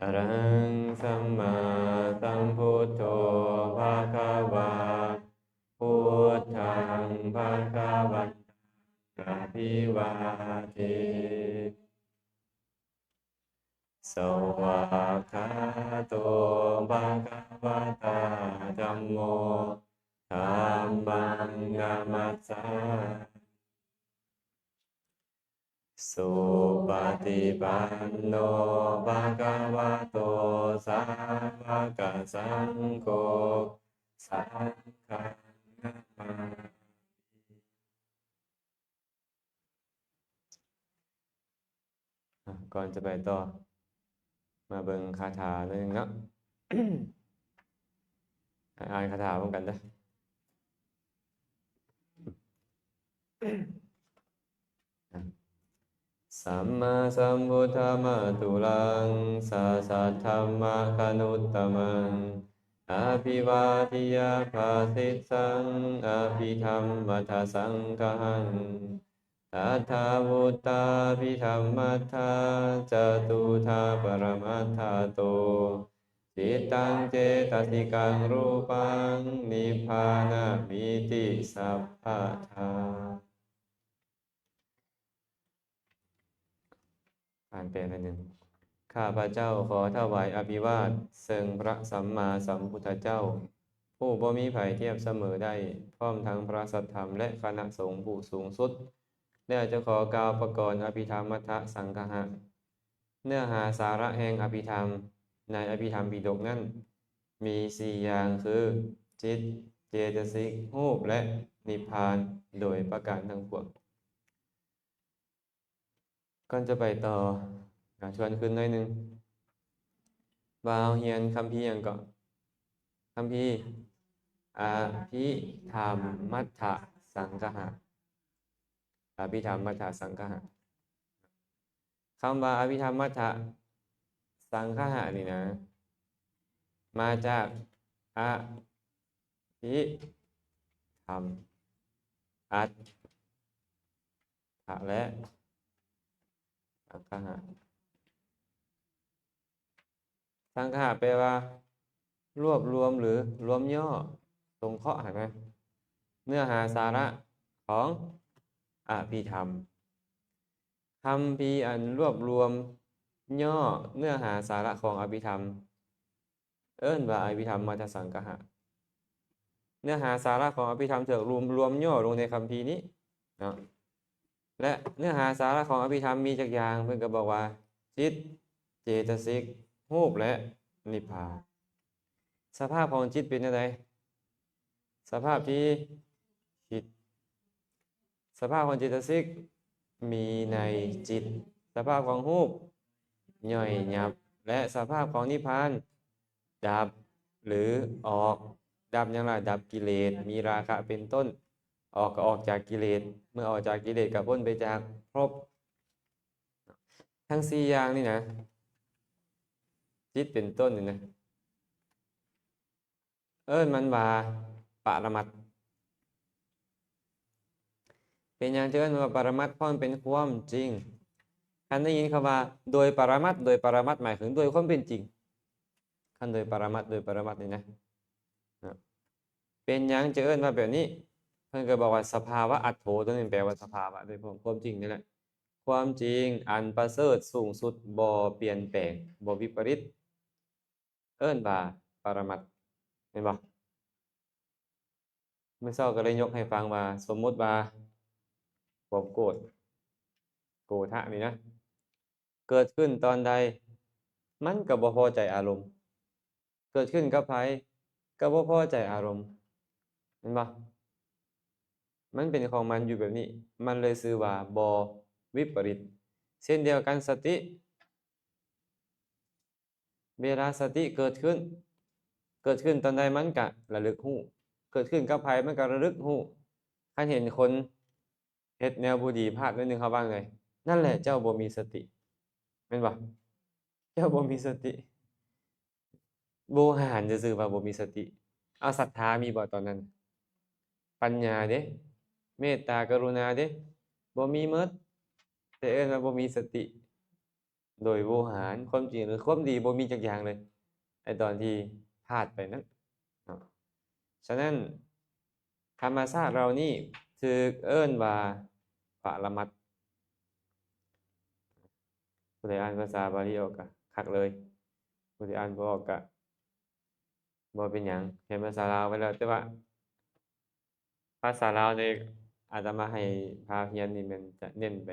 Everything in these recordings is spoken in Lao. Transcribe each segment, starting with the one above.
ອະລະຫັງ ສຳມາສຳພຸດໂທ ພະຄະວາ ພຸດທັງ ພະຄະວັນຕັງ ອະພິວາເທ ສະວາກຂາໂຕ ພະຄະວະຕາ ທຳໂມ ທຳມັງ ນະມັດສາ ສຸປະຕິປັນໂນ ພະຄະວະໂຕ ສາວະກະສັງໂຄ ສັງຄັງ ນະມາມິ. ອ່ະ ກ່ອນຈະໄປຕໍ່ ມາເບິ່ງຄາຖາໜ້ອຍໜຶ່ງເນາະ. ອ່ານຄາຖາພ້ອມກັນເດີ. ສຳມາສຳພຸດທະມະຕຸລັງ ສະສັດທຳມະຄະນຸດຕະມັງ ອະພິວາເທຍະພາສິດສັງ ອະພິທຳມັດທະສັງຄະຫັງ ຕະຖາວຸດຕາພິທຳມັດທາ ຈະຕຸທາປະມັດທາໂຕ ຈິດຕັງເຈຕະສິກັງ ຮູປັງ ນິບພານະມິຕິ ສັບພະທາ. ອ່ານແປໜ້ອຍໜຶ່ງ. ຂ້າພະເຈົ້າຂໍຖວາຍອະພິວາດ ເຊິ່ງພະສຳມາສຳພຸດທະເຈົ້າ ຜູ້ບໍ່ມີໃຜທຽບສະເໝີໄດ້, ພ້ອມທັງພະສັດທຳ ແລະ ຄະນະສົງຜູ້ສູງສຸດ, ແລ້ວຈະຂໍກ່າວປະກອນອະພິທຳມັດທະສັງຄະຫະ. ເນື້ອຫາສາລະແຫ່ງອະພິທຳ ໃນອະພິທຳປິດົກນັ້ນ ມີສີ່ຢ່າງຄື ຈິດ, ເຈຕະສິກ, ຮູບ ແລະ ນິບພານ ໂດຍປະການທັງປວງ. ກ່ອນຈະໄປຕໍ່ ກະທວນຄືນໜ້ອຍໜຶ່ງ ວ່າເຮົາຮຽນຄຳພີຫຍັງເກາະ? ຄຳພີ ອະພິທຳມັດທະສັງຄະຫະ ອະພິທຳມັດທະສັງຄະຫະ. ຄຳວ່າອະພິທຳມັດທະສັງຄະຫະນີ້ນະ ມາຈາກ ອະພິທຳ ອັດ ທະ ແລະ ສັງຄະຫະ. ສັງຄະຫະແປວ່າ ລວບລວມ ຫຼື ລວມຫຍໍ້ ສົງເຄາະຫັ້ນນະ ເນື້ອຫາສາລະຂອງອະພິທຳ. ຄຳພີອັນລວບລວມຫຍໍ້ເນື້ອຫາສາລະຂອງອະພິທຳ ເອີ້ນວ່າອະພິທຳມັດທະສັງຄະຫະ. ເນື້ອຫາສາລະຂອງອະພິທຳຖືກລວມ ລວມຫຍໍ້ລົງໃນຄຳພີນີ້ເນາະ ແລະ ເນື້ອຫາສາລະຂອງອະພິທຳມີຈັກຢ່າງ? ເພິ່ນກໍບອກວ່າ ຈິດ, ເຈຕະສິກ, ຮູບ ແລະ ນິບພານ. ສະພາບຂອງຈິດເປັນແນວໃດ? ສະພາບທີ່ຄິດ. ສະພາບຂອງເຈຕະສິກ ມີໃນຈິດ, ສະພາບຂອງຮູບ ຍ່ອຍຫຍັບ ແລະ ສະພາບຂອງນິບພານ ດັບ ຫຼື ອອກ. ດັບຫຍັງລະ? ດັບກິເລດ ມີລາຄະເປັນຕົ້ນ, ອອກກໍອອກຈາກກິເລດ, ເມື່ອອອກຈາກກິເລດກໍພົ້ນໄປຈາກພົບ. ທັງສີ່ຢ່າງນີ້ນະ ຈິດເປັນຕົ້ນນີ້ນະ ເອີ້ນມັນວ່າປະລະມັດ. ເປັນຫຍັງຈຶ່ງເອີ້ນວ່າປະລະມັດ? ເພາະມັນເປັນຄວາມຈິງ. ຄັນໄດ້ຍິນຄຳວ່າໂດຍປະລະມັດ, ໂດຍປະລະມັດໝາຍເຖິງໂດຍຄວາມເປັນຈິງ. ຄັນໂດຍປະລະມັດ, ໂດຍປະລະມັດນີ້ນະ ນະ ເປັນຫຍັງຈຶ່ງເອີ້ນວ່າແບບນີ້? ເພິ່ນກໍບອກວ່າສະພາວະອັດໂຖ ຕົວນີ້ແປວ່າສະພາວະ ໂດຍຄວາມຈິງນີ້ແຫຼະ. ຄວາມຈິງອັນປະເສີດສູງສຸດ ບໍ່ປ່ຽນແປງ, ບໍ່ວິປະລິດ. ເອີ້ນວ່າປະລະມັດ ແມ່ນບໍ່? ມື້ເຊົ້າກໍໄດ້ຍົກໃຫ້ຟັງວ່າ ສົມມຸດວ່າຄວາມໂກດ ໂກທະນີ້ນະ ເກີດຂຶ້ນຕອນໃດ ມັນກໍບໍ່ພໍໃຈອາລົມ, ເກີດຂຶ້ນກັບໃຜກໍບໍ່ພໍໃຈອາລົມ ແມ່ນບໍ່? ມັນເປັນຂອງມັນຢູ່ແບບນີ້ ມັນເລີຍຊື່ວ່າບໍ່ວິປະລິດ. ເຊັ່ນດຽວກັນສະຕິ ເວລາສະຕິເກີດຂຶ້ນ ເກີດຂຶ້ນຕອນໃດມັນກະລະລຶກຮູ້, ເກີດຂຶ້ນກັບໃຜມັນກະລະລຶກຮູ້. ຄັນເຫັນຄົນເຮັດແນວບໍ່ດີພາດໜ້ອຍໜຶ່ງ ເຮົາວ່າໄງ? ນັ້ນແຫຼະເຈົ້າບໍ່ມີສະຕິ ແມ່ນບໍ່? ເຈົ້າບໍ່ມີສະຕິ. ໂວຫານຊື່ໆວ່າບໍ່ມີສະຕິ. ເອົາ ສັດທາມີບໍ່ຕອນນັ້ນ? ປັນຍາເດ້? ເມດຕາກະລຸນາເດ້? ບໍ່ມີໝົດ ແຕ່ເອີ້ນວ່າບໍ່ມີສະຕິ. ໂດຍໂວຫານ ຄວາມຈິງ ຫຼື ຄວາມດີບໍ່ມີຈັກຢ່າງເລີຍ ໃນຕອນທີ່ພາດໄປນັ້ນເນາະ. ສະນັ້ນ ທຳມະຊາດເຫຼົ່ານີ້ຖືກເອີ້ນວ່າປະລະມັດ. ຜູ້ໃດອ່ານພາສາບາລີອອກກະຄັກເລີຍ, ຜູ້ໃດອ່ານບໍ່ອອກກະບໍ່ເປັນຫຍັງ, ຮຽນພາສາລາວໄວ້ແລ້ວ. ແຕ່ວ່າພາສາລາວນີ້ ອາດຕະມາໃຫ້ພາຮຽນນີ້ແມ່ນຈະເນັ້ນໄປ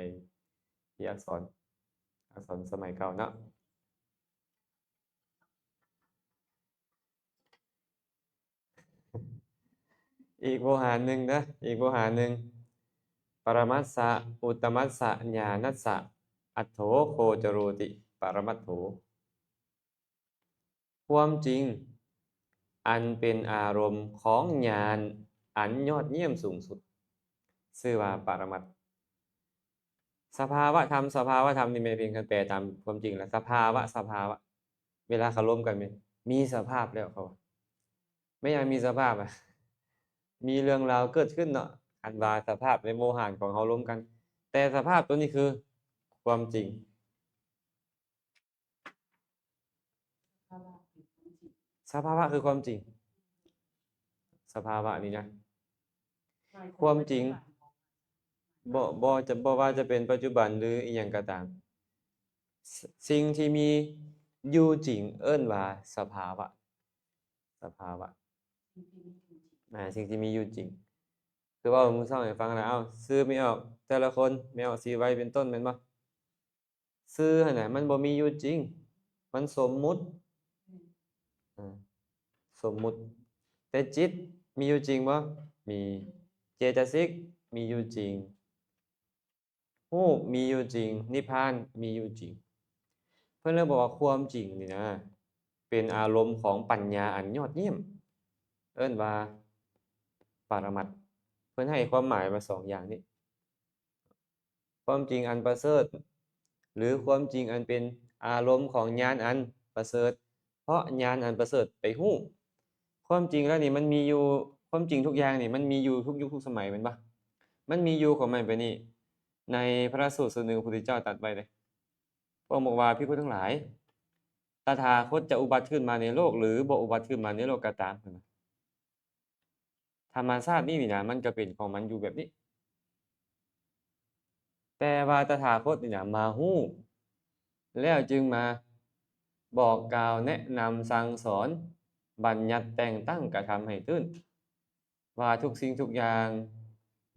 ທີ່ອັກສອນ, ອັກສອນສະໄໝເກົ່າເນາະ. ອີກໂວຫານໜຶ່ງເດີ, ອີກໂວຫານໜຶ່ງ. ປະລະມັດສະ ອຸດຕະມັດສະ ຍານັດສະ ອັດໂຖ ໂຄຈະໂຣຕິ ປະລະມັດໂຖ. ຄວາມຈິງອັນເປັນອາລົມຂອງຍານອັນຍອດຢ້ຽມສູງສຸດ ຊື່ວ່າປະລະມັດ. ສະພາວະທຳ, ສະພາວະທຳນີ້ແມ່ນພຽງແຕ່ແປຕາມຄວາມຈິງລະ. ສະພາວະ, ສະພາວະ ເວລາເຂົາລົມກັນແມ່ນມີສະພາບແລ້ວ ເຂົາວ່າ. ແມ່ນຫຍັງມີສະພາບອະ? ມີເລື່ອງລາວເກີດຂຶ້ນເນາະ. ຄັນວ່າສະພາບໃນໂວຫານຂອງເຮົາລົມກັນ, ແຕ່ສະພາບໂຕນີ້ຄືຄວາມຈິງ. ສະພາວະຄືຄວາມຈິງ. ສະພາວະນີ້ນະ ຄວາມຈິງ ບໍ່ ບໍ່ຈະ ບໍ່ວ່າຈະເປັນປັດຈຸບັນ ຫຼື ອີ່ຫຍັງກໍຕາມ, ສ- ສິ່ງທີ່ມີຢູ່ຈິງເອີ້ນວ່າສະພາວະ. ສະພາວະ ອ່າ ສິ່ງທີ່ມີຢູ່ຈິງ. ຄືເວົ້າມື້ເຊົ້າໃຫ້ຟັງນະ, ເອົ້າ ຊື່ແມ່ອອກແຕ່ລະຄົນ, ແມ່ອອກ ສີໄວ ເປັນຕົ້ນ ແມ່ນບໍ່? ຊື່ຫັ້ນນະ ມັນບໍ່ມີຢູ່ຈິງ, ມັນສົມມຸດ. ອາ ສົມມຸດ. ແຕ່ຈິດມີຢູ່ຈິງບໍ່? ມີ. ເຈຕະສິກມີຢູ່ຈິງ, ຮູບມີຢູ່ຈິງ, ນິບພານມີຢູ່ຈິງ. ເພິ່ນເລີຍບອກວ່າຄວາມຈິງນີ້ນະ ເປັນອາລົມຂອງປັນຍາອັນຍອດຢ້ຽມ, ເອີ້ນວ່າປະລະມັດ. ເພິ່ນໃຫ້ຄວາມໝາຍວ່າສອງຢ່າງນີ້. ຄວາມຈິງອັນປະເສີດ ຫຼື ຄວາມຈິງອັນເປັນອາລົມຂອງຍານອັນປະເສີດ, ເພາະຍານອັນປະເສີດໄປຮູ້. ຄວາມຈິງແລ້ວນີ້ມັນມີຢູ່, ຄວາມຈິງທຸກຢ່າງນີ້ມັນມີຢູ່ທຸກຍຸກທຸກສະໄໝແມ່ນບໍ່? ມັນມີຢູ່ຂອງມັນແບບນີ້. ໃນພະລະສູດສູດໜຶ່ງ ພະພຸດທະເຈົ້າຕັດໄວ້ເດ້, ພະອົງບອກວ່າ ພິກຂຸທັງຫຼາຍ, ຕະຖາຄົດຈະອຸບັດຂຶ້ນມາໃນໂລກ ຫຼື ບໍ່ອຸບັດຂຶ້ນມາໃນໂລກກໍຕາມ, ເຫັນບໍ່? ທຳມະຊາດນີ້ນີ້ນະ ມັນກໍເປັນຂອງມັນຢູ່ແບບນີ້, ແຕ່ວ່າຕະຖາຄົດນີ້ນະມາຮູ້ ແລ້ວຈຶ່ງມາບອກກ່າວແນະນຳສັ່ງສອນ, ບັນຍັດແຕ່ງຕັ້ງກະທຳໃຫ້ຕື່ນ ວ່າທຸກສິ່ງທຸກຢ່າງ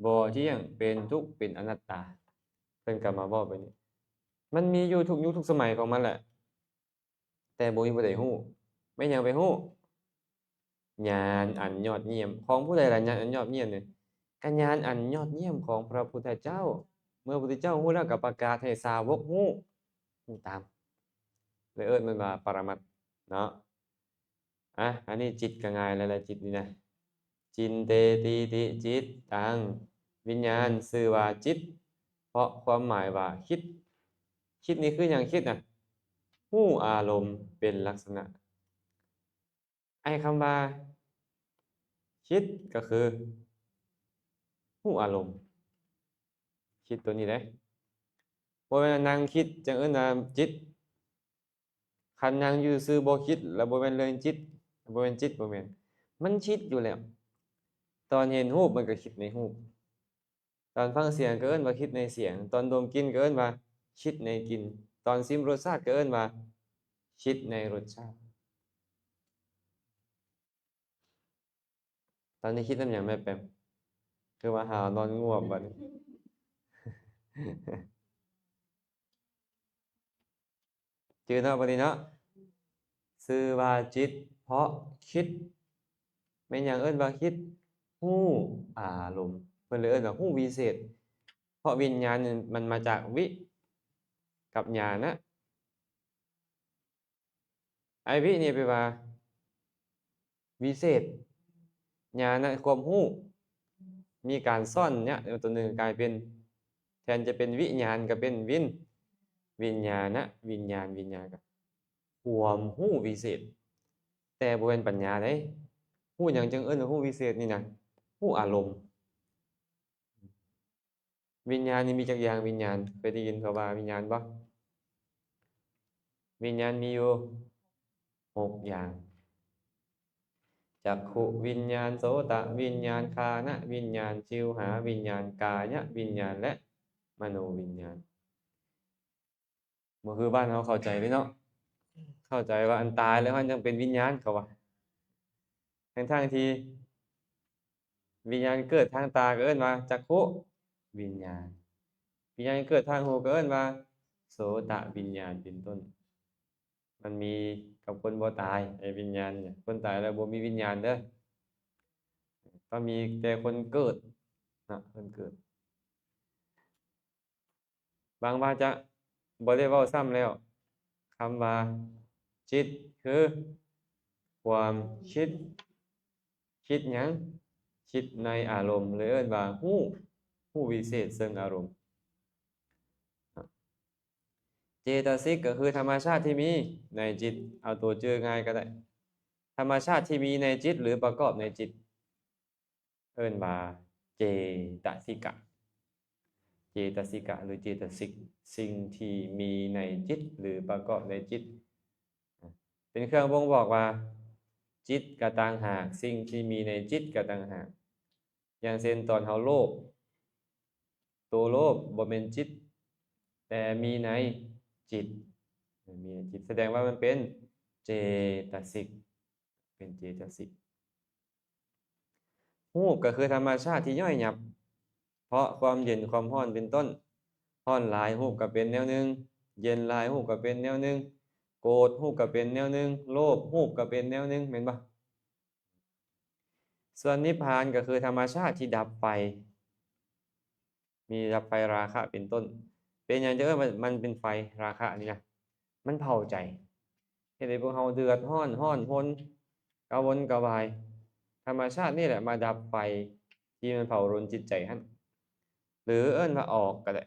ບໍ່ທ່ຽງ, ເປັນທຸກ, ເປັນອະນັດຕາ. ເພິ່ນກໍມາເວົ້າແບບນີ້. ມັນມີຢູ່ທຸກຍຸກທຸກສະໄໝຂອງມັນແຫຼະ. ແຕ່ບໍ່ມີຜູ້ໃດຮູ້. ແມ່ນຫຍັງໄປຮູ້? ຍານອັນຍອດຢ້ຽມ. ຂອງຜູ້ໃດລະຍານອັນຍອດຢ້ຽມນີ້? ກະຍານອັນຍອດຢ້ຽມຂອງພະພຸດທະເຈົ້າ. ເມື່ອພະພຸດທະເຈົ້າຮູ້ແລ້ວ ກະປະກາດໃຫ້ສາວົກຮູ້, ຮູ້ຕາມ. ເລີຍເອີ້ນມັນວ່າປະລະມັດເນາະ. ອະ ອັນນີ້ຈິດກໍງ່າຍແລ້ວລະ, ຈິດນີ້ນະ. ຈິນເຕຕີຕິຈິດຕັງ, ວິນຍານຊື່ວ່າຈິດ ເພາະຄວາມໝາຍວ່າຄິດ. ຄິດນີ້ຄືຫຍັງ? ຄິດນະ ຮູ້ອາລົມເປັນລັກສະນະ. ໄອ້ຄຳວ່າຄິດກໍຄືຮູ້ອາລົມ, ຄິດໂຕນີ້ເດ້. ບໍ່ແມ່ນວ່ານັ່ງຄິດ ຈັ່ງເອີ້ນວ່າຈິດ. ຄັນນັ່ງຢູ່ຊື່ບໍ່ຄິດ ລະບໍ່ແມ່ນເລື່ອງຈິດ, ລະບໍ່ແມ່ນຈິດ, ບໍ່ແມ່ນ. ມັນຄິດຢູ່ແລ້ວ. ຕອນເຫັນຮູບ ມັນກໍຄິດໃນຮູບ, ຕອນຟັງສຽງກໍເອີ້ນວ່າຄິດໃນສຽງ, ຕອນດົມກິ່ນກໍເອີ້ນວ່າຄິດໃນກິ່ນ, ຕອນຊິມລົດຊາດກໍເອີ້ນວ່າຄິດໃນລົດຊາດ. ຕອນນີ້ຄິດນຳຫຍັງແມ່ແປມ? ຄືວ່າຫາວນອນງວບບັດນີ້. ຈື່ເນາະ ບັດນີ້ເນາະ. ຊື່ວ່າຈິດເພາະຄິດ. ແມ່ນຫຍັງເອີ້ນວ່າຄິດ? ຮູ້ອາລົມ. ເພິ່ນເລີຍເອີ້ນວ່າຮູ້ວິເສດ. ເພາະວິນຍານນີ້ມັນມາຈາກວິກັບຍານະ. ໄອ້ວິນີ້ແປວ່າວິເສດ, ຍານະຄວາມຮູ້, ມີການຊ້ອນຍະຕົວໜຶ່ງກາຍເປັນ, ແທນຈະເປັນວິຍານກໍເປັນວິນ, ວິນຍານະ, ວິນຍານ, ວິນຍານກໍຄວາມຮູ້ວິເສດ, ແຕ່ບໍ່ແມ່ນປັນຍາເດ້. ຮູ້ຫຍັງຈຶ່ງເອີ້ນວ່າຮູ້ວິເສດນີ້ນະ? ຮູ້ອາລົມ. ວິນຍານນີ້ມີຈັກຢ່າງ? ວິນຍານ ເຄີຍໄດ້ຍິນເຂົາວ່າວິນຍານບໍ່? ວິນຍານມີຢູ່ຫົກຢ່າງ ຈັກຂຸວິນຍານ ໂສຕະວິນຍານ ຄານະວິນຍານ ຊິວຫາວິນຍານ ກາຍະວິນຍານ ແລະ ມະໂນວິນຍານ. ບໍ່ຄືບ້ານເຮົາເຂົ້າໃຈເລີຍເນາະ ເຂົ້າໃຈວ່າອັນຕາຍແລ້ວມັນຈັ່ງເປັນວິນຍານ ເຂົາວ່າ ທັງໆທີ່ວິນຍານເກີດທາງຕາກໍເອີ້ນວ່າຈັກຂຸວິນຍານ ວິນຍານເກີດທາງຫູກໍເອີ້ນວ່າໂສຕະວິນຍານ ເປັນຕົ້ນ. ມັນມີກັບຄົນບໍ່ຕາຍ ໄອ້ວິນຍານນີ້ ຄົນຕາຍແລ້ວບໍ່ມີວິນຍານເດີ້ ກໍມີແຕ່ຄົນເກີດເນາະ ຄົນເກີດ. ບາງວ່າຈະບໍ່ໄດ້ເວົ້າຊ້ຳແລ້ວ ຄຳວ່າຈິດ ຄືຄວາມຄິດ ຄິດຫຍັງ? ຄິດໃນອາລົມ ຫຼືເອີ້ນວ່າຮູ້ ຮູ້ວິເສດເຊິ່ງອາລົມ. ເຈຕະສິກ ກໍຄືທຳມະຊາດທີ່ມີໃນຈິດ ເອົາຕົວຈື່ງ່າຍກໍໄດ້ ທຳມະຊາດທີ່ມີໃນຈິດ ຫຼືປະກອບໃນຈິດ ເອີ້ນວ່າເຈຕະສິກະ ເຈຕະສິກະ ຫຼືເຈຕະສິກ ສິ່ງທີ່ມີໃນຈິດ ຫຼືປະກອບໃນຈິດ ເປັນເຄື່ອງບົ່ງບອກວ່າຈິດກໍຕ່າງຫາກ ສິ່ງທີ່ມີໃນຈິດກໍຕ່າງຫາກ. ຢ່າງເຊັ່ນ ຕອນເຮົາໂລບ ໂຕໂລບບໍ່ແມ່ນຈິດ ແຕ່ມີໃນຈິດ ມີໃນຈິດ ສະແດງວ່າມັນເປັນເຈຕະສິກ ເປັນເຈຕະສິກ. ຮູບກໍຄືທຳມະຊາດທີ່ຍ້ອຍຫຍັບ ເພາະຄວາມເຢັນຄວາມຮ້ອນເປັນຕົ້ນ ຮ້ອນຫຼາຍຮູບກໍເປັນແນວໜຶ່ງ ເຢັນຫຼາຍຮູບກໍເປັນແນວໜຶ່ງ ໂກດຮູບກໍເປັນແນວໜຶ່ງ ໂລບຮູບກໍເປັນແນວໜຶ່ງ ແມ່ນບໍ່? ສ່ວນນິບພານກໍຄືທຳມະຊາດທີ່ດັບໄຟ ມີດັບໄຟລາຄະເປັນຕົ້ນ. ເປັນຫຍັງຈຶ່ງເອີ້ນວ່າມັນເປັນໄຟລາຄະນີ້ນະ? ມັນເຜົາໃຈ ເຮັດໃຫ້ພວກເຮົາເດືອດຮ້ອນ ຮ້ອນຮົນ ກະວົນກະວາຍ. ທຳມະຊາດນີ້ແຫຼະມາດັບໄຟທີ່ມັນເຜົາລົນຈິດໃຈຫັ້ນ ຫຼືເອີ້ນວ່າອອກກໍໄດ້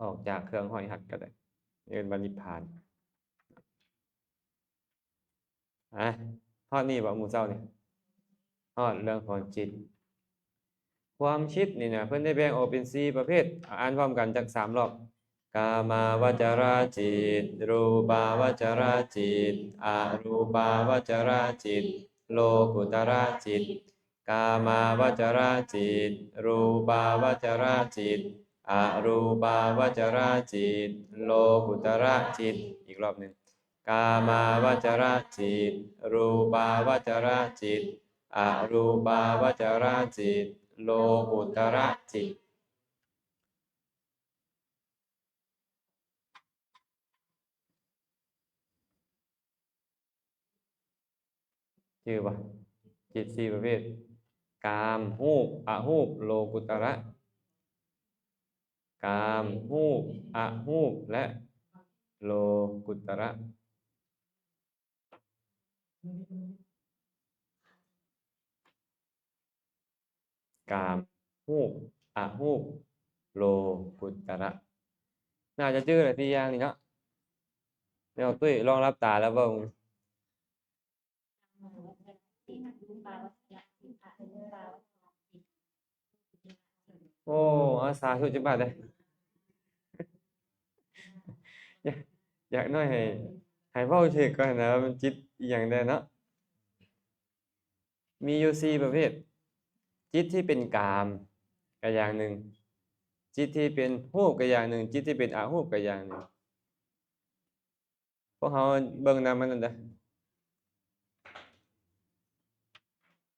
ອອກຈາກເຄື່ອງຫ້ອຍຮັດກໍໄດ້ ເອີ້ນວ່ານິບພານ. ອາ ຮອດນີ້ບໍ່ ໝູ່ເຈົ້ານີ້? ຮອດເລື່ອງຂອງຈິດ. ຄວາມຄິດນີ້ນະ ເພິ່ນໄດ້ແບ່ງອອກເປັນສີ່ປະເພດ. ເອົາ ອ່ານພ້ອມກັນຈັກສາມລອບ. ກາມາວະຈະລະຈິດ, ຮູບາວະຈະລະຈິດ, ອະຮູບາວະຈະລະຈິດ, ໂລກຸດຕະລະຈິດ. ກາມາວະຈະລະຈິດ, ຮູບາວະຈະລະຈິດ, ອະຮູບາວະຈະລະຈິດ, ໂລກຸດຕະລະຈິດ. ອີກລອບໜຶ່ງ. ກາມາວະຈະລະຈິດ, ຮູບາວະຈະລະຈິດ, ອະຮູບາວະຈະລະຈິດ, ໂລກຸດຕະລະຈິດ. ຈື່ບໍ່? ຈິດສີ່ປະເພດ ກາມ, ຮູບ, ອະຮູບ, ໂລກຸດຕະລະ. ກາມ, ຮູບ, ອະຮູບ ແລະ ໂລກຸດຕະລະ. ກາມ, ຮູບ, ອະຮູບ, ໂລກຸດຕະລະ. ໜ້າຈະຈື່ແຫຼະ ສີ່ຢ່າງນີ້ເນາະ. ແລ້ວຕຸ້ຍລອງຫຼັບຕາແລ້ວເບິ່ງ. ໂອ້ ອາ ສາທຸ ຈັກບາດເດ້. ຢາກ ຢາກໜ້ອຍໃຫ້ ໃຫ້ເວົ້າເສຍກ່ອນນະ ວ່າມັນຈິດອີ່ຫຍັງແດ່ເນາະ. ມີຢູ່ສີ່ປະເພດ. ຈິດທີ່ເປັນກາມກໍຢ່າງໜຶ່ງ, ຈິດທີ່ເປັນຮູບກໍຢ່າງໜຶ່ງ, ຈິດທີ່ເປັນອະຮູບກໍຢ່າງໜຶ່ງ. ພວກເຮົາເບິ່ງນຳມັນນັ້ນເດີ້.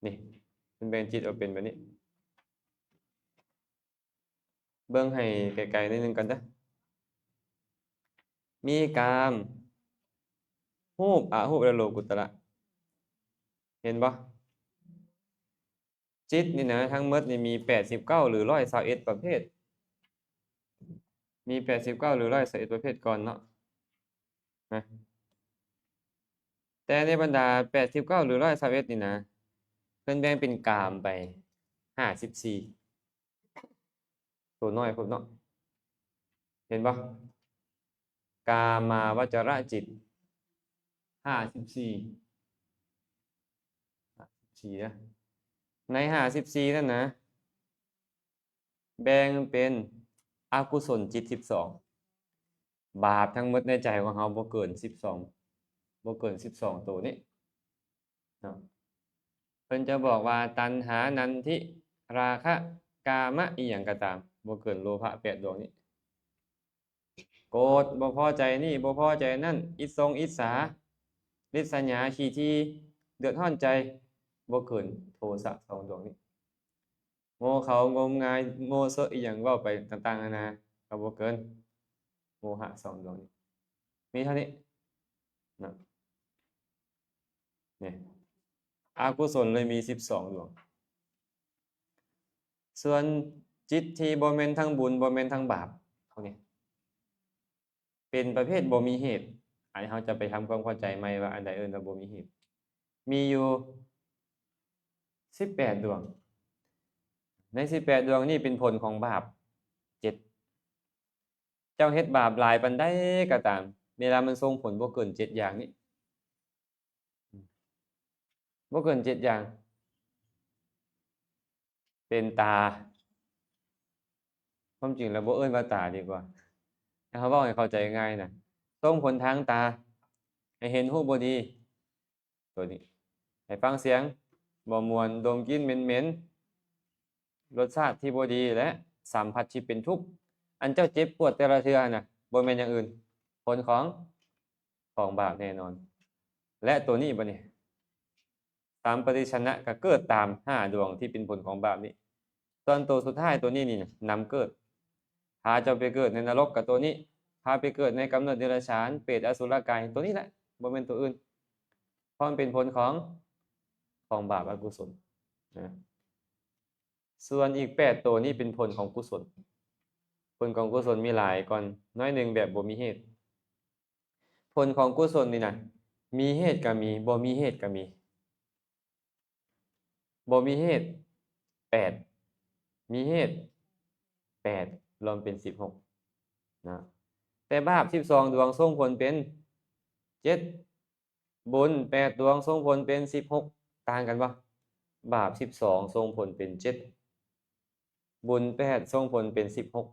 ນີ້ ມັນແບ່ງຈິດອອກເປັນແບບນີ້. ເບິ່ງໃຫ້ໄກໆໜ້ອຍໜຶ່ງກ່ອນເດີ້. ມີກາມ, ຮູບ, ອະຮູບ ແລະ ໂລກຸດຕະລະ. ເຫັນບໍ່? ຈິດນີ້ນະ ທັງໝົດນີ້ມີແປດສິບເກົ້າ ຫຼື ຮ້ອຍຊາວເອັດປະເພດ. ມີແປດສິບເກົ້າ ຫຼື ຮ້ອຍຊາວເອັດປະເພດກ່ອນເນາະ ນະ. ແຕ່ໃນບັນດາແປດສິບເກົ້າ ຫຼື ຮ້ອຍຊາວເອັດນີ້ນະ ເພິ່ນແບ່ງເປັນກາມໄປຫ້າສິບສີ່. ໂຕນ້ອຍໂພດເນາະ ເຫັນບໍ່? ກາມາວະຈະລະຈິດ ຫ້າສິບສີ່ ຫ້າສິບສີ່ເດີ້. ໃນຫ້າສິບສີ່ນັ້ນນະ ແບ່ງເປັນອະກຸສົນຈິດສິບສອງ. ບາບທັງໝົດໃນໃຈຂອງເຮົາບໍ່ເກີນສິບສອງ ບໍ່ເກີນສິບສອງໂຕນີ້ເນາະ. ເພິ່ນຈະບອກວ່າ ຕັນຫາ ນັນທິ ຣາຄະ ກາມະ ອີ່ຫຍັງກໍຕາມ ບໍ່ເກີນໂລພະແປດດວງນີ້. ໂກດ ບໍ່ພໍໃຈນີ້ ບໍ່ພໍໃຈນັ້ນ ອິດສົງ ອິດສາ ລິດສະຫຍາ ຂີ້ຖີ່ ເດືອດຮ້ອນໃຈ ບໍ່ເກີນໂທສະສອງດວງນີ້. ໂງ່ເຂົາ ງົມງາຍ ໂມເຊາະ ອີ່ຫຍັງເວົ້າໄປຕ່າງໆນານາ ກໍບໍ່ເກີນໂມຫະສອງດວງນີ້. ມີເທົ່ານີ້ນະ. ນີ້ ອະກຸສົນເລີຍມີສິບສອງດວງ. ສ່ວນຈິດທີ່ບໍ່ແມ່ນທັງບຸນ ບໍ່ແມ່ນທັງບາບ ພວກນີ້ ເປັນປະເພດບໍ່ມີເຫດ. ອັນນີ້ເຮົາຈະໄປທຳຄວາມເຂົ້າໃຈໃໝ່ວ່າອັນໃດເອີ້ນວ່າບໍ່ມີເຫດ. ມີຢູ່ສິບແປດດວງ. ໃນສິບແປດດວງນີ້ເປັນຜົນຂອງບາບເຈັດ. ເຈົ້າເຮັດບາບຫຼາຍປານໃດກໍຕາມ ເວລາມັນສົ່ງຜົນບໍ່ເກີນເຈັດຢ່າງນີ້ ບໍ່ເກີນເຈັດຢ່າງ ເປັນຕາ. ຄວາມຈິງແລ້ວບໍ່ເອີ້ນວ່າຕາດີກວ່າ ໃຫ້ເຮົາເວົ້າໃຫ້ເຂົ້າໃຈງ່າຍນະ. ສົ່ງຜົນທາງຕາ ໃຫ້ເຫັນຮູບບໍ່ດີ ໂຕນີ້ ໃຫ້ຟັງສຽງບໍ່ມ່ວນ ດົມກິ່ນເໝັນໆ ລົດຊາດທີ່ບໍ່ດີ ແລະ ສຳຜັດທີ່ເປັນທຸກ. ອັນເຈົ້າເຈັບປວດແຕ່ລະເທື່ອຫັ້ນນະ ບໍ່ແມ່ນຢ່າງອື່ນ ຜົນຂອງ ຂອງບາບແນ່ນອນ. ແລະ ໂຕນີ້ບັດນີ້ ສຳປະຕິດສັນນະ ກໍເກີດຕາມຫ້າດວງທີ່ເປັນຜົນຂອງບາບນີ້. ສ່ວນໂຕສຸດທ້າຍໂຕນີ້ນີ້ນຳເກີດ ພາເຈົ້າໄປເກີດໃນນະລົກກໍໂຕນີ້ ພາໄປເກີດໃນກຳເນີດເດຍລະສານ ເປດ ອະສຸລະກາຍ ໂຕນີ້ແຫຼະ ບໍ່ແມ່ນໂຕອື່ນ ເພາະມັນເປັນຜົນຂອງ ຂອງບາບອະກຸສົນນະ. ສ່ວນອີກແປດໂຕນີ້ເປັນຜົນຂອງກຸສົນ. ຜົນຂອງກຸສົນມີຫຼາຍກ່ອນໜ້ອຍໜຶ່ງ ແບບບໍ່ມີເຫດ. ຜົນຂອງກຸສົນນີ້ນະ ມີເຫດກໍມີ ບໍ່ມີເຫດກໍມີ. ບໍ່ມີເຫດ ແປດ ມີເຫດ ແປດ ລວມເປັນສິບຫົກນະ. ແຕ່ບາບສິບສອງດວງສົ່ງຜົນເປັນເຈັດ ບຸນແປດດວງສົ່ງຜົນເປັນສິບຫົກ ຕ່າງກັນບໍ່? ບາບສິບສອງສົ່ງຜົນເປັນເຈັດ ບຸນແປດສົ່ງຜົນເປັນສິບຫົກ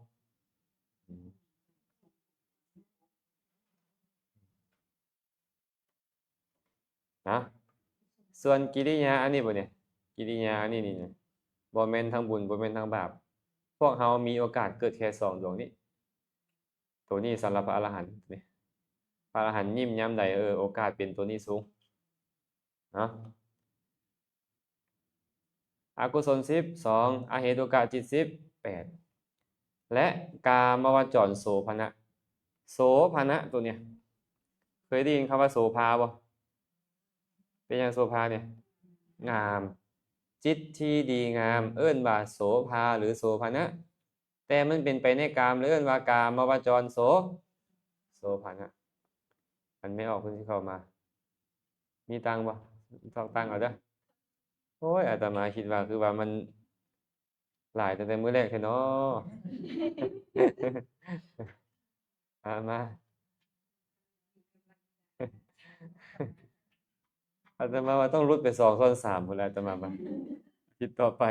ນະ. ສ່ວນກິລິຍາອັນນີ້ບໍ່ນີ້ ກິລິຍາອັນນີ້ນີ້ນະ ບໍ່ແມ່ນທັງບຸນ ບໍ່ແມ່ນທັງບາບ. ພວກເຮົາມີໂອກາດເກີດແຄ່ສອງດວງນີ້. ໂຕນີ້ສຳລັບພະອະລະຫັນນີ້ ພະອະລະຫັນຍິ້ມຍາມໃດ ເອີ ໂອກາດເປັນໂຕນີ້ສູງເນາະ. ອະກຸສົນສິບສອງ ອະເຫຕຸກະຈິດສິບແປດ ແລະ ກາມະວະຈອນໂສພະນະ. ໂສພະນະໂຕເນີ້ຍ ເຄີຍໄດ້ຍິນຄຳວ່າໂສພາບໍ່? ເປັນຫຍັງໂສພານີ້? ງາມ. ຈິດທີ່ດີງາມເອີ້ນວ່າໂສພາ ຫຼື ໂສພະນະ. ແຕ່ມັນເປັນໄປໃນກາມ ເອີ້ນວ່າກາມະວະຈອນໂສ ໂສພະນະ. ອັນແມ່ອອກເພິ່ນຊິເຂົ້າມາ ມີຕັງບໍ່? ຊອກຕັງເອົາເດີ. ໂອ້ຍ ອາດຕະມາຄິດວ່າ ຄືວ່າມັນຫຼາຍຕັ້ງແຕ່ມື້ແລກແທ້ເນາະ. ອາ ມາ ອາດຕະມາວ່າຕ້ອງຫຼຸດໄປສອງສ່ວນສາມພຸ້ນແຫຼະ ອາດຕະມາວ່າ ອາທິດຕໍ່ໄປ.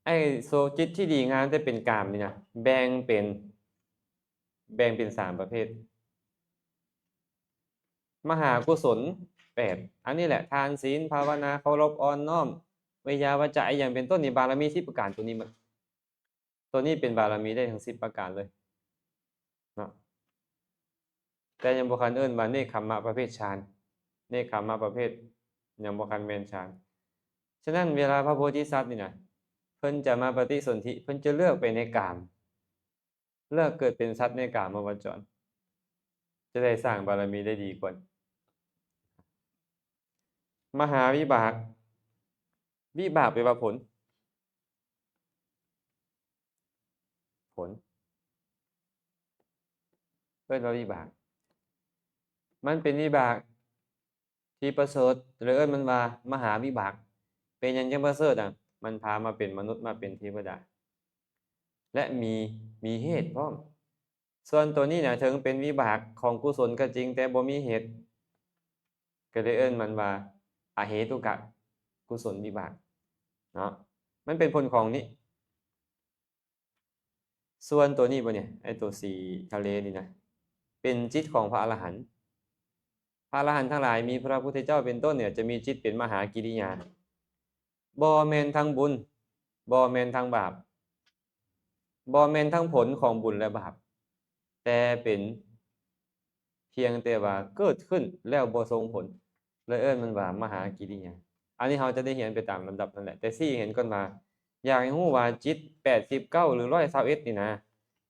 ໄອ້ໂສ ຈິດທີ່ດີງາມແຕ່ເປັນກາມນີ້ນະ ແບ່ງເປັນ ແບ່ງເປັນສາມປະເພດ. ມະຫາກຸສົນແປດ ອັນນີ້ແຫຼະ ທານ ສິນ ພາວະນາ ເຄົາລົບ ອ່ອນນ້ອມ ວຽວາຈະ ອີ່ຫຍັງເປັນຕົ້ນນີ້ ບາລະມີສິບປະການໂຕນີ້ໝົດ. ໂຕນີ້ເປັນບາລະມີໄດ້ທັງສິບປະການເລີຍເນາະ ແຕ່ຍັງບໍ່ທັນເອີ້ນວ່າເນກຂຳມະປະເພດຊານ ເນກຂຳມະປະເພດຍັງບໍ່ທັນແມ່ນຊານ. ສະນັ້ນ ເວລາພະໂພທິສັດນີ້ນະ ເພິ່ນຈະມາປະຕິສົນທິ ເພິ່ນຈະເລືອກໄປໃນກາມ ເລືອກເກີດເປັນສັດໃນກາມະວະຈອນ ຈະໄດ້ສ້າງບາລະມີໄດ້ດີກວ່າ. ມະຫາວິບາກ ວິບາກແປວ່າຜົນ ຜົນ ເອີ້ນວ່າວິບາກ. ມັນເປັນວິບາກທີ່ປະເສີດ ເລີຍເອີ້ນມັນວ່າມະຫາວິບາກ. ເປັນຫຍັງຈັ່ງປະເສີດ? ອະ ມັນພາມາເປັນມະນຸດ ມາເປັນເທວະດາ ແລະ ມີ ມີເຫດພ້ອມ. ສ່ວນໂຕນີ້ນະ ເຖິງເປັນວິບາກຂອງກຸສົນກໍຈິງ ແຕ່ບໍ່ມີເຫດ ກໍເລີຍເອີ້ນມັນວ່າອະເຫຕຸກະກຸສົນວິບາກເນາະ. ມັນເປັນຜົນຂອງນີ້. ສ່ວນຕົວນີ້ບໍ່ນີ້ ໄອ້ຕົວສີທະເລນີ້ນະ ເປັນຈິດຂອງພະອະລະຫັນ. ພະອະລະຫັນທັງຫຼາຍ ມີພະພຸດທະເຈົ້າເປັນຕົ້ນເນຍ ຈະມີຈິດເປັນມະຫາກິລິຍາ ບໍ່ແມ່ນທັງບຸນ ບໍ່ແມ່ນທັງບາບ ບໍ່ແມ່ນທັງຜົນຂອງບຸນ ແລະ ບາບ ແຕ່ເປັນພຽງແຕ່ວ່າເກີດຂຶ້ນແລ້ວບໍ່ສົ່ງຜົນ ເລີຍເອີ້ນມັນວ່າມະຫາກິລິຍາ. ອັນນີ້ເຮົາຈະໄດ້ຮຽນໄປຕາມລຳດັບນັ້ນແຫຼະ ແຕ່ຊີ້ໃຫ້ເຫັນກ່ອນວ່າ ຢາກໃຫ້ຮູ້ວ່າຈິດແປດສິບເກົ້າ ຫຼື ຮ້ອຍຊາວເອັດນີ້ນະ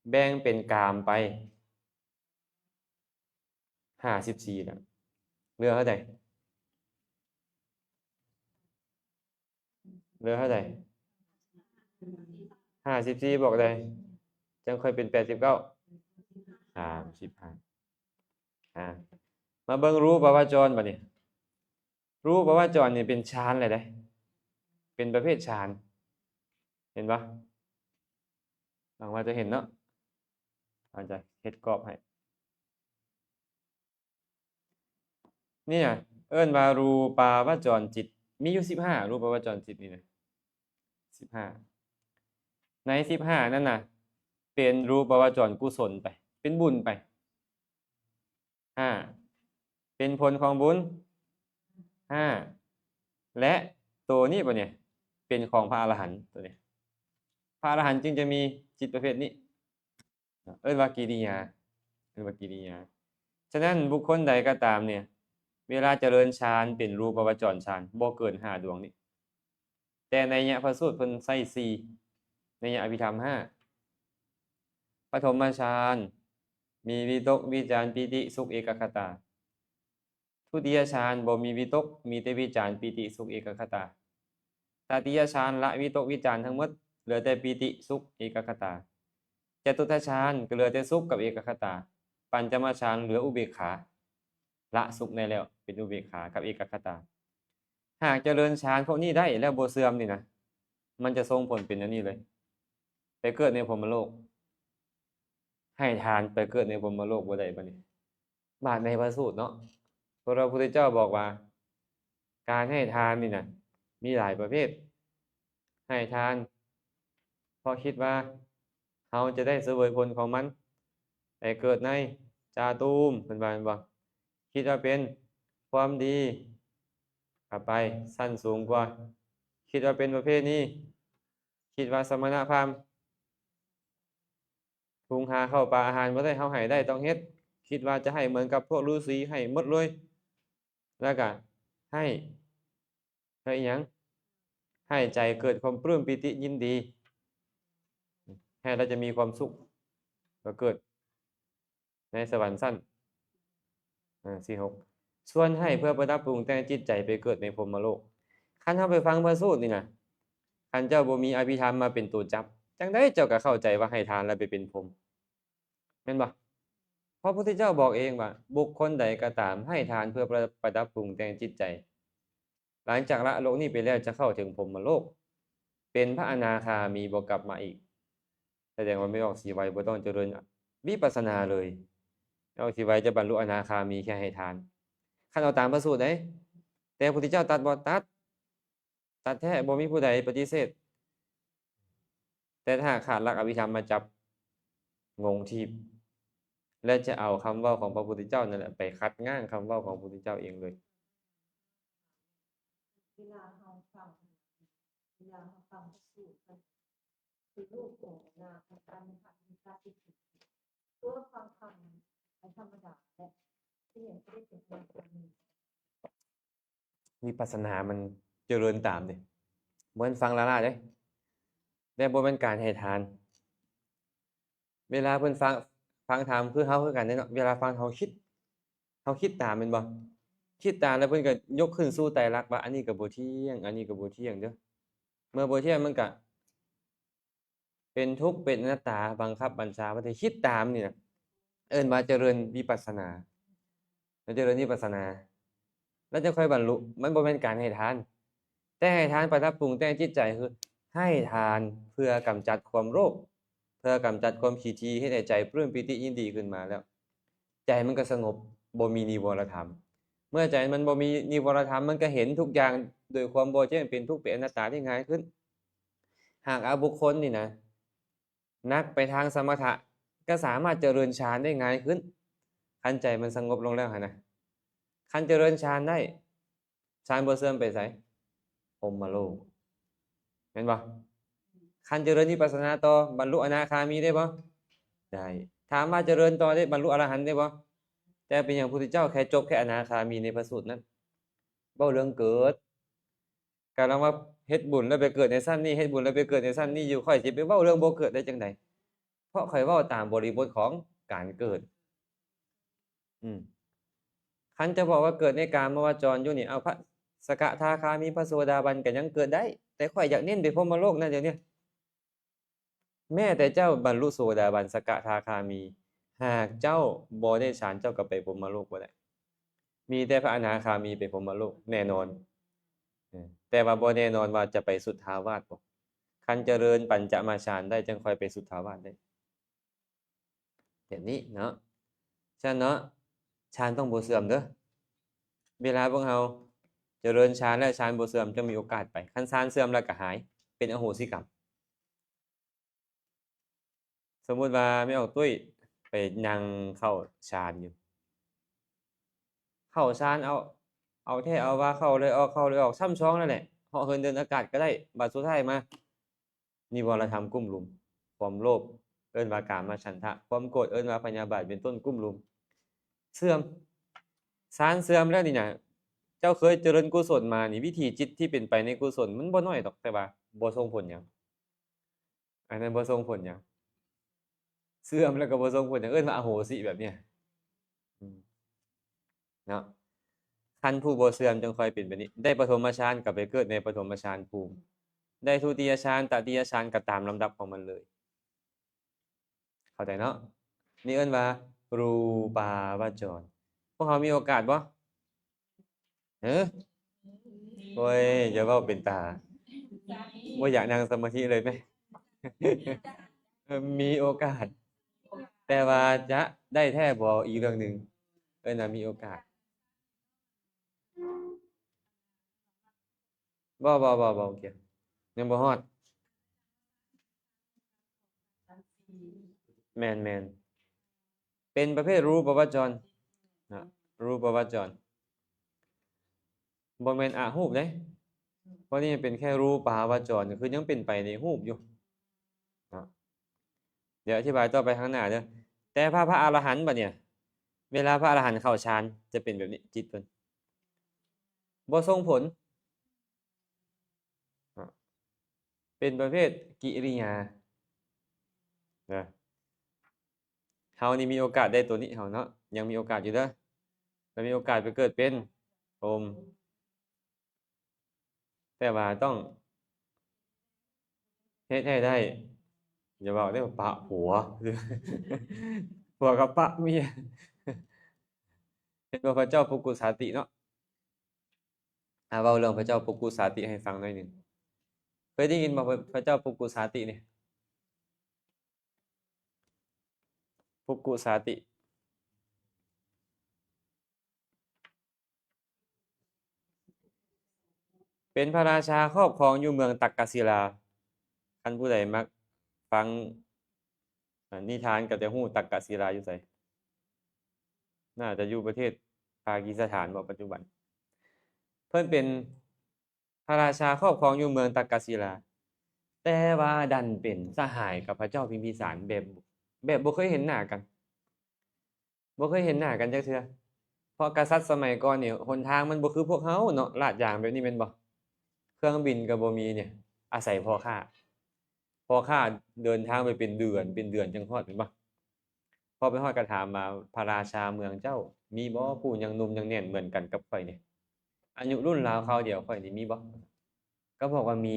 ແບ່ງເປັນກາມໄປ ຫ້າສິບສີ່ແລ້ວ ເຫຼືອເທົ່າໃດ? ເຫຼືອເທົ່າໃດ? ຫ້າສິບສີ່ບວກໃດ ຈັ່ງຄ່ອຍເປັນແປດສິບເກົ້າ? ສາມສິບຫ້າ. ອາ ມາເບິ່ງຮູບປະວະຈອນບາດນີ້. ຮູບປະວະຈອນນີ້ເປັນຊານແລ້ວເດ້ ເປັນປະເພດຊານ ເຫັນບໍ່? ຫວັງວ່າຈະເຫັນເນາະ ອາດຈະເຮັດກອບໃຫ້. ນີ້ນະ ເອີ້ນວ່າຮູປາວະຈອນຈິດ ມີຢູ່ສິບຫ້າ ຮູປາວະຈອນຈິດນີ້ນະ ສິບຫ້າ. ໃນສິບຫ້ານັ້ນນະ ເປັນຮູປາວະຈອນກຸສົນໄປ ເປັນບຸນໄປ ຫ້າ ເປັນຜົນຂອງບຸນ ຫ້າ ແລະ ໂຕນີ້ບາດນີ້ ເປັນຂອງພະອະລະຫັນ ໂຕນີ້ ພະອະລະຫັນຈຶ່ງຈະມີຈິດປະເພດນີ້ ເອີ້ນວ່າກິລິຍາ ເອີ້ນວ່າກິລິຍາ. ສະນັ້ນ ບຸກຄົນໃດກໍຕາມເນຍ ເວລາຈະເລີນຊານເປັນຮູປະວະຈອນຊານ ບໍ່ເກີນຫ້າດວງນີ້ ແຕ່ໄນຍະພະສູດເພິ່ນໃຊ້ສີ່ ໄນຍະອະພິທຳຫ້າ. ປະຖົມມະຊານ ມີວິຕົກ ວິຈານ ປີຕິ ສຸກ ເອກະຄະຕາ. ທຸຕິຍະຊານບໍ່ມີວິຕົກ ມີແຕ່ວິຈານ ປີຕິ ສຸກ ເອກະຄະຕາ. ຕະຕິຍະຊານລະວິຕົກ ວິຈານທັງໝົດ ເຫຼືອແຕ່ປີຕິ ສຸກ ເອກະຄະຕາ. ຈະຕຸດທະຊານກໍເຫຼືອແຕ່ສຸກກັບເອກະຄະຕາ. ປັນຈະມະຊານເຫຼືອອຸເບກຂາ ລະສຸກໄດ້ແລ້ວ ເປັນອຸເບກຂາກັບເອກະຄະຕາ. ຫາກຈະເລີນຊານພວກນີ້ໄດ້ແລ້ວບໍ່ເສື່ອມນີ້ນະ ມັນຈະສົ່ງຜົນເປັນອັນນີ້ເລີຍ ໄປເກີດໃນພົມມະໂລກ. ໃຫ້ທານໄປເກີດໃນພົມມະໂລກບໍ່ໄດ້ບາດນີ້. ບາດໃນພະສູດເນາະ ເພາະວ່າພະພຸດທະເຈົ້າບອກວ່າ ການໃຫ້ທານນີ້ນະ ມີຫຼາຍປະເພດ. ໃຫ້ທານເພາະຄິດວ່າເຮົາຈະໄດ້ສະເຫວີຍຜົນຂອງມັນ ໄປເກີດໃນຈາຕູມ ເພິ່ນວ່າແມ່ນບໍ່? ຄິດວ່າເປັນຄວາມດີ ເອົາໄປຊັ້ນສູງກວ່າ. ຄິດວ່າເປັນປະເພນີ ຄິດວ່າສະມະນະພາມ ຫຸງຫາເຂົ້າປາອາຫານບໍ່ໄດ້ ເຮົາໃຫ້ໄດ້ຕ້ອງເຮັດ. ຄິດວ່າຈະໃຫ້ເໝືອນກັບພວກລືສີ ໃຫ້ໝົດເລີຍ. ແລ້ວກະໃຫ້ ໃຫ້ອີ່ຫຍັງ? ໃຫ້ໃຈເກີດຄວາມປຶ້ມປີຕິຍິນດີ ໃຫ້ແລ້ວຈະມີຄວາມສຸກ ກໍເກີດໃນສະຫວັນຊັ້ນ ເອີ ສີ່ ຫົກ. ສ່ວນໃຫ້ເພື່ອປະດັບປຸງແຕ່ງຈິດໃຈໄປເກີດໃນພົມມະໂລກ. ຄັນເຮົາໄປຟັງພະສູດນີ້ນະ ຄັນເຈົ້າບໍ່ມີອະພິທຳມາເປັນໂຕຈັບ ຈັ່ງໃດເຈົ້າກໍເຂົ້າໃຈວ່າໃຫ້ທານແລ້ວໄປເປັນພົມ ແມ່ນບໍ່? ເພາະພະພຸດທະເຈົ້າບອກເອງວ່າ ບຸກຄົນໃດກໍຕາມໃຫ້ທານເພື່ອປະ ປະດັບປຸງແຕ່ງຈິດໃຈ ຫຼັງຈາກລະໂລກນີ້ໄປແລ້ວຈະເຂົ້າເຖິງພົມມະໂລກ ເປັນພະອະນາຄາມີບໍ່ກັບມາອີກ. ສະແດງວ່າແມ່ອອກສີໄວບໍ່ຕ້ອງຈະເລີນວິປັດສະນາເລີຍ. ແມ່ອອກສີໄວຈະບັນລຸອະນາຄາມີແຄ່ໃຫ້ທານ. ຄັນເອົາຕາມພະສູດເດ້ ແຕ່ພະພຸດທະເຈົ້າຕັດບໍ່? ຕັດ. ຕັດແທ້ ບໍ່ມີຜູ້ໃດປະຕິເສດ. ແຕ່ຖ້າຫາກຂາດຫຼັກອະພິທຳມາຈັບ ງົງທີບ ແລະ ຈະເອົາຄຳເວົ້າຂອງພະພຸດທະເຈົ້ານັ້ນແຫຼະໄປຂັດງານຄຳເວົ້າຂອງພະພຸດທະເຈົ້າເອງເລີຍ. ເວລາເຮົາຟັງ ເວລາເຮົາຟັງພະສູດ ຄືລູກຂອງນາງ ອັນ ອັນ ອັນ ອັນ ອັນ ອັນ ເພື່ອຟັງທຳ ອັນ ທຳມະດາ ແລະ ທີ່ຍັງບໍ່ໄດ້ເປັນອະນາຄາມີ. ວິປັດສະນາມັນຈະເລີນຕາມເດ້ ບໍ່ແມ່ນຟັງລ້າໆເດ້ ແລະ ບໍ່ແມ່ນການໃຫ້ທານ. ເວລາເພິ່ນຟັງ ຟັງທຳຄືເຮົາຄືກັນເດ້ເນາະ ເວລາຟັງເຮົາຄິດ ເຮົາຄິດຕາມແມ່ນບໍ່? ຄິດຕາມແລ້ວເພິ່ນກໍຍົກຂຶ້ນສູ່ໄຕລັກວ່າ ອັນນີ້ກໍບໍ່ທ່ຽງ ອັນນີ້ກໍບໍ່ທ່ຽງເດີ້. ເມື່ອບໍ່ທ່ຽງມັນກໍ ເປັນທຸກ ເປັນອະນັດຕາ ບັງຄັບບັນຊາບໍ່ໄດ້ ຄິດຕາມນີ້ນະ ເອີ້ນວ່າຈະເລີນວິປັດສະນາ. ເຮົາຈະເລີນວິປັດສະນາ ແລ້ວຈະຄ່ອຍບັນລຸ. ມັນບໍ່ແມ່ນການໃຫ້ທານ ແຕ່ໃຫ້ທານປະດັບປຸງແຕ່ງຈິດໃຈ ຄືໃຫ້ທານເພື່ອກຳຈັດຄວາມໂລບ ເພື່ອກຳຈັດຄວາມຂີ້ຖີ່ ເຮັດໃຫ້ໃຈປຶ້ມປີຕິຍິນດີຂຶ້ນມາແລ້ວ ໃຈມັນກໍສະຫງົບ ບໍ່ມີນິວອນລະທຳ. ເມື່ອໃຈມັນບໍ່ມີນິວອນລະທຳ ມັນກໍເຫັນທຸກຢ່າງໂດຍຄວາມບໍ່ແຈ້ງ ເປັນທຸກ ເປັນອະນັດຕາໄດ້ງ່າຍຂຶ້ນ. ຫາກວ່າບຸກຄົນນີ້ນະ ໜັກໄປທາງສະມະຖະ ກໍສາມາດຈະເລີນຊານໄດ້ງ່າຍຂຶ້ນ ຄັນໃຈມັນສະຫງົບລົງແລ້ວຫັ້ນນະ. ຄັນຈະເລີນຊານໄດ້ ຊານບໍ່ເສື່ອມໄປໃສ? ພົມມະໂລກ ແມ່ນບໍ່? ຄັນຈະເລີນວິປັດສະນາຕໍ່ ບັນລຸອະນາຄາມີໄດ້ບໍ່? ໄດ້. ຖາມວ່າຈະເລີນຕໍ່ໄດ້ ບັນລຸອະລະຫັນໄດ້ບໍ່? ແຕ່ເປັນຫຍັງພຸດທະເຈົ້າແຄ່ຈົບແຄ່ອະນາຄາມີໃນພະສູດນັ້ນ? ເວົ້າເລື່ອງເກີດ ກຳລັງວ່າເຮັດບຸນແລ້ວໄປເກີດໃນຊັ້ນນີ້ ເຮັດບຸນແລ້ວໄປເກີດໃນຊັ້ນນີ້ຢູ່ ຂ້ອຍຊິໄປເວົ້າເລື່ອງບໍ່ເກີດໄດ້ຈັ່ງໃດ? ເພາະຂ້ອຍເວົ້າຕາມບໍລິບົດຂອງການເກີດ. ອືມ ຄັນຈະບອກວ່າເກີດໃນກາມະວະຈອນຢູ່ນີ້ ເອົາ ພະສະກະທາຄາມີ ພະໂສດາບັນກໍຍັງເກີດໄດ້ ແຕ່ຂ້ອຍຢາກເນັ້ນໄປພົມມະໂລກນະດຽວນີ້. ແມ້ແຕ່ເຈົ້າບັນລຸໂສດາບັນ ສະກະທາຄາມີ ຫາກເຈົ້າບໍ່ໄດ້ຊານ ເຈົ້າກໍໄປພົມມະໂລກບໍ່ໄດ້. ມີແຕ່ພະອະນາຄາມີໄປພົມມະໂລກແນ່ນອນ ເອີ ແຕ່ວ່າບໍ່ແນ່ນອນວ່າຈະໄປສຸດທາວາດບໍ່. ຄັນຈະເລີນປັນຈະມາຊານໄດ້ ຈັ່ງຄ່ອຍໄປສຸດທາວາດໄດ້ ແບບນີ້ເນາະ. ສະນັ້ນເນາະ ຊານຕ້ອງບໍ່ເສື່ອມເດີ. ເວລາພວກເຮົາຈະເລີນຊານແລ້ວ ຊານບໍ່ເສື່ອມ ຈະມີໂອກາດໄປ. ຄັນຊານເສື່ອມແລ້ວກໍຫາຍ ເປັນອະໂຫສິກຳ. ສົມມຸດວ່າແມ່ອອກຕຸ້ຍໄປນັ່ງເຂົ້າຊານຢູ່ ເຂົ້າຊານ ເອົາ ເອົາແທ້ເອົາວ່າ ເຂົ້າເລີຍອອກ ເຂົ້າເລີຍອອກ ຊ້ຳຊອງນັ້ນແຫຼະ ເຫາະເຫີນເດີນອາກາດກໍໄດ້. ບາດສຸດທ້າຍມາ ນິວອນລະທຳກຸ້ມລຸມ ຄວາມໂລບເອີ້ນວ່າກາມະສັນທະ ຄວາມໂກດເອີ້ນວ່າພະຍາບາດ ເປັນຕົ້ນ ກຸ້ມລຸມ ເສື່ອມ. ຊານເສື່ອມແລ້ວນີ້ນະ ເຈົ້າເຄີຍຈະເລີນກຸສົນມານີ້ ວິຖີຈິດທີ່ເປັນໄປໃນກຸສົນມັນບໍ່ໜ້ອຍດອກ ແຕ່ວ່າບໍ່ສົ່ງຜົນຫຍັງ. ອັນນັ້ນບໍ່ສົ່ງຜົນຫຍັງ ເສື່ອມແລ້ວກໍບໍ່ສົ່ງຜົນຫຍັງ ເອີ້ນວ່າອະໂຫສິແບບເນີ້ຍ ອືມ ເນາະ. ຄັນຜູ້ບໍ່ເສື່ອມຈັ່ງຄ່ອຍເປັນແບບນີ້ ໄດ້ປະຖົມມະຊານກໍໄປເກີດໃນປະຖົມມະຊານພູມ ໄດ້ທຸຕິຍະຊານ ຕະຕິຍະຊານກໍຕາມລຳດັບຂອງມັນເລີຍ. ເຂົ້າໃຈເນາະ? ນີ້ເອີ້ນວ່າຮູປາວະຈອນ. ພວກເຮົາມີໂອກາດບໍ່? ເອີ ໂອ້ຍ ຢ່າເວົ້າເປັນຕາ ບໍ່ຢາກນັ່ງສະມາທິເລີຍແມ. ເອີ ມີໂອກາດ ແຕ່ວ່າຈະໄດ້ແທ້ບໍ່ ອີກເລື່ອງໜຶ່ງ. ເອີ້ນວ່າມີໂອກາດ. ບໍ່ ບໍ່ ບໍ່ ບໍ່ ບໍ່ກ່ຽວ ຍັງບໍ່ຮອດ. ແມ່ນໆ ເປັນປະເພດຮູປະວະຈອນນະ ຮູປະວະຈອນ ບໍ່ແມ່ນອະຮູບເດ້ ເພາະນີ້ເປັນແຄ່ຮູປາວະຈອນ ກໍຄືຍັງເປັນໄປໃນຮູບຢູ່ເນາະ. ດຽວອະທິບາຍຕໍ່ໄປຂ້າງໜ້າເດີ. ແຕ່ພະ ພະອະລະຫັນບັດນີ້ ເວລາພະອະລະຫັນເຂົ້າຊານຈະເປັນແບບນີ້ ຈິດເພິ່ນບໍ່ສົ່ງຜົນ ເປັນປະເພດກິລິຍານະ. ເຮົານີ້ມີໂອກາດໄດ້ໂຕນີ້ ເຮົາເນາະ ຍັງມີໂອກາດຢູ່ເດີ ແລະ ມີໂອກາດໄປເກີດເປັນພົມ ແຕ່ວ່າຕ້ອງເຮັດໃຫ້ໄດ້ ຢ່າເວົ້າເດ້ ປະຜົວ ຜົວກັບປະເມຍ. ເຫັນບໍ່ ພະເຈົ້າປຸກກຸສາຕິເນາະ ອາ ເວົ້າເລື່ອງພະເຈົ້າປຸກກຸສາຕິໃຫ້ຟັງໜ້ອຍໜຶ່ງ. ເຄີຍໄດ້ຍິນບໍ່ ພະ ພະເຈົ້າປຸກກຸສາຕິນີ້? ປຸກກຸສາຕິ ເປັນພະລາຊາຄອບຄອງຢູ່ເມືອງຕັກກະສິລາ. ຄັນຜູ້ໃດມັກຟັງ ອາ ນິທານກໍຈະຮູ້ ຕັກກະສິລາຢູ່ໃສ? ໜ້າຈະຢູ່ປະເທດປາກີສະຖານບໍ ປັດຈຸບັນ. ເພິ່ນເປັນ ພະລາຊາຄອບຄອງຢູ່ເມືອງຕັກກະສິລາ ແຕ່ວ່າດັນເປັນສະຫາຍກັບພະເຈົ້າພິມພິສານ ແບບ ແບບບໍ່ເຄີຍເຫັນໜ້າກັນ ບໍ່ເຄີຍເຫັນໜ້າກັນຈັກເທື່ອ. ເພາະກະສັດສະໄໝກ່ອນນີ້ ຫົນທາງມັນບໍ່ຄືພວກເຮົາເນາະ ລາດຢາງແບບນີ້ແມ່ນບໍ່? ເຄື່ອງບິນກໍບໍ່ມີນີ້ ອາໄສພໍ່ຄ້າ ພໍ່ຄ້າເດີນທາງໄປເປັນເດືອນ ເປັນເດືອນຈັ່ງຮອດ ແມ່ນບໍ່? ພໍໄປຮອດກໍຖາມວ່າ ພະລາຊາເມືອງເຈົ້າມີບໍ່ ຜູ້ຍັງໜຸ່ມຍັງແໜ້ນເໝືອນກັນກັບຂ້ອຍນີ້ ອາຍຸລຸ້ນລາວຄາວດຽວຂ້ອຍນີ້ມີບໍ່? ກໍບອກວ່າມີ.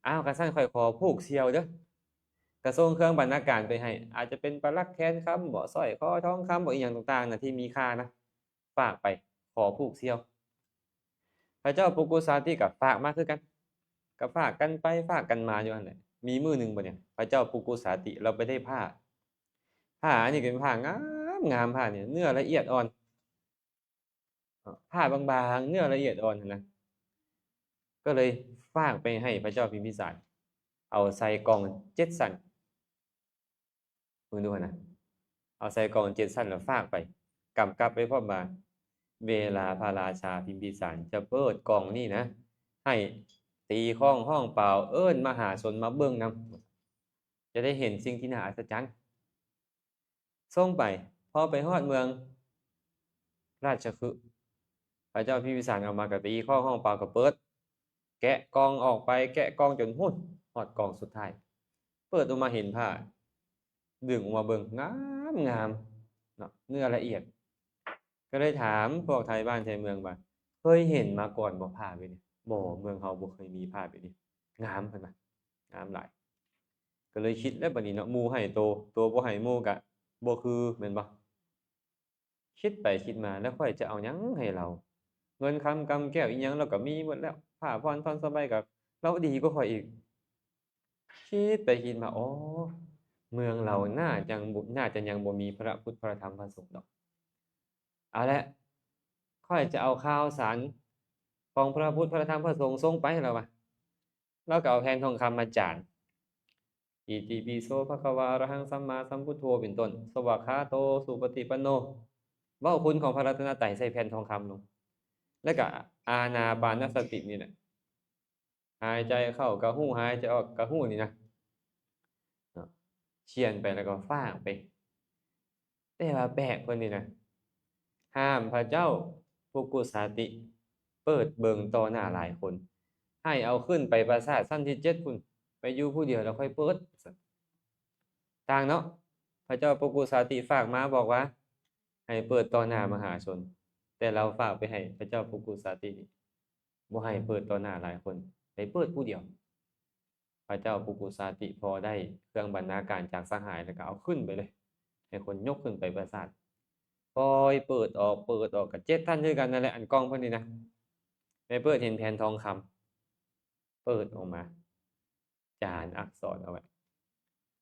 ອ້າວ ຄັນຊັ້ນຂ້ອຍຂໍຜູກສ່ຽວເດີ ກໍສົ່ງເຄື່ອງບັນນາການໄປໃຫ້ ອາດຈະເປັນປະຫຼັກແຂນຄຳບໍ ສ້ອຍຄໍທອງຄຳບໍ ອີ່ຫຍັງຕ່າງໆນະທີ່ມີຄ່ານະ ຝາກໄປ ຂໍຜູກສ່ຽວ. ພະເຈົ້າປຸກກຸສາຕິກໍຝາກມາຄືກັນ ກໍຝາກກັນໄປຝາກກັນມາຢູ່ຫັ້ນແຫຼະ. ມີມື້ໜຶ່ງບັດນີ້ ພະເຈົ້າປຸກກຸສາຕິລາວໄປໄດ້ຜ້າ ຜ້າອັນນີ້ເປັນຜ້າງາມໆ ຜ້ານີ້ເນື້ອລະອຽດອ່ອນ ຜ້າບາງໆ ເນື້ອລະອຽດອ່ອນຫັ້ນນະ ກໍເລີຍຝາກໄປໃຫ້ພະເຈົ້າພິມພິສານ. ເອົາໃສ່ກ່ອງເຈັດຊັ້ນ. ເບິ່ງດູຫັ້ນນະ ເອົາໃສ່ກ່ອງເຈັດຊັ້ນແລ້ວຝາກໄປ ກຳກັບໄວ້ພ້ອມວ່າ ເວລາພະລາຊາພິມພິສານຈະເປີດກ່ອງນີ້ນະ ໃຫ້ຕີຄ້ອງຮ້ອງປາວ ເອີ້ນມະຫາຊົນມາເບິ່ງນຳ ຈະໄດ້ເຫັນສິ່ງທີ່ໜ້າອັດສະຈັນ. ສົ່ງໄປ ພໍໄປຮອດເມືອງລາຊະຄຶ ພະເຈົ້າພິມພິສານອອກມາກໍຕີຄ້ອງຮ້ອງປາວກໍເປີດ ແກະກ່ອງອອກໄປ ແກະກ່ອງຈົນພຸ້ນ ຮອດກ່ອງສຸດທ້າຍ ເປີດອອກມາເຫັນຜ້າ ດຶງອອກມາເບິ່ງ ງາມໆເນາະ ເນື້ອລະອຽດ. ກໍເລີຍຖາມພວກໄທບ້ານໄທເມືອງວ່າ ເຄີຍເຫັນມາກ່ອນບໍ່ຜ້າແບບນີ້? ບໍ່ ເມືອງເຮົາບໍ່ເຄີຍມີຜ້າແບບນີ້ ງາມ ເພິ່ນວ່າ ງາມຫຼາຍ. ກໍເລີຍຄິດແລ້ວບັດນີ້ເນາະ ໝູ່ໃຫ້ໂຕ ໂຕບໍ່ໃຫ້ໝູ່ກະບໍ່ຄື ແມ່ນບໍ່? ຄິດໄປຄິດມາແລ້ວ ຂ້ອຍຈະເອົາຫຍັງໃຫ້ລາວ? ເງິນຄຳກຳແກ້ວອີ່ຫຍັງລາວກໍມີໝົດແລ້ວ ຜ້າຜ່ອນທ່ອນສະບາຍກໍລາວດີກວ່າຂ້ອຍອີກ. ຄິດໄປຄິດມາ ອໍ ເມືອງລາວໜ້າຍັງບໍ່ ໜ້າຈະຍັງບໍ່ມີພະພຸດ ພະທຳ ພະສົງດອກ. ເອົາແຫຼະ ຂ້ອຍຈະເອົາຂ່າວສານຂອງພະພຸດ ພະທຳ ພະສົງສົ່ງໄປ ລາວວ່າ. ລາວກໍເອົາແຜ່ນທອງຄຳມາຈານ ອິຕິປິໂສ ພະຄະວາ ອະລະຫັງ ສຳມາສຳພຸດໂທ ເປັນຕົ້ນ ສະວາຄາໂຕ ສຸປະຕິປັນໂນ ເວົ້າຄຸນຂອງພະລັດຕະນະໄຕໃສ່ແຜ່ນທອງຄຳລົງ ແລ້ວກໍອານາປານະສະຕິນີ້ແຫຼະ ຫາຍໃຈເຂົ້າກໍຮູ້ ຫາຍໃຈອອກກໍຮູ້ນີ້ນະ ເນາະ ຂຽນໄປແລ້ວກໍຝາກໄປ. ແຕ່ວ່າແປກເພິ່ນນີ້ນະ ຫ້າມພະເຈົ້າປຸກຸສາຕິເປີດເບິ່ງຕໍ່ໜ້າຫຼາຍຄົນ ໃຫ້ເອົາຂຶ້ນໄປປາສາດຊັ້ນທີເຈັດພຸ້ນ ໄປຢູ່ຜູ້ດຽວແລ້ວຄ່ອຍເປີດ ຕ່າງເນາະ. ພະເຈົ້າປຸກຸສາຕິຝາກມາບອກວ່າ ໃຫ້ເປີດຕໍ່ໜ້າມະຫາຊົນ ແຕ່ລາວຝາກໄປໃຫ້ພະເຈົ້າປຸກຸສາຕິນີ້ ບໍ່ໃຫ້ເປີດຕໍ່ໜ້າຫຼາຍຄົນ ໃຫ້ເປີດຜູ້ດຽວ. ພະເຈົ້າປຸກຸສາຕິພໍໄດ້ເຄື່ອງບັນນາການຈາກສະຫາຍ ແລ້ວກໍເອົາຂຶ້ນໄປເລີຍ ໃຫ້ຄົນຍົກຂຶ້ນໄປປາສາດ ປ່ອຍເປີດອອກ ເປີດອອກ ກໍເຈັດທ່ານຄືກັນນັ້ນແຫຼະ ອັນກ່ອງເພິ່ນນີ້ນະ ໄປເປີດເຫັນແຜ່ນທອງຄຳ ເປີດອອກມາ ຈານອັກສອນເອົາໄວ້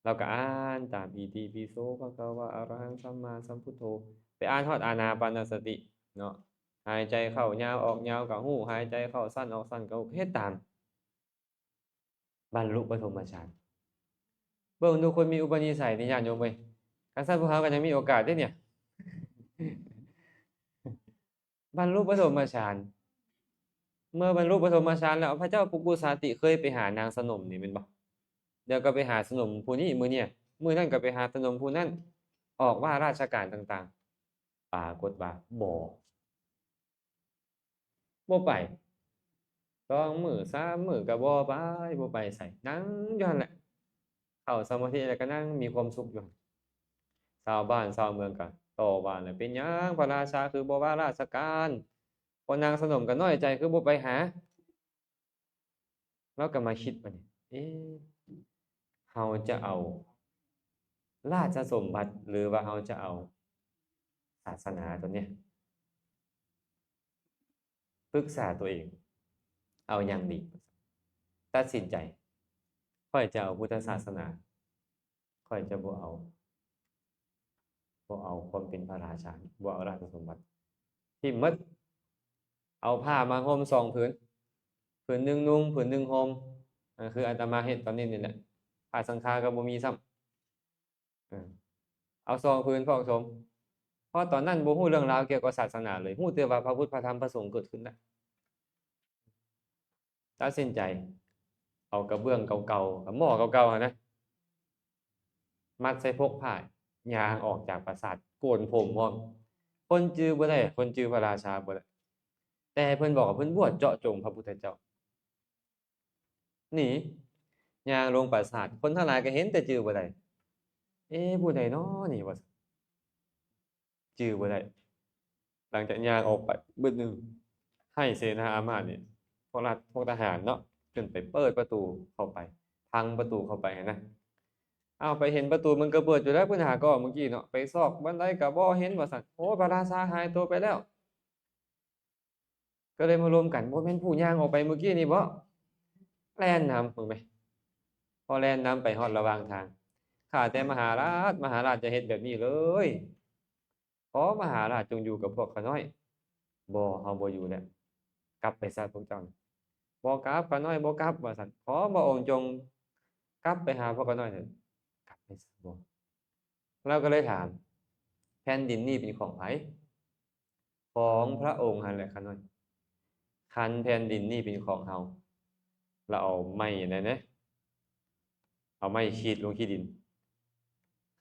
ລາວກໍອ່ານຕາມ ອິຕິປິໂສ ພະຄະວາ ອະລະຫັງ ສຳມາສຳພຸດໂທ ໄປອ່ານຮອດອານາປານະສະຕິເນາະ ຫາຍໃຈເຂົ້າຍາວອອກຍາວກໍຮູ້ ຫາຍໃຈເຂົ້າສັ້ນອອກສັ້ນກໍຮູ້ ເຮັດຕາມ ບັນລຸປະຖົມມະຊານ. ເບິ່ງດູ ຄົນມີອຸປະນິໄສນີ້ ຍາດໂຍມເອີຍ ຄັນຊັ້ນພວກເຮົາກໍຍັງມີໂອກາດເດ້ນີ້ ບັນລຸປະຖົມມະຊານ. ເມື່ອບັນລຸປະຖົມມະຊານແລ້ວ ພະເຈົ້າປຸກຸສາຕິເຄີຍໄປຫານາງສະໜົມນີ້ແມ່ນບໍ່? ດຽວກໍໄປຫາສະໜົມຜູ້ນີ້ ມື້ນີ້ ມື້ນັ້ນກໍໄປຫາສະໜົມຜູ້ນັ້ນ ອອກວ່າລາຊະການຕ່າງໆ ປາກົດວ່າບໍ່ ບໍ່ໄປ ສອງມື້ສາມມື້ກໍບໍ່ໄປ ບໍ່ໄປໃສ ນັ່ງຢູ່ຫັ້ນແຫຼະ ເຂົ້າສະມາທິແລ້ວກໍນັ່ງມີຄວາມສຸກຢູ່ຫັ້ນ. ຊາວບ້ານຊາວເມືອງກໍຕໍ່ວ່າແຫຼະ ເປັນຫຍັງພະລາຊາຄືບໍ່ວ່າລາຊະການ? ພວກນາງສະໜົມກໍນ້ອຍໃຈ ຄືບໍ່ໄປຫາ? ລາວກໍມາຄິດບັດນີ້ ເອ ເຮົາຈະເອົາລາຊະສົມບັດ ຫຼືວ່າເຮົາຈະເອົາສາສະໜາຕົວເນີ້ຍ? ປຶກສາຕົວເອງ ເອົາຫຍັງດີ? ຕັດສິນໃຈ ຂ້ອຍຈະເອົາພຸດທະສາສະໜາ ຂ້ອຍຈະບໍ່ເອົາ ບໍ່ເອົາຄວາມເປັນພະລາຊາ ບໍ່ເອົາລາຊະສົມບັດ ຖິ້ມໝົດ. ເອົາຜ້າມາຫົ່ມສອງຜືນ ຜືນໜຶ່ງນຸ່ງ ຜືນໜຶ່ງຫົ່ມ ຄືອາດຕະມາເຮັດຕອນນີ້ນີ້ແຫຼະ ຜ້າສັງຄາກໍບໍ່ມີຊ້ຳ ເອີ ເອົາສອງຜືນພອກສົມ. ເພາະຕອນນັ້ນບໍ່ຮູ້ເລື່ອງລາວກ່ຽວກັບສາສະໜາເລີຍ ຮູ້ແຕ່ວ່າພະພຸດ ພະທຳ ພະສົງເກີດຂຶ້ນແລ້ວ. ຕັດສິນໃຈເອົາກະເບື້ອງເກົ່າໆ ກັບໝໍ້ເກົ່າໆຫັ້ນນະ ມັດໃສ່ພົກຜ້າ ຍ່າງອອກຈາກປາສາດ ໂກນຜົມພ້ອມ. ຄົນຈື່ບໍ່ໄດ້ ຄົນຈື່ພະລາຊາບໍ່ໄດ້ ແຕ່ເພິ່ນບອກວ່າເພິ່ນບວດເຈາະຈົງພະພຸດທະເຈົ້າ. ໜີ ຍ່າງລົງປາສາດ ຄົນທັງຫຼາຍກໍເຫັນແຕ່ຈື່ບໍ່ໄດ້ ເອ ຜູ້ໃດນໍນີ້ ວ່າຊັ້ນ ຈື່ບໍ່ໄດ້. ຫຼັງຈາກຍ່າງອອກໄປບຶດໜຶ່ງ ໃຫ້ເສນາອາມາດນີ້ ພວກລັດ ພວກທະຫານເນາະ ຂຶ້ນໄປເປີດປະຕູເຂົ້າໄປ ພັງປະຕູເຂົ້າໄປຫັ້ນນະ. ອ້າວ ໄປເຫັນປະຕູມັນກໍເປີດຢູ່ແລ້ວ ເພິ່ນຫາກໍເມື່ອກີ້ເນາະ ໄປຊອກບ່ອນໃດກໍບໍ່ເຫັນ ວ່າຊັ້ນ. ໂອ້ ພະລາຊາຫາຍຕົວໄປແລ້ວ. ກໍເລີຍມາລົມກັນ ບໍ່ແມ່ນຜູ້ຍ່າງອອກໄປມື້ກີ້ນີ້ບໍ? ແລ່ນນຳເບິ່ງແມະ ພໍແລ່ນນຳໄປຮອດລະຫວ່າງທາງ ຂ້າແຕ່ມະຫາລາດ ມະຫາລາດຢ່າເຮັດແບບນີ້ເລີຍ ຂໍມະຫາລາດຈົ່ງຢູ່ກັບພວກຂ້ານ້ອຍ. ບໍ່ ເຮົາບໍ່ຢູ່ແລ້ວ ກັບໄປຊະພວກເຈົ້າ. ບໍ່ກັບ ຂ້ານ້ອຍບໍ່ກັບ ວ່າຊັ້ນ. ຂໍພະອົງຈົ່ງ ກັບໄປຫາພວກຂ້ານ້ອຍເຖິາ ກັບໄປຊະບໍ່. ລາວກໍເລີຍຖາມ ແຜ່ນດິນນີ້ເປັນຂອງໃຜ? ຂອງພະອົງຫັ້ນແຫຼະຂ້ານ້ອຍ. ຄັນແຜ່ນດິນນີ້ເປັນຂອງເຮົາ ລາວເອົາໄມ້ອັນນັ້ນເດ້ ເອົາໄມ້ຂີດລົງຂີ້ດິນ.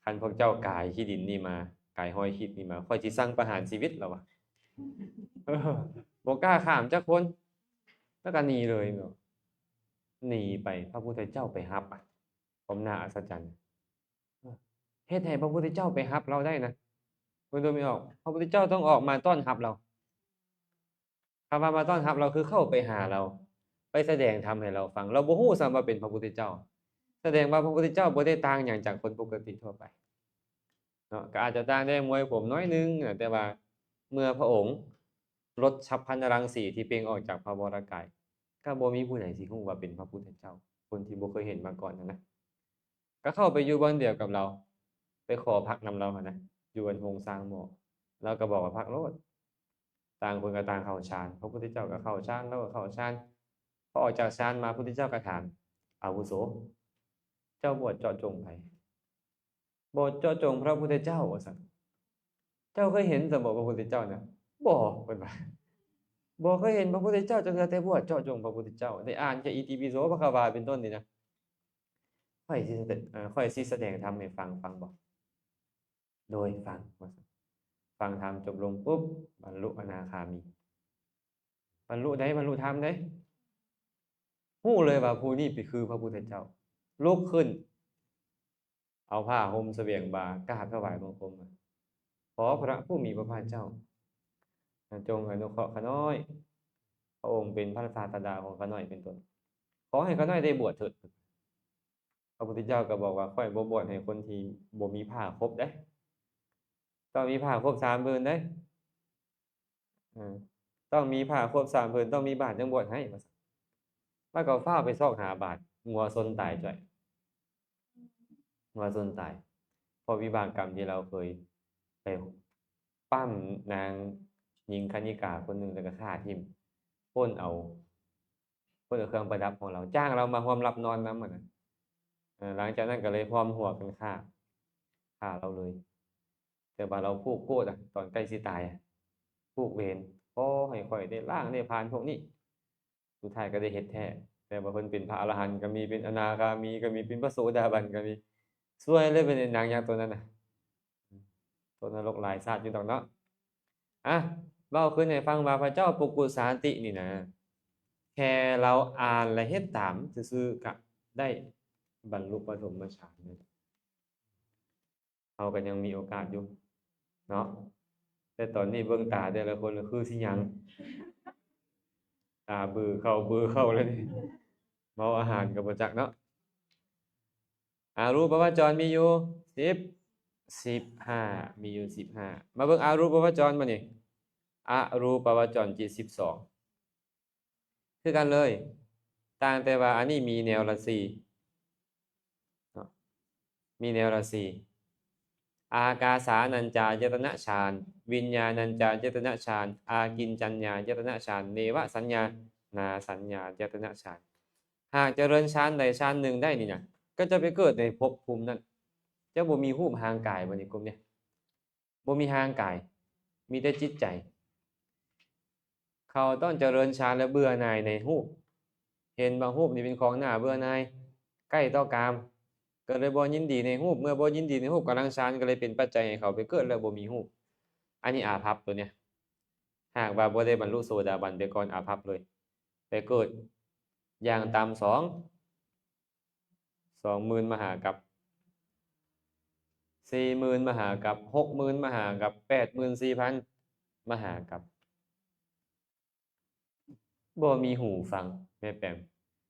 ຄັນພວກເຈົ້າກາຍຂີ້ດິນນີ້ມາ ກາຍຮອຍຂີດນີ້ມາ ຂ້ອຍຊິສັ່ງປະຫານຊີວິດ ລາວວ່າ. ເອີ ບໍ່ກ້າຂ້າມຈັກຄົນ ແລ້ວກໍໜີເລີຍເນາະ. ໜີໄປ ພະພຸດທະເຈົ້າໄປຮັບ ຄວາມໜ້າອັດສະຈັນ ເຮັດໃຫ້ພະພຸດທະເຈົ້າໄປຮັບລາວໄດ້ນະ. ເພິ່ນໂດຍມີອອກ ພະພຸດທະເຈົ້າຕ້ອງອອກມາຕ້ອນຮັບລາວ. ຄຳວ່າມາຕ້ອນຮັບລາວ ຄືເຂົ້າໄປຫາລາວ ໄປສະແດງທຳໃຫ້ລາວຟັງ. ລາວບໍ່ຮູ້ຊ້ຳວ່າເປັນພະພຸດທະເຈົ້າ. ສະແດງວ່າພະພຸດທະເຈົ້າບໍ່ໄດ້ຕ່າງຫຍັງຈາກຄົນປົກກະຕິທົ່ວໄປເນາະ. ກໍອາດຈະຕ່າງແຕ່ມວຍຜົມໜ້ອຍໜຶ່ງນະ, ແຕ່ວ່າເມື່ອພະອົງລົດສັບພັນນະລັງສີທີ່ເປັ່ງອອກຈາກພະວໍລະກາຍ, ກໍບໍ່ມີຜູ້ໃດຊິຮູ້ວ່າເປັນພະພຸດທະເຈົ້າ, ຄົນທີ່ບໍ່ເຄີຍເຫັນມາກ່ອນຫັ້ນນະ. ກໍເຂົ້າໄປຢູ່ບ່ອນດຽວກັບລາວ, ໄປຂໍພັກນຳລາວຫັ້ນນະ, ຢູ່ອັນໂຮງສ້າງໝໍ. ລາວກໍບອກວ່າພັກໂລດ. ຕ່າງຄົນກໍຕ່າງເຂົ້າฌານ, ພະພຸດທະເຈົ້າກໍເຂົ້າฌານ, ລາວກໍເຂົ້າฌານ. ພໍອອກຈາກฌານມາ, ພຸດທະເຈົ້າກໍຖາມ, ອາວຸໂສ, ເຈົ້າບວດເຈາະຈົງໃຜ? ບວດເຈາະຈົງພະພຸດທະເຈົ້າ ວ່າຊັ້ນ. ເຈົ້າເຄີຍເຫັນຊັ້ນບໍ່ພະພຸດທະເຈົ້ານະ? ບໍ່, ເພິ່ນວ່າ ບໍ່ເຄີຍເຫັນພະພຸດທະເຈົ້າຈັກເທື່ອ, ແຕ່ບວດເຈາະຈົງພະພຸດທະເຈົ້າ, ໄດ້ອ່ານແຕ່ອິຕິປິໂສ ພະຄະວາ ເປັນຕົ້ນນີ້ນະ. ຂ້ອຍຊິສະແດງ ເອີ ຂ້ອຍຊິສະແດງທຳໃຫ້ຟັງ, ຟັງບໍ່? ໂດຍ ຟັງ ວ່າຊັ້ນ. ຟັງທຳຈົບລົງປຸບ ບັນລຸອະນາຄາມີ. ບັນລຸໃດ? ບັນລຸທຳໃດ? ຮູ້ເລີຍວ່າຜູ້ນີ້ເປັນຄືພະພຸດທະເຈົ້າ. ລຸກຂຶ້ນ ເອົາຜ້າຫົ່ມສະບຽງບ່າ ກາບຖວາຍບັງຄົມວ່າ ຂໍພະຜູ້ມີພະພາກເຈົ້າ ຈົ່ງອະນຸເຄາະຂ້ານ້ອຍ, ພະອົງເປັນພະສາດສະດາຂອງຂ້ານ້ອຍເປັນຕົ້ນ, ຂໍໃຫ້ຂ້ານ້ອຍໄດ້ບວດເຖີດ. ພະພຸດທະເຈົ້າກໍບອກວ່າ ຂ້ອຍບໍ່ບວດໃຫ້ຄົນທີ່ບໍ່ມີຜ້າຄົບເດ້, ຕ້ອງມີຜ້າຄົບສາມຜືນເດ້. ເອີ ຕ້ອງມີຜ້າຄົບສາມຜືນ, ຕ້ອງມີບາດຈັ່ງບວດໃຫ້ ວ່າຊັ້ນ. ລາວກໍຟ້າວໄປຊອກຫາບາດ, ງົວຊົນຕາຍຈ້ອຍ, ງົວຊົນຕາຍ ເພາະວິບາກກຳທີ່ລາວເຄີຍໄປປ້ຳນາງຍິງຄະນິກາຄົນໜຶ່ງ ແລ້ວກໍຂ້າຖິ້ມ, ປຸ້ນເອົາ ເພິ່ນເອົາເຄື່ອງປະດັບຂອງລາວ, ຈ້າງລາວມາຮ່ວມຫຼັບນອນນຳຫັ້ນນະ. ເອີ ຫຼັງຈາກນັ້ນກໍເລີຍຮ່ວມຫົວກັນຂ້າ, ຂ້າລາວເລີຍ. ແຕ່ວ່າລາວຜູກໂກດອະ, ຕອນໃກ້ຊິຕາຍອະ, ຜູກເວນ, ຂໍໃຫ້ຂ້ອຍໄດ້ລ້າງໄດ້ຜ່ານພວກນີ້. ສຸດທ້າຍກໍໄດ້ເຮັດແທ້. ແຕ່ວ່າເພິ່ນເປັນພະອະລະຫັນກໍມີ, ເປັນອະນາຄາມີກໍມີ, ເປັນພະໂສດາບັນກໍມີ. ຊ່ວຍເລີຍ ເປັນນາງຍັກຕົວນັ້ນນະ. ຕົກນະລົກຫຼາຍຊາດຢູ່ດອກເນາະ. ອ່ະ ເວົ້າຄືນໃຫ້ຟັງວ່າ ພະເຈົ້າປຸກກຸສາຕິນີ້ນະ ແຄ່ລາວອ່ານ ແລະ ເຮັດຕາມຊື່ໆ ກະໄດ້ບັນລຸປະຖົມມະຊານ. ເຮົາກໍຍັງມີໂອກາດຢູ່ເນາະ, ແຕ່ຕອນນີ້ເບິ່ງຕາແຕ່ລະຄົນຄືຊິຫຍັງ, ຕາບືເຂົ້າບືເຂົ້າແລ້ວນີ້, ເມົາອາຫານກໍບໍ່ຈັກເນາະ. ອະຮູປະວະຈອນມີຢູ່ສິບ ສິບຫ້າ ມີຢູ່ສິບຫ້າ. ມາເບິ່ງອະຮູປະວະຈອນບາດນີ້, ອະຮູປະວະຈອນທີສິບສອງ ຄືກັນເລີຍ, ຕ່າງແຕ່ວ່າອັນນີ້ມີແນວລະສີ່ເນາະ, ມີແນວລະສີ່. ອາກາສານັນຈາຍະຕະນະຊານ, ວິນຍານັນຈາຍະຕະນະຊານ, ອາກິນຈັນຍາຍະຕະນະຊານ, ເນວະສັນຍານາສັນຍາຍະຕະນະຊານ. ຫາກຈະເລີນຊານໃດຊານໜຶ່ງໄດ້ນີ້ນະ, ກໍຈະໄປເກີດໃນພົບພູມນັ້ນ. ຈະບໍ່ມີຮູບຮ່າງກາຍບໍ່ນີ້ ກຸ່ມນີ້? ບໍ່ມີຮ່າງກາຍ, ມີແຕ່ຈິດໃຈ. ເຂົາຕ້ອງຈະເລີນຊານ ແລະ ເບື່ອໜ່າຍໃນຮູບ, ເຫັນບາງຮູບນີ້ເປັນຂອງໜ້າເບື່ອໜ່າຍ, ໃກ້ຕໍ່ກາມ, ກໍເລີຍບໍ່ຍິນດີໃນຮູບ. ເມື່ອບໍ່ຍິນດີໃນຮູບ, ກຳລັງຊານກໍເລີຍເປັນປັດໄຈໃຫ້ເຂົາໄປເກີດ ແລະ ບໍ່ມີຮູບ. ອັນນີ້ອາພັບຕົວເນີ້ຍ. ຫາກວ່າບໍ່ໄດ້ບັນລຸໂສດາບັນໄປກ່ອນ, ອາພັບເລີຍ, ໄປເກີດຢ່າງຕ່ຳສອງ ສອງໝື່ນມະຫາກັບ, ສີ່ໝື່ນມະຫາກັບ, ຫົກໝື່ນມະຫາກັບ, ແປດໝື່ນສີ່ພັນມະຫາກັບ. ບໍ່ມີຫູຟັງ, ແມ່ແປງ.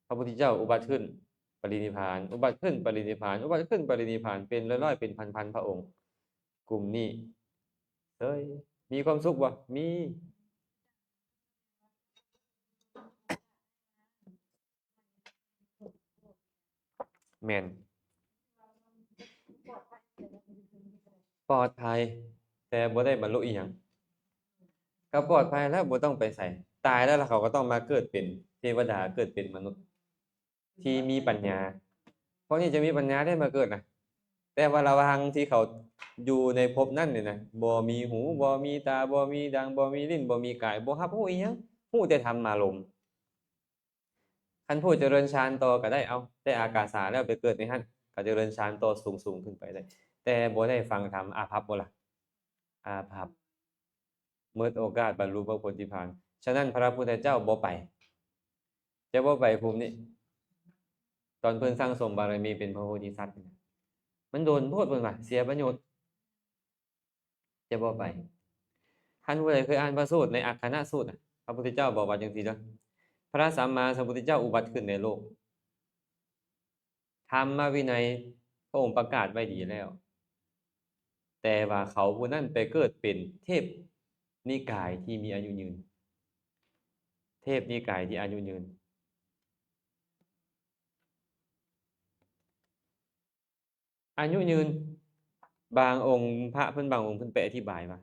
ພະພຸດທະເຈົ້າອຸບັດຂຶ້ນປະລິນິບພານ, ອຸບັດຂຶ້ນປະລິນິບພານ, ອຸບັດຂຶ້ນປະລິນິບພານ, ເປັນຮ້ອຍໆ ເປັນພັນໆ ພະອົງ. ກຸ່ມນີ້ເຊີຍ, ມີຄວາມສຸກບໍ່? ມີ. ແມ່ນ. ປອດໄພ, ແຕ່ບໍ່ໄດ້ບັນລຸອີ່ຫຍັງ. ກໍປອດໄພແລ້ວ, ບໍ່ຕ້ອງໄປໃສ. ຕາຍແລ້ວ, ແລ້ວເຂົາກໍຕ້ອງມາເກີດເປັນເທວະດາ, ເກີດເປັນມະນຸດທີ່ມີປັນຍາ. ພວກນີ້ຈະມີປັນຍາໄດ້ມາເກີດນະ. ແຕ່ວ່າລະຫວ່າງທີ່ເຂົາຢູ່ໃນພົບນັ້ນນີ້ນະ ບໍ່ມີຫູ ບໍ່ມີຕາ ບໍ່ມີດັງ ບໍ່ມີລີ້ນ ບໍ່ມີກາຍ ບໍ່ຮັບຮູ້ອີ່ຫຍັງ ຮູ້ແຕ່ທຳມາລົມ. ຄັນຜູ້ຈະເລີນຊານຕໍ່ກໍໄດ້ ເອົາແຕ່ອາກາສາແລ້ວໄປເກີດໃນຫັ້ນ ກໍຈະເລີນຊານຕໍ່ສູງໆຂຶ້ນໄປໄດ້ ແຕ່ບໍ່ໄດ້ຟັງທຳ ອາພັບບໍ່ລະ? ອາພັບ ໝົດໂອກາດບັນລຸພະໂພທິພານ. ສະນັ້ນພະພຸດທະເຈົ້າບໍ່ໄປ ຈະບໍ່ໄປພູມນີ້ ຕອນເພິ່ນສັ່ງສົມບາລະມີເປັນພະໂພທິສັດນີ້ນະ ມັນດົນໂພດ ເພິ່ນວ່າເສຍປະໂຫຍດ ຈະບໍ່ໄປ. ຄັນຜູ້ໃດເຄີຍອ່ານພະສູດໃນອັກຂະນະສູດນະ ພະພຸດທະເຈົ້າບອກວ່າຈັ່ງຊີ້ເດີ ພະສຳມາສຳພຸດທະເຈົ້າອຸບັດຂຶ້ນໃນໂລກ ທຳມະວິໄນພະອົງປະກາດໄວ້ດີແລ້ວ ແຕ່ວ່າເຂົາຜູ້ນັ້ນໄປເກີດເປັນເທບນິກາຍທີ່ມີອາຍຸຍືນ ເທບນິກາຍທີ່ອາຍຸຍືນ ອາຍຸຍືນ. ບາງອົງພະເພິ່ນ ບາງອົງເພິ່ນໄປອະທິບາຍວ່າ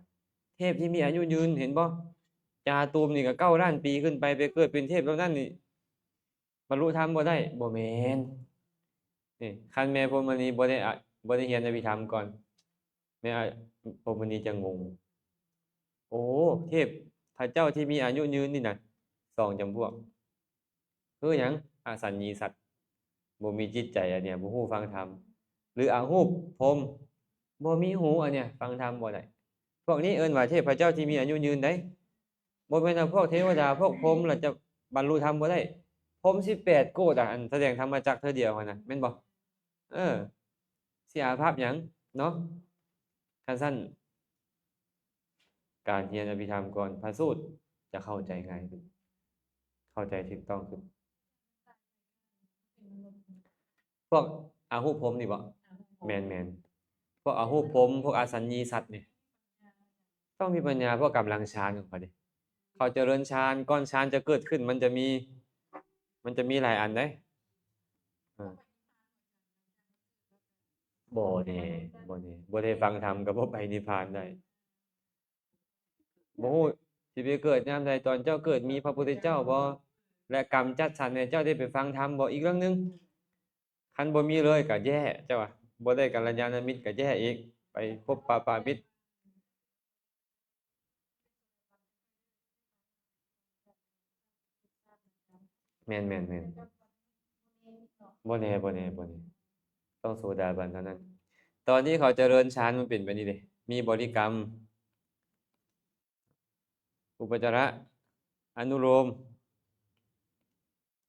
ເທບທີ່ມີອາຍຸຍືນ ເຫັນບໍ່ ຈາຕູມນີ້ກໍເກົ້າລ້ານປີຂຶ້ນໄປ ໄປເກີດເປັນເທບເຫຼົ່ານັ້ນນີ້ ບັນລຸທຳບໍ່ໄດ້. ບໍ່ແມ່ນ ນີ້ ຄັນແມ່ພົມມະນີບໍ່ໄດ້ ອະ ບໍ່ໄດ້ຮຽນອະພິທຳກ່ອນ ແມ່ ອະ ພົມມະນີຈະງົງ. ໂອ້ ເທບພະເຈົ້າທີ່ມີອາຍຸຍືນນີ້ນະ ສອງຈຳພວກ ຄືຫຍັງ? ອະສັນຍີສັດ ບໍ່ມີຈິດໃຈ ອັນເນີ້ຍ ບໍ່ຮູ້ຟັງທຳ ຫຼື ອະຮູບພົມ ບໍ່ມີຫູ ອັນເນີ້ຍ ຟັງທຳບໍ່ໄດ້. ພວກນີ້ເອີ້ນວ່າເທບພະເຈົ້າທີ່ມີອາຍຸຍືນໃດ໋ ບໍ່ແມ່ນວ່າພວກເທວະດາ ພວກພົມລະຈະບັນລຸທຳບໍ່ໄດ້. ພົມສິບແປດໂກດ ອະ ອັນສະແດງທຳມະຈັກເທື່ອດຽວຫັ້ນນະ ແມ່ນບໍ່? ເອີ ຊິອາພັບຫຍັງເນາະ? ຄັນຊັ້ນ ການຮຽນອະພິທຳກ່ອນພະສູດຈະເຂົ້າໃຈງ່າຍຂຶ້ນ ເຂົ້າໃຈຖືກຕ້ອງຂຶ້ນ. ພວກອະຮູບພົມນີ້ບໍ? ແມ່ນໆ ພວກອະຮູບພົມ ພວກອະສັນຍີສັດນີ້ ຕ້ອງມີປັນຍາ ພວກກຳລັງຊານຂອງເຂົາເດ້ ເຂົາຈະເລີນຊານ ກ່ອນຊານຈະເກີດຂຶ້ນ ມັນຈະມີ ມັນຈະມີຫຼາຍອັນເດ້. ອາ ບໍ່ແນ່ ບໍ່ແນ່ ບໍ່ໄດ້ຟັງທຳກໍບໍ່ໄປນິບພານໄດ້. ບໍ່ຮູ້ຊິໄປເກີດຍາມໃດ ຕອນເຈົ້າເກີດມີພະພຸດທະເຈົ້າບໍ່ ແລະ ກຳຈັດສັນໃຫ້ເຈົ້າໄດ້ໄປຟັງທຳບໍ່ ອີກເລື່ອງໜຶ່ງ. ຄັນບໍ່ມີເລີຍກໍແຍ່ ເຈົ້າວ່າ ບໍ່ໄດ້ກັນລະຍານະມິດກໍແຍ່ອີກ ໄປພົບປະປາມິດ. ແມ່ນໆໆ ບໍ່ແນ່ ບໍ່ແນ່ ບໍ່ແນ່ ຕ້ອງໂສດາບັນເທົ່ານັ້ນ. ຕອນທີ່ເຂົາຈະເລີນຊານມັນເປັນແບບນີ້ເດ້ ມີບໍລິກຳ ອຸປະຈາລະ ອະນຸໂລມ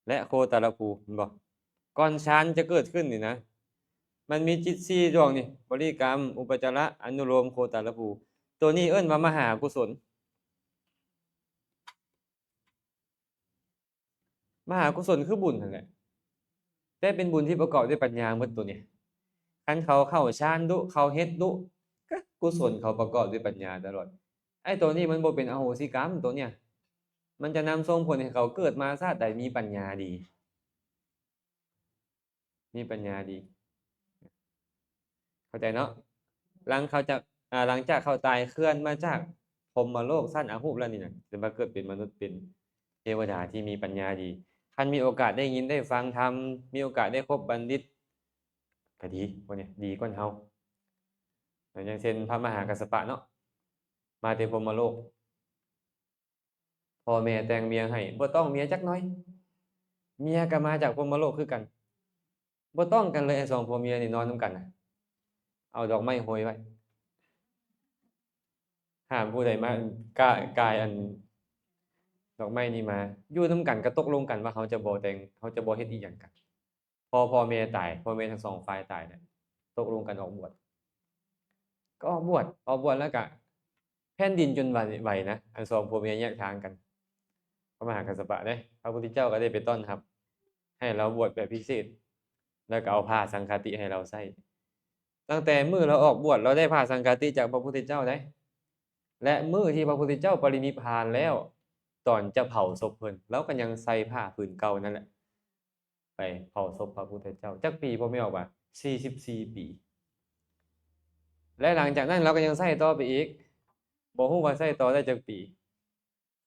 ແລະ ໂຄຕາລະພູ ເຫັນບໍ່? ກ່ອນຊານຈະເກີດຂຶ້ນນີ້ນະ ມັນມີຈິດສີ່ດວງນີ້ ບໍລິກຳ ອຸປະຈາລະ ອະນຸໂລມ ໂຄຕາລະພູ ໂຕນີ້ເອີ້ນວ່າມະຫາກຸສົນ. ມະຫາກຸສົນຄືບຸນຫັ້ນແຫຼະ ແຕ່ເປັນບຸນທີ່ປະກອບດ້ວຍປັນຍາໝົດໂຕນີ້. ຄັນເຂົາເຂົ້າຊານດຸ ເຂົາເຮັດດຸ ກໍກຸສົນເຂົາປະກອບດ້ວຍປັນຍາຕະຫຼອດ. ໄອ້ໂຕນີ້ມັນບໍ່ເປັນອະໂຫສິກຳ ໂຕເນີ້ຍ ມັນຈະນຳສົ່ງຜົນໃຫ້ເຂົາເກີດມາຊາດໃດມີປັນຍາດີ. ມີປັນຍາດີ ເຂົ້າໃຈເນາະ? ຫຼັງເຂົາຈາກ ອາ ຫຼັງຈາກເຂົາຕາຍເຄື່ອນມາຈາກພົມມະໂລກຊັ້ນອະຮູບແລ້ວນີ້ນະ ຈະມາເກີດເປັນມະນຸດ ເປັນເທວະດາທີ່ມີປັນຍາດີ. ຄັນມີໂອກາດໄດ້ຍິນໄດ້ຟັງທຳ ມີໂອກາດໄດ້ຄົບບັນດິດກໍດີ ພວກນີ້ດີກວ່າເຮົາ. ຢ່າງເຊັ່ນ ພະມະຫາກັດສະປະເນາະ ມາແຕ່ພົມມະໂລກ ພໍ່ແມ່ແຕ່ງເມຍໃຫ້ ບໍ່ຕ້ອງເມຍຈັກໜ້ອຍ. ເມຍກໍມາຈາກພົມມະໂລກຄືກັນ ບໍ່ຕ້ອງກັນເລີຍ. ສອງຜົວເມຍນີ້ນອນນຳກັນນະ ເອົາດອກໄມ້ໂຮຍໄວ້ ຫ້າມຜູ້ໃດມາກາ ກາຍອັນດອກໄມ້ນີ້ມາ. ຢູ່ນຳກັນກໍຕົກລົງກັນວ່າເຮົາຈະບໍ່ແຕ່ງ ເຮົາຈະບໍ່ເຮັດອີ່ຫຍັງກັນ. ພໍພໍ່ແມ່ຕາຍ ພໍ່ແມ່ທັງສອງຝ່າຍຕາຍແລ້ວ ຕົກລົງກັນອອກບວດ ກໍອອກບວດ ອອກບວດແລ້ວກະແຜ່ນດິນຈົນໄຫວນະ ອັນສອງຜົວເມຍແຍກທາງກັນ. ພະມະຫາກັດສະປະເດ້ ພະພຸດທະເຈົ້າກໍໄດ້ໄປຕ້ອນຮັບ ໃຫ້ລາວບວດແບບພິເສດ ແລ້ວກໍເອົາຜ້າສັງຄະຕິໃຫ້ລາວໃສ່. ຕັ້ງແຕ່ມື້ລາວອອກບວດ ລາວໄດ້ຜ້າສັງຄະຕິຈາກພະພຸດທະເຈົ້າເດ້ ແລະ ມື້ທີ່ພະພຸດທະເຈົ້າປະລິນິບພານແລ້ວ ຕອນຈະເຜົາສົບເພິ່ນ ລາວກໍຍັງໃສ່ຜ້າຜືນເກົ່ານັ້ນແຫຼະ ໄປເຜົາສົບພະພຸດທະເຈົ້າ. ຈັກປີ ພໍ່ແມ່ອອກວ່າ ສີ່ສິບສີ່ປີ ແລະ ຫຼັງຈາກນັ້ນລາວກໍຍັງໃຊ້ຕໍ່ໄປອີກ ບໍ່ຮູ້ວ່າໃຊ້ຕໍ່ໄດ້ຈັກປີ.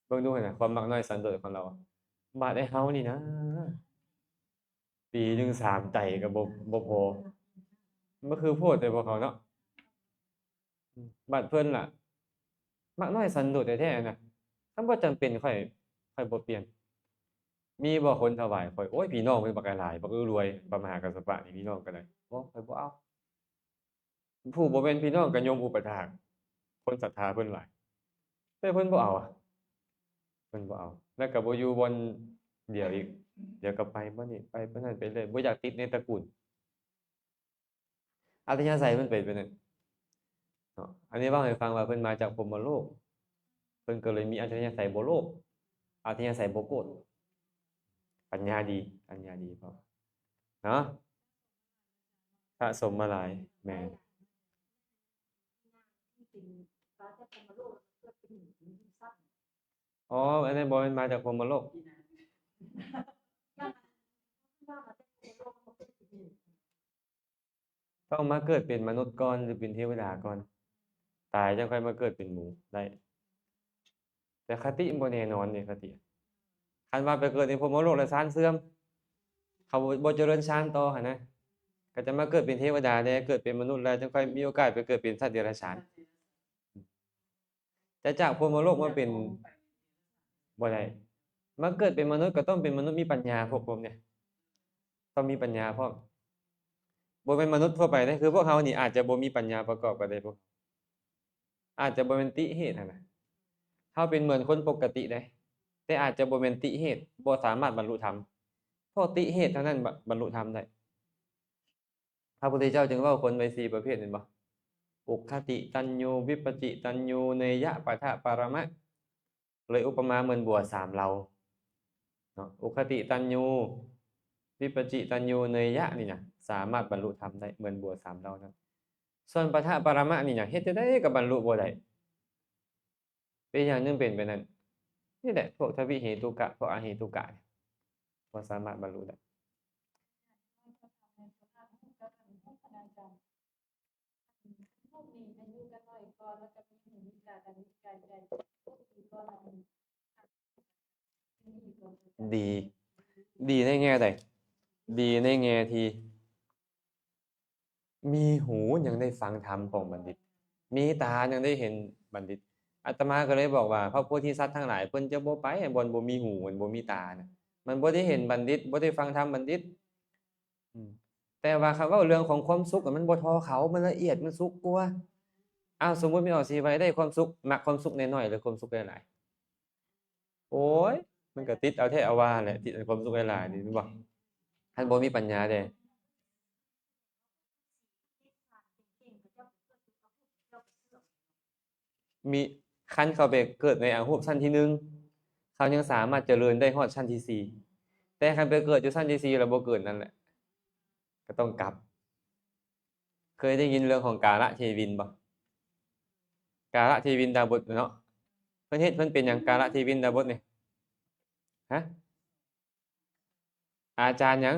ເບິ່ງດູຫັ້ນນະ ຄວາມມັກນ້ອຍສັນໂດດຂອງລາວ. ບາດໄອ້ເຮົານີ້ນະ ປີໜຶ່ງສາມໄຕກໍບໍ່ ບໍ່ພໍ. ມັນຄືໂພດແຕ່ພວກເຂົາເນາະ. ບັດເພິ່ນລະ ມັກນ້ອຍສັນໂດດແທ້ໆນະ. ຄັນບໍ່ຈຳເປັນ ຂ້ອຍ ຂ້ອຍບໍ່ປ່ຽນ. ມີບໍ່ຄົນຖວາຍຂ້ອຍ? ໂອ້ຍ ພີ່ນ້ອງເພິ່ນບັກຫຼາຍ, ບັກອື້ລວຍ, ພະມະຫາກັດສະປະນີ້ ພີ່ນ້ອງກໍໄດ້. ບໍ່, ຂ້ອຍບໍ່ເອົາ. ຜູ້ບໍ່ແມ່ນພີ່ນ້ອງກໍຍົມອຸປະຖາກ, ຄົນສັດທາເພິ່ນຫຼາຍ, ແຕ່ເພິ່ນບໍ່ເອົາ, ເພິ່ນບໍ່ເອົາ. ແລ້ວກໍບໍ່ຢູ່ບ່ອນດຽວອີກ, ດຽວກໍໄປບ່ອນນີ້, ໄປບ່ອນນັ້ນໄປເລື້ອຍ, ບໍ່ຢາກຕິດໃນຕະກຸນ. ອັດທະຍາໄສມັນເປັນແບບນັ້ນເນາະ. ອັນນີ້ເວົ້າໃຫ້ຟັງວ່າເພິ່ນມາຈາກພົມມະໂລກ, ເພິ່ນກໍເລີຍມີອັດທະຍາໄສບໍ່ໂລບ, ອັດທະຍາໄສບໍ່ໂກດ. ປັນຍາດີ, ປັນຍາດີພໍເນາະ, ສະສົມມາຫຼາຍ. ແມ່ນ. ອໍ ອັນນັ້ນບໍ່ແມ່ນມາຈາກພົມມະໂລກ. ຕ້ອງມາເກີດເປັນມະນຸດກ່ອນ ຫຼືເປັນເທວະດາກ່ອນ, ຕາຍຈັ່ງຄ່ອຍມາເກີດເປັນໝູໄດ້. ແຕ່ຄະຕິມັນບໍ່ແນ່ນອນເດ້, ຄະຕິ. ຄັນວ່າໄປເກີດໃນພົມມະໂລກແລ້ວຊານເສື່ອມ, ເຂົາບໍ່ ບໍ່ຈະເລີນຊານຕໍ່ຫັ້ນນະ, ກໍຈະມາເກີດເປັນເທວະດາແດ່, ເກີດເປັນມະນຸດແລ້ວ ຈັ່ງຄ່ອຍມີໂອກາດໄປເກີດເປັນສັດເດຍລະສານ. ຈະຈາກພົມມະໂລກມາເປັນ ບໍ່ໄດ້. ມາເກີດເປັນມະນຸດກໍຕ້ອງເປັນມະນຸດມີປັນຍາ, ພວກພວກນີ້ຕ້ອງມີປັນຍາພ້ອມ. ບໍ່ແມ່ນມະນຸດທົ່ວໄປເດ້, ຄືພວກເຮົານີ້ອາດຈະບໍ່ມີປັນຍາປະກອບກໍໄດ້, ພວກ ອາດຈະບໍ່ແມ່ນຕິເຫດຫັ້ນນະ. ເຮົາເປັນເໝືອນຄົນປົກກະຕິເດ້, ແຕ່ອາດຈະບໍ່ແມ່ນຕິເຫດ, ບໍ່ສາມາດບັນລຸທຳ. ເພາະຕິເຫດເທົ່ານັ້ນ ບັນ ບັນລຸທຳໄດ້. ພະພຸດທະເຈົ້າຈຶ່ງເວົ້າຄົນໄວ້ສີ່ປະເພດແມ່ນບໍ່? ອຸກຄະຕິຕັນຍູ, ວິປະຈິຕັນຍູ, ເນຍຍະປະທະປະລະມະ. ເລີຍອຸປະມາເໝືອນບົວສາມເຫຼົ່າເນາະ. ອຸກຄະຕິຕັນຍູ, ວິປະຈິຕັນຍູ, ເນຍຍະນີ້ນະ ສາມາດບັນລຸທຳໄດ້ເໝືອນບົວສາມເຫຼົ່ານັ້ນ. ສ່ວນປະທະປະລະມະນີ້ນະ ເຮັດຈັ່ງໃດກໍບັນລຸບໍ່ໄດ້. ເປັນຫຍັງຈຶ່ງເປັນແບບນັ້ນ? ນີ້ແຫຼະ ພວກທະວິເຫຕຸກະ ພວກອະເຫຕຸກະ ບໍ່ສາມາດບັນລຸໄດ້. ດີ ດີໃນແງ່ໃດ? ດີໃນແງ່ທີ່ ມີຫູຍັງໄດ້ຟັງທຳຂອງບັນດິດ, ມີຕາຍັງໄດ້ເຫັນບັນດິດ. ອາດຕະມາກໍເລີຍບອກວ່າ ພະໂພທິສັດທັງຫຼາຍເພິ່ນຈະບໍ່ໄປບ່ອນບໍ່ມີຫູ, ມັນບໍ່ມີຕານະ, ມັນບໍ່ໄດ້ເຫັນບັນດິດ, ບໍ່ໄດ້ຟັງທຳບັນດິດ. ອືມ ແຕ່ວ່າຄັນເວົ້າເລື່ອງຂອງຄວາມສຸກ ມັນບໍ່ທໍ່ເຂົາ, ມັນລະອຽດ, ມັນສຸກກວ່າ. ອ້າວ ສົມມຸດແມ່ນອອກຊິໄວໄດ້ຄວາມສຸກ, ມັກຄວາມສຸກນ້ອຍໆ ຫຼືຄວາມສຸກຫຼາຍໆ? ໂອ້ຍ ມັນກໍຕິດເອົາແທ້ເອົາວ່າແຫຼະ, ຕິດເອົາຄວາມສຸກຫຼາຍໆນີ້ແມ່ນບໍ່? ຄັນບໍ່ມີປັນຍາເດ້. ມີ ຄັນເຂົາໄປເກີດໃນອະຮູບຊັ້ນທີໜຶ່ງ ເຂົາຍັງສາມາດຈະເລີນໄດ້ຮອດຊັ້ນທີສີ່, ແຕ່ຄັນໄປເກີດຢູ່ຊັ້ນທີສີ່ແລ້ວບໍ່ເກີນນັ້ນແຫຼະ ກໍຕ້ອງກັບ. ເຄີຍໄດ້ຍິນເລື່ອງຂອງກາລະເທວິນບໍ່? ກາລະເທວິນດາບົດເນາະ, ເພິ່ນເຮັດ ເພິ່ນເປັນຫຍັງ ກາລະເທວິນດາບົດນີ້? ຮະ? ອາຈານຫຍັງ?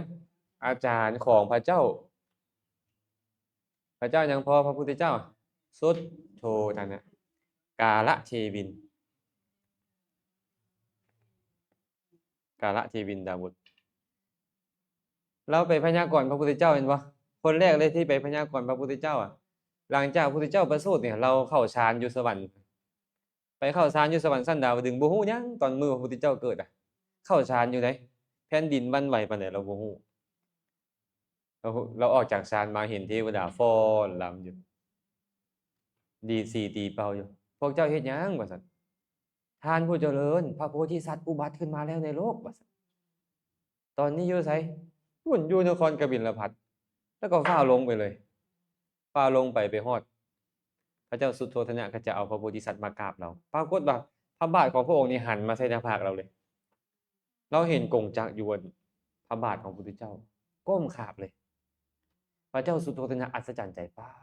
ອາຈານຂອງພະເຈົ້າ. ພະເຈົ້າຫຍັງພໍ່? ພະພຸດທະເຈົ້າ ສຸດໂທທະນະ ກາລະເທວິນ. ກາລະເທວິນດາບົດ ລາວໄປພະຍາກອນພະພຸດທະເຈົ້າແມ່ນບໍ່? ຄົນແລກເລີຍທີ່ໄປພະຍາກອນພະພຸດທະເຈົ້າອະ ຫຼັງຈາກພະພຸດທະເຈົ້າປະສູດນີ້ ລາວເຂົ້າຊານຢູ່ສະຫວັນ. ໄປເຂົ້າຊານຢູ່ສະຫວັນຊັ້ນດາວະດຶງ ບໍ່ຮູ້ຫຍັງ. ຕອນມື້ພະພຸດທະເຈົ້າເກີດອະ ເຂົ້າຊານຢູ່ໃດ, ແຜ່ນດິນຫວັ່ນໄຫວປານໃດລາວບໍ່ຮູ້. ລາວ ລາວອອກຈາກຊານມາເຫັນເທວະດາຟ້ອນລຳຢູ່ ດີດສີຕີເປົ່າຢູ່. ພວກເຈົ້າເຮັດຫຍັງ? ວ່າຊັ້ນ. ທ່ານຜູ້ຈະເລີນ, ພະໂພທິສັດອຸບັດຂຶ້ນມາແລ້ວໃນໂລກ ວ່າຊັ້ນ. ຕອນນີ້ຢູ່ໃສ? ພຸ້ນ ຢູ່ນະຄອນກະບິນລະພັດ. ແລ້ວກໍຟ້າວລົງໄປເລີຍ. ຟ້າວລົງໄປ ໄປຮອດ ພະເຈົ້າສຸດໂທທະນະກໍຈະເອົາພະໂພທິສັດມາກາບລາວ. ປາກົດວ່າພະບາດຂອງພະອົງນີ້ຫັນມາໃສ່ໜ້າຜາກລາວເລີຍ. ລາວເຫັນກົງຈັກຢູ່ອັນພະບາດຂອງພະພຸດທະເຈົ້າ ກົ້ມຂາບເລີຍ. ພະເຈົ້າສຸດໂທທະນະອັດສະຈັນໃຈ, ປາດ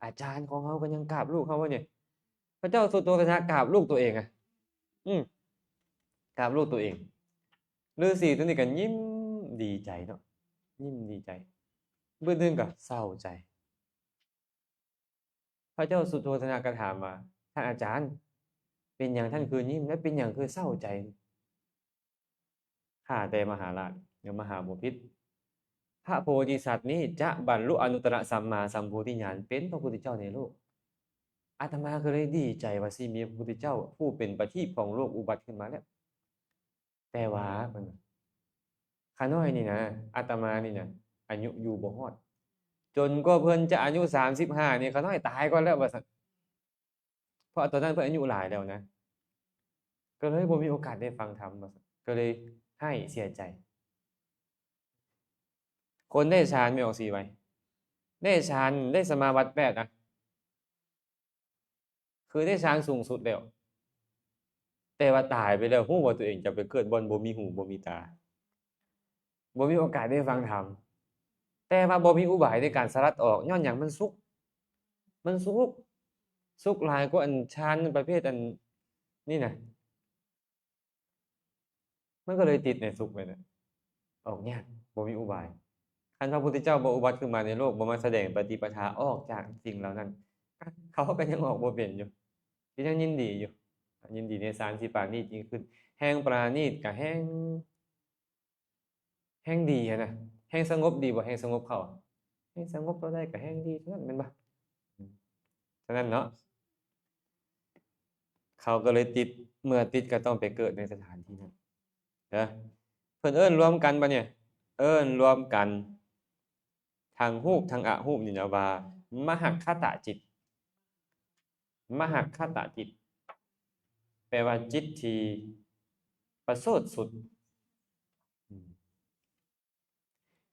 ອາຈານຂອງເຮົາກໍຍັງກາບລູກເຮົາວະນີ້. ພະເຈົ້າສຸດໂທທະນະກາບລູກຕົວເອງອະ. ອືມ ກາບລູກຕົວເອງ. ລືສີຕົວນີ້ກໍຍິ້ມດີໃຈເນາະ, ຍິ້ມດີໃຈ. ບຶດໜຶ່ງກໍເສົ້າໃຈ. ພະເຈົ້າສຸດໂທທະນະກໍຖາມວ່າ, ທ່ານອາຈານ, ເປັນຫຍັງທ່ານຄືຍິ້ມ ແລະ ເປັນຫຍັງຄືເສົ້າໃຈ? ຂ້າແຕ່ມະຫາລາດ ຫຼືມະຫາບໍພິດ ພະໂພທິສັດນີ້ຈະບັນລຸອະນຸດຕະລະສຳມາສຳໂພທິຍານ ເປັນພະພຸດທະເຈົ້າໃນໂລກ. ອາດຕະມາກໍເລີຍດີໃຈວ່າຊິມີພະພຸດທະເຈົ້າຜູ້ເປັນປະທີບຂອງໂລກອຸບັດຂຶ້ນມາແລ້ວ. ແຕ່ວ່າ ເພິ່ນວ່າ ຂ້ານ້ອຍນີ້ນະ ອາດຕະມານີ້ນະ ອາຍຸຢູ່ບໍ່ຮອດ ຈົນກວ່າເພິ່ນຈະອາຍຸສາມສິບຫ້ານີ້ ຂ້ານ້ອຍຕາຍກ່ອນແລ້ວ ວ່າຊັ້ນ. ເພາະຕອນນັ້ນເພິ່ນອາຍຸຫຼາຍແລ້ວນະ ກໍເລີຍບໍ່ມີໂອກາດໄດ້ຟັງທຳ ວ່າຊັ້ນ ກໍເລີຍຮ້າຍເສຍໃຈ. ຄົນໄດ້ຊານແມ່ນອອກຊີ້ໄວ ໄດ້ຊານ ໄດ້ສະມາບັດແປດນະ ຄືໄດ້ຊານສູງສຸດແລ້ວ ແຕ່ວ່າຕາຍໄປແລ້ວ ຮູ້ວ່າຕົວເອງຈະໄປເກີດບ່ອນບໍ່ມີຫູບໍ່ມີຕາ ບໍ່ມີໂອກາດໄດ້ຟັງທຳ ແຕ່ວ່າບໍ່ມີອຸບາຍໃນການສະຫຼັດອອກ ຍ້ອນຫຍັງ? ມັນສຸກ ມັນສຸກ ສຸກຫຼາຍກວ່າອັນຊານປະເພດອັນນີ້ນະ. ມັນກໍເລີຍຕິດໃນສຸກນັ້ນນະ ອອກຍາກ ບໍ່ມີອຸບາຍ. ຄັນພະພຸດທະເຈົ້າບໍ່ອຸບັດຂຶ້ນມາໃນໂລກ ບໍ່ມາສະແດງປະຕິປະທາອອກຈາກສິ່ງເຫຼົ່ານັ້ນ ເຂົາກໍຍັງອອກບໍ່ເປັນຢູ່ ກໍຍັງຍິນດີຢູ່ ຍິນດີໃນຊານທີ່ປານີດຍິ່ງຂຶ້ນ. ແຮ່ງປານີດກໍແຮ່ງ ແຮ່ງດີຫັ້ນນະ ແຮ່ງສະຫງົບດີບໍ່? ແຮ່ງສະຫງົບເຂົາ ແຮ່ງສະຫງົບເທົ່າໃດກໍແຮ່ງດີເທົ່ານັ້ນ ແມ່ນບໍ່? ເທົ່ານັ້ນເນາະ ເຂົາກໍເລີຍຕິດ ເມື່ອຕິດກໍຕ້ອງໄປເກີດໃນສະຖານທີ່ນັ້ນເດີ. ເພິ່ນເອີ້ນລວມກັນບັດນີ້ ເອີ້ນລວມກັນທັງຮູບທັງອະຮູບນີ້ນະວ່າ ມະຫັກຄະຕະຈິດ. ມະຫັກຄະຕະຈິດ ແປວ່າຈິດທີ່ປະເສີດສຸດ. ອືມ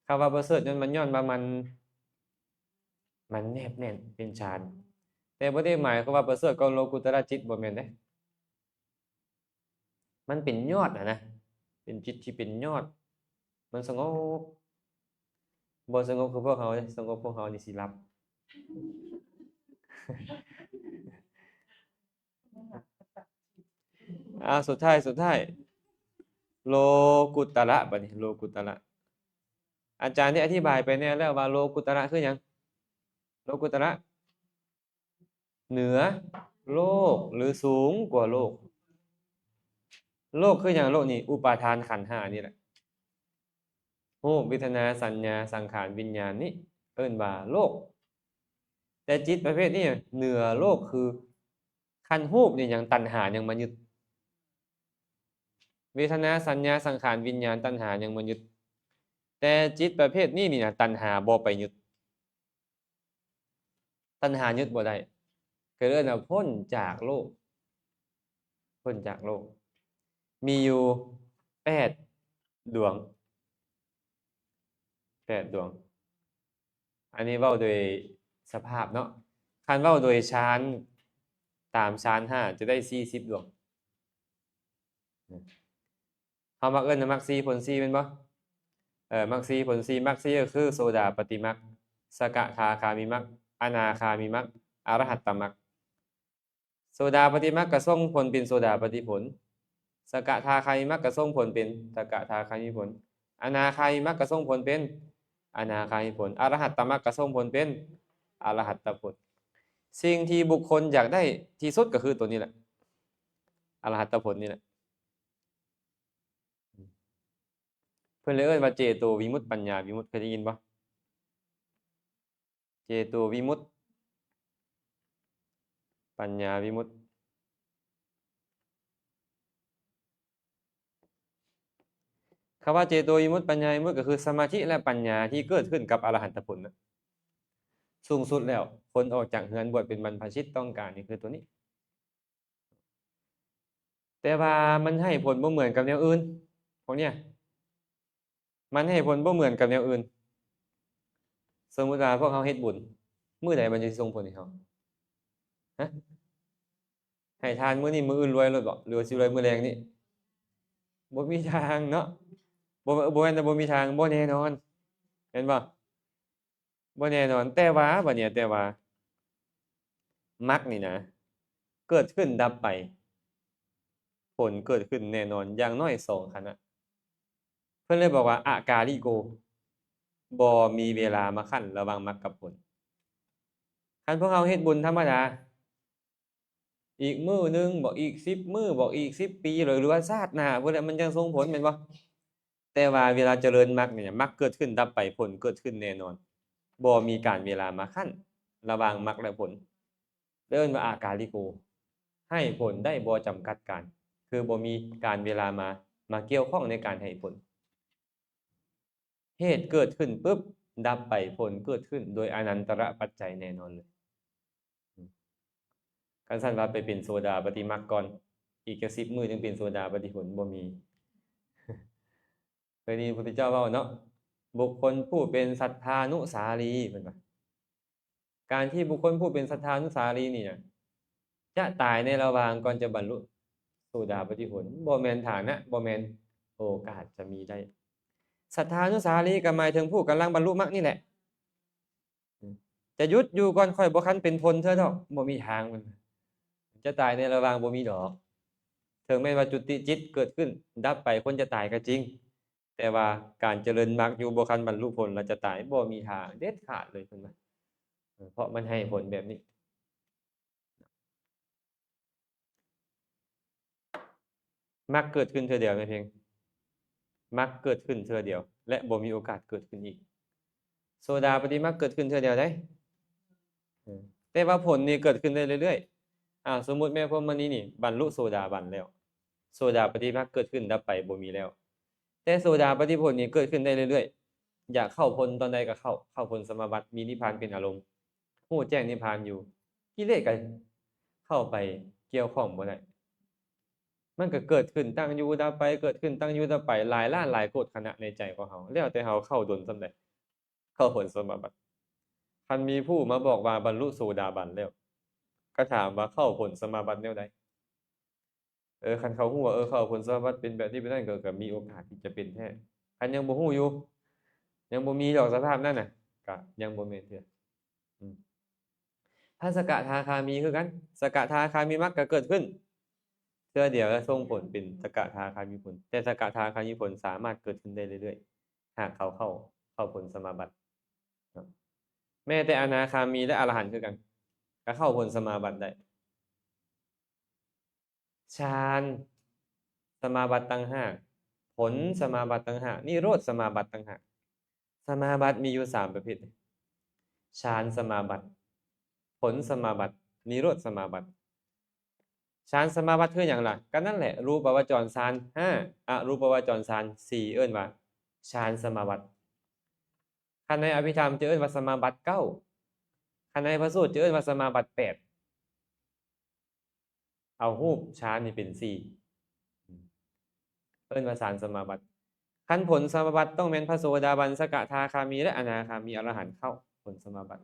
ຄຳວ່າປະເສີດນັ້ນ ມັນຍ້ອນວ່າມັນ ມັນແນບແໜ້ນເປັນຊານ ແຕ່ບໍ່ໄດ້ໝາຍຄວາມວ່າປະເສີດກວ່າໂລກຸດຕະລະຈິດ ບໍ່ແມ່ນເດ້. ມັນເປັນຍອດຫັ້ນນະ ເປັນຈິດທີ່ເປັນຍອດ ມັນສະຫງົບ ບໍ່ສະຫງົບຄືພວກເຮົາເດ້ ສະຫງົບພວກເຮົານີ້ຊິຫຼັບ. ອ່າ ສຸດທ້າຍ ສຸດທ້າຍ ໂລກຸດຕະລະ ບັດນີ້ ໂລກຸດຕະລະ ອາຈານໄດ້ອະທິບາຍໄປແດ່ແລ້ວວ່າໂລກຸດຕະລະຄືຫຍັງ? ໂລກຸດຕະລະ ເໜືອໂລກ ຫຼື ສູງກວ່າໂລກ. ໂລກຄືຫຍັງ? ໂລກນີ້ ອຸປາທານຂັນຫ້ານີ້ແຫຼະ ຮູບ ເວທະນາ ສັນຍາ ສັງຂານ ວິນຍານ ນີ້ເອີ້ນວ່າໂລກ. ແຕ່ຈິດປະເພດນີ້ເໜືອໂລກ ຄືຄັນຮູບນີ້ຍັງ ຕັນຫາຍັງມາຍຶດ ເວທະນາ ສັນຍາ ສັງຂານ ວິນຍານ ຕັນຫາຍັງມາຍຶດ ແຕ່ຈິດປະເພດນີ້ນີ້ນະ ຕັນຫາບໍ່ໄປຍຶດ. ຕັນຫາຍຶດບໍ່ໄດ້ ກໍເອີ້ນວ່າພົ້ນຈາກໂລກ ພົ້ນຈາກໂລກ ມີຢູ່ແປດດວງ ແປດດວງ. ອັນນີ້ເວົ້າໂດຍສະພາບເນາະ ຄັນເວົ້າໂດຍຊານ ຕາມຊານຫ້າຈະໄດ້ສີ່ສິບດວງ. ເຮົາມັກເອີ້ນວ່າມັກສີ່ຜົນສີ່ແມ່ນບໍ່? ເອີ ມັກສີ່ຜົນສີ່ ມັກສີ່ກໍຄືໂສດາປະຕິມັກ ສະກະທາຄາມີມັກ ອະນາຄາມີມັກ ອະລະຫັດຕະມັກ. ໂສດາປະຕິມັກກໍສົ່ງຜົນເປັນໂສດາປະຕິຜົນ ສະກະທາຄາມີມັກກໍສົ່ງຜົນເປັນສະກະທາຄາມີຜົນ ອະນາຄາມີມັກກໍສົ່ງຜົນເປັນອະນາຄາມີຜົນ ອະລະຫັດຕະມັກກໍສົ່ງຜົນເປັນອະລະຫັດຕະຜົນ. ສິ່ງທີ່ບຸກຄົນຢາກໄດ້ທີ່ສຸດກໍຄືໂຕນີ້ແຫຼະ ອະລະຫັດຕະຜົນນີ້ແຫຼະ. ເພິ່ນເລີຍເອີ້ນວ່າເຈໂຕວິມຸດ ປັນຍາວິມຸດ ເຄີຍໄດ້ຍິນບໍ່? ເຈໂຕວິມຸດ ປັນຍາວິມຸດ. ຄຳວ່າເຈໂຕວິມຸດ ປັນຍາວິມຸດ ກໍຄືສະມາທິ ແລະ ປັນຍາທີ່ເກີດຂຶ້ນກັບອະລະຫັນຕະຜົນນະ ສູງສຸດແລ້ວ ຄົນອອກຈາກເຮືອນບວດເປັນບັນພະຊິດ ຕ້ອງການນີ້ຄືໂຕນີ້. ແຕ່ວ່າມັນໃຫ້ຜົນບໍ່ເໝືອນກັບແນວອື່ນ ພວກເນີ້ຍ ມັນໃຫ້ຜົນບໍ່ເໝືອນກັບແນວອື່ນ. ສົມມຸດວ່າພວກເຮົາເຮັດບຸນ ມື້ໃດມັນຈະສົ່ງຜົນໃຫ້ເຮົາ? ຮະ? ໃຫ້ທານມື້ນີ້ ມື້ອື່ນລວຍໂລດບໍ? ຫຼືວ່າຊິລວຍມື້ແລງນີ້? ບໍ່ມີທາງເນາະ. ບໍ່ ບໍ່ແມ່ນແຕ່ບໍ່ມີທາງ ບໍ່ແນ່ນອນ ແມ່ນບໍ່? ບໍ່ແນ່ນອນ. ແຕ່ວ່າ ບັດນີ້ ແຕ່ວ່າ ມັກນີ້ນະ ເກີດຂຶ້ນດັບໄປ ຜົນເກີດຂຶ້ນແນ່ນອນ ຢ່າງໜ້ອຍສອງຂະນະ. ເພິ່ນເລີຍບອກວ່າ ອະກາລິໂກ ບໍ່ມີເວລາມາຂັ້ນລະຫວ່າງມັກກັບຜົນ. ຄັນພວກເຮົາເຮັດບຸນທຳມະດາ ອີກມື້ໜຶ່ງບໍ ອີກສິບມື້ບໍ ອີກສິບປີ ຫຼືວ່າຊາດໜ້າພຸ້ນແຫຼະ ມັນຈັ່ງສົ່ງຜົນ ແມ່ນບໍ່? ແຕ່ວ່າເວລາຈະເລີນມັກນີ້ ມັກເກີດຂຶ້ນດັບໄປ ຜົນເກີດຂຶ້ນແນ່ນອນ ບໍ່ມີການເວລາມາຂັ້ນລະຫວ່າງມັກ ແລະ ຜົນ ເອີ້ນວ່າອາກາລິໂກ ໃຫ້ຜົນໄດ້ບໍ່ຈຳກັດການ ຄືບໍ່ມີການເວລາມາ ມາກ່ຽວຂ້ອງໃນການໃຫ້ຜົນ. ເຫດເກີດຂຶ້ນປຶບ ດັບໄປ ຜົນເກີດຂຶ້ນໂດຍອະນັນຕະລະປັດໄຈແນ່ນອນເລີຍ. ຄັນຊັ້ນວ່າໄປເປັນໂສດາປະຕິມັກກ່ອນ ອີກຈັກສິບມື້ຈຶ່ງເປັນໂສດາປະຕິຜົນ ບໍ່ມີ. ເຄີຍໄດ້ຍິນພະພຸດທະເຈົ້າເວົ້າເນາະ ບຸກຄົນຜູ້ເປັນສັດທານຸສາລີ ເພິ່ນວ່າ ການທີ່ບຸກຄົນຜູ້ເປັນສັດທານຸສາລີນີ້ນະ ຈະຕາຍໃນລະຫວ່າງກ່ອນຈະບັນລຸໂສດາປະຕິຜົນ ບໍ່ແມ່ນຖານະ ບໍ່ແມ່ນໂອກາດຈະມີໄດ້. ສັດທານຸສາລີກໍໝາຍເຖິງຜູ້ກຳລັງບັນລຸມັກນີ້ແຫຼະ. ຈະຢຸດຢູ່ກ່ອນຂ້ອຍ ບໍ່ຄັນເປັນຜົນເທື່ອດອກ ບໍ່ມີທາງ ມັນຈະຕາຍໃນລະຫວ່າງ ບໍ່ມີດອກ. ເຖິງແມ່ນວ່າຈຸຕິຈິດເກີດຂຶ້ນ ດັບໄປ ຄົນຈະຕາຍກໍຈິງ ແຕ່ວ່າການຈະເລີນມັກຢູ່ ບໍ່ຄັນບັນລຸຜົນ ແລ້ວຈະຕາຍ ບໍ່ມີທາງເດັດຂາດເລີຍ ເພິ່ນວ່າ ເພາະມັນໃຫ້ຜົນແບບນີ້. ມັກເກີດຂຶ້ນເທື່ອດຽວ ແມ່ນພຽງ ມັກເກີດຂຶ້ນເທື່ອດຽວ ແລະ ບໍ່ມີໂອກາດເກີດຂຶ້ນອີກ. ໂສດາປະຕິມັກເກີດຂຶ້ນເທື່ອດຽວໃດ ເອີ ແຕ່ວ່າຜົນນີ້ເກີດຂຶ້ນໄດ້ເລື້ອຍໆ. ອາ ສົມມຸດແມ່ພົມມະນີນີ້ບັນລຸໂສດາບັນແລ້ວ ໂສດາປະຕິມັກເກີດຂຶ້ນດັບໄປ ບໍ່ມີແລ້ວ. ແຕ່ໂສດາປະຕິຜົນນີ້ເກີດຂຶ້ນໄດ້ເລື້ອຍໆ ຢາກເຂົ້າຜົນຕອນໃດກໍເຂົ້າ ເຂົ້າຜົນສະມາບັດ ມີນິບພານເປັນອາລົມ ຮູ້ແຈ້ງນິບພານຢູ່ ກິເລດກໍເຂົ້າໄປກ່ຽວຂ້ອງບໍ່ໄດ້. ມັນກໍເກີດຂຶ້ນຕັ້ງຢູ່ດັບໄປ ເກີດຂຶ້ນຕັ້ງຢູ່ດັບໄປ ຫຼາຍລ້ານຫຼາຍໂກດຄະນະໃນໃຈຂອງເຮົາ ແລ້ວແຕ່ເຮົາເຂົ້າດົນສ່ຳໃດ ເຂົ້າຜົນສະມາບັດ. ຄັນມີຜູ້ມາບອກວ່າບັນລຸໂສດາບັນແລ້ວ ກໍຖາມວ່າເຂົ້າຜົນສະມາບັດແນວໃດ? ເອີ ຄັນເຂົາຮູ້ວ່າ ເອີ ເຂົ້າຜົນສະມາບັດເປັນແບບນີ້ແບບນັ້ນ ກໍ ກໍມີໂອກາດທີ່ຈະເປັນແທ້. ຄັນຍັງບໍ່ຮູ້ຢູ່ ຍັງບໍ່ມີດອກສະພາບນັ້ນນະ ກໍຍັງບໍ່ແມ່ນເທື່ອ. ອືມ ພະສະກະທາຄາມີຄືກັນ ສະກະທາຄາມີມັກກໍເກີດຂຶ້ນເທື່ອດຽວ ແລ້ວສົ່ງຜົນເປັນສະກະທາຄາມີຜົນ ແຕ່ສະກະທາຄາມີຜົນສາມາດເກີດຂຶ້ນໄດ້ເລື້ອຍໆ ຫາກເຂົາເຂົ້າ ເຂົ້າຜົນສະມາບັດເນາະ. ແມ້ແຕ່ອະນາຄາມີ ແລະ ອະລະຫັນຄືກັນ ກໍເຂົ້າຜົນສະມາບັດໄດ້. ຊານສະມາບັດຕ່າງຫາກ ຜົນສະມາບັດຕ່າງຫາກ ນິໂຣດສະມາບັດຕ່າງຫາກ. ສະມາບັດມີຢູ່ສາມປະເພດ ຊານສະມາບັດ ຜົນສະມາບັດ ນິໂຣດສະມາບັດ. ຊານສະມາບັດຄືຫຍັງລະ? ກໍນັ້ນແຫຼະ ຮູບປະວະຈອນຊານຫ້າ ອະຮູບປະວະຈອນຊານສີ່ ເອີ້ນວ່າຊານສະມາບັດ. ຄັນໃນອະພິທຳຈະເອີ້ນວ່າສະມາບັດເກົ້າ ຄັນໃນພະສູດຈະເອີ້ນວ່າສະມາບັດແປດ ເອົາຮູບຊານນີ້ເປັນສີ່ ເອີ້ນວ່າຊານສະມາບັດ. ຄັນຜົນສະມາບັດຕ້ອງແມ່ນພະໂສດາບັນ ສະກະທາຄາມີ ແລະ ອະນາຄາມີ ອະລະຫັນເຂົ້າຜົນສະມາບັດ.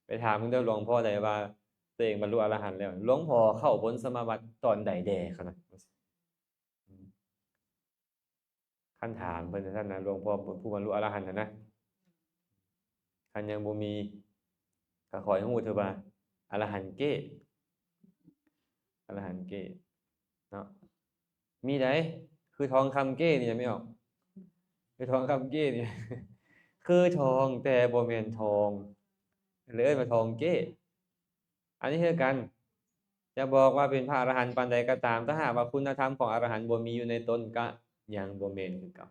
ໄປຖາມເບິ່ງເດີ ຫຼວງພໍ່ໃດວ່າຕົວເອງບັນລຸອະລະຫັນແລ້ວ ຫຼວງພໍ່ເຂົ້າຜົນສະມາບັດຕອນໃດແດ່ ຄັນນະ. ຄັນຖາມເພິ່ນຊັ້ນນະ ຫຼວງພໍ່ຜູ້ບັນລຸອະລະຫັນຫັ້ນນະ ຄັນຍັງບໍ່ມີ ກໍຂໍໃຫ້ຮູ້ເທື່ອວ່າອະລະຫັນເກ້ ອະລະຫັນເກ້ເນາະ. ມີໃດ ຄືທອງຄຳເກ້ນີ້ ແມ່ນບໍ່? ຄືທອງຄຳເກ້ນີ້ ຄືທອງ ແຕ່ບໍ່ແມ່ນທອງ ເລີຍເອີ້ນວ່າທອງເກ້. ອັນນີ້ຄືກັນ ຈະບອກວ່າເປັນພະອະລະຫັນປານໃດກໍຕາມ ຖ້າຫາກວ່າຄຸນນະທຳຂອງອະລະຫັນບໍ່ມີຢູ່ໃນຕົນ ກໍຍັງບໍ່ແມ່ນຄືເກົ່າ.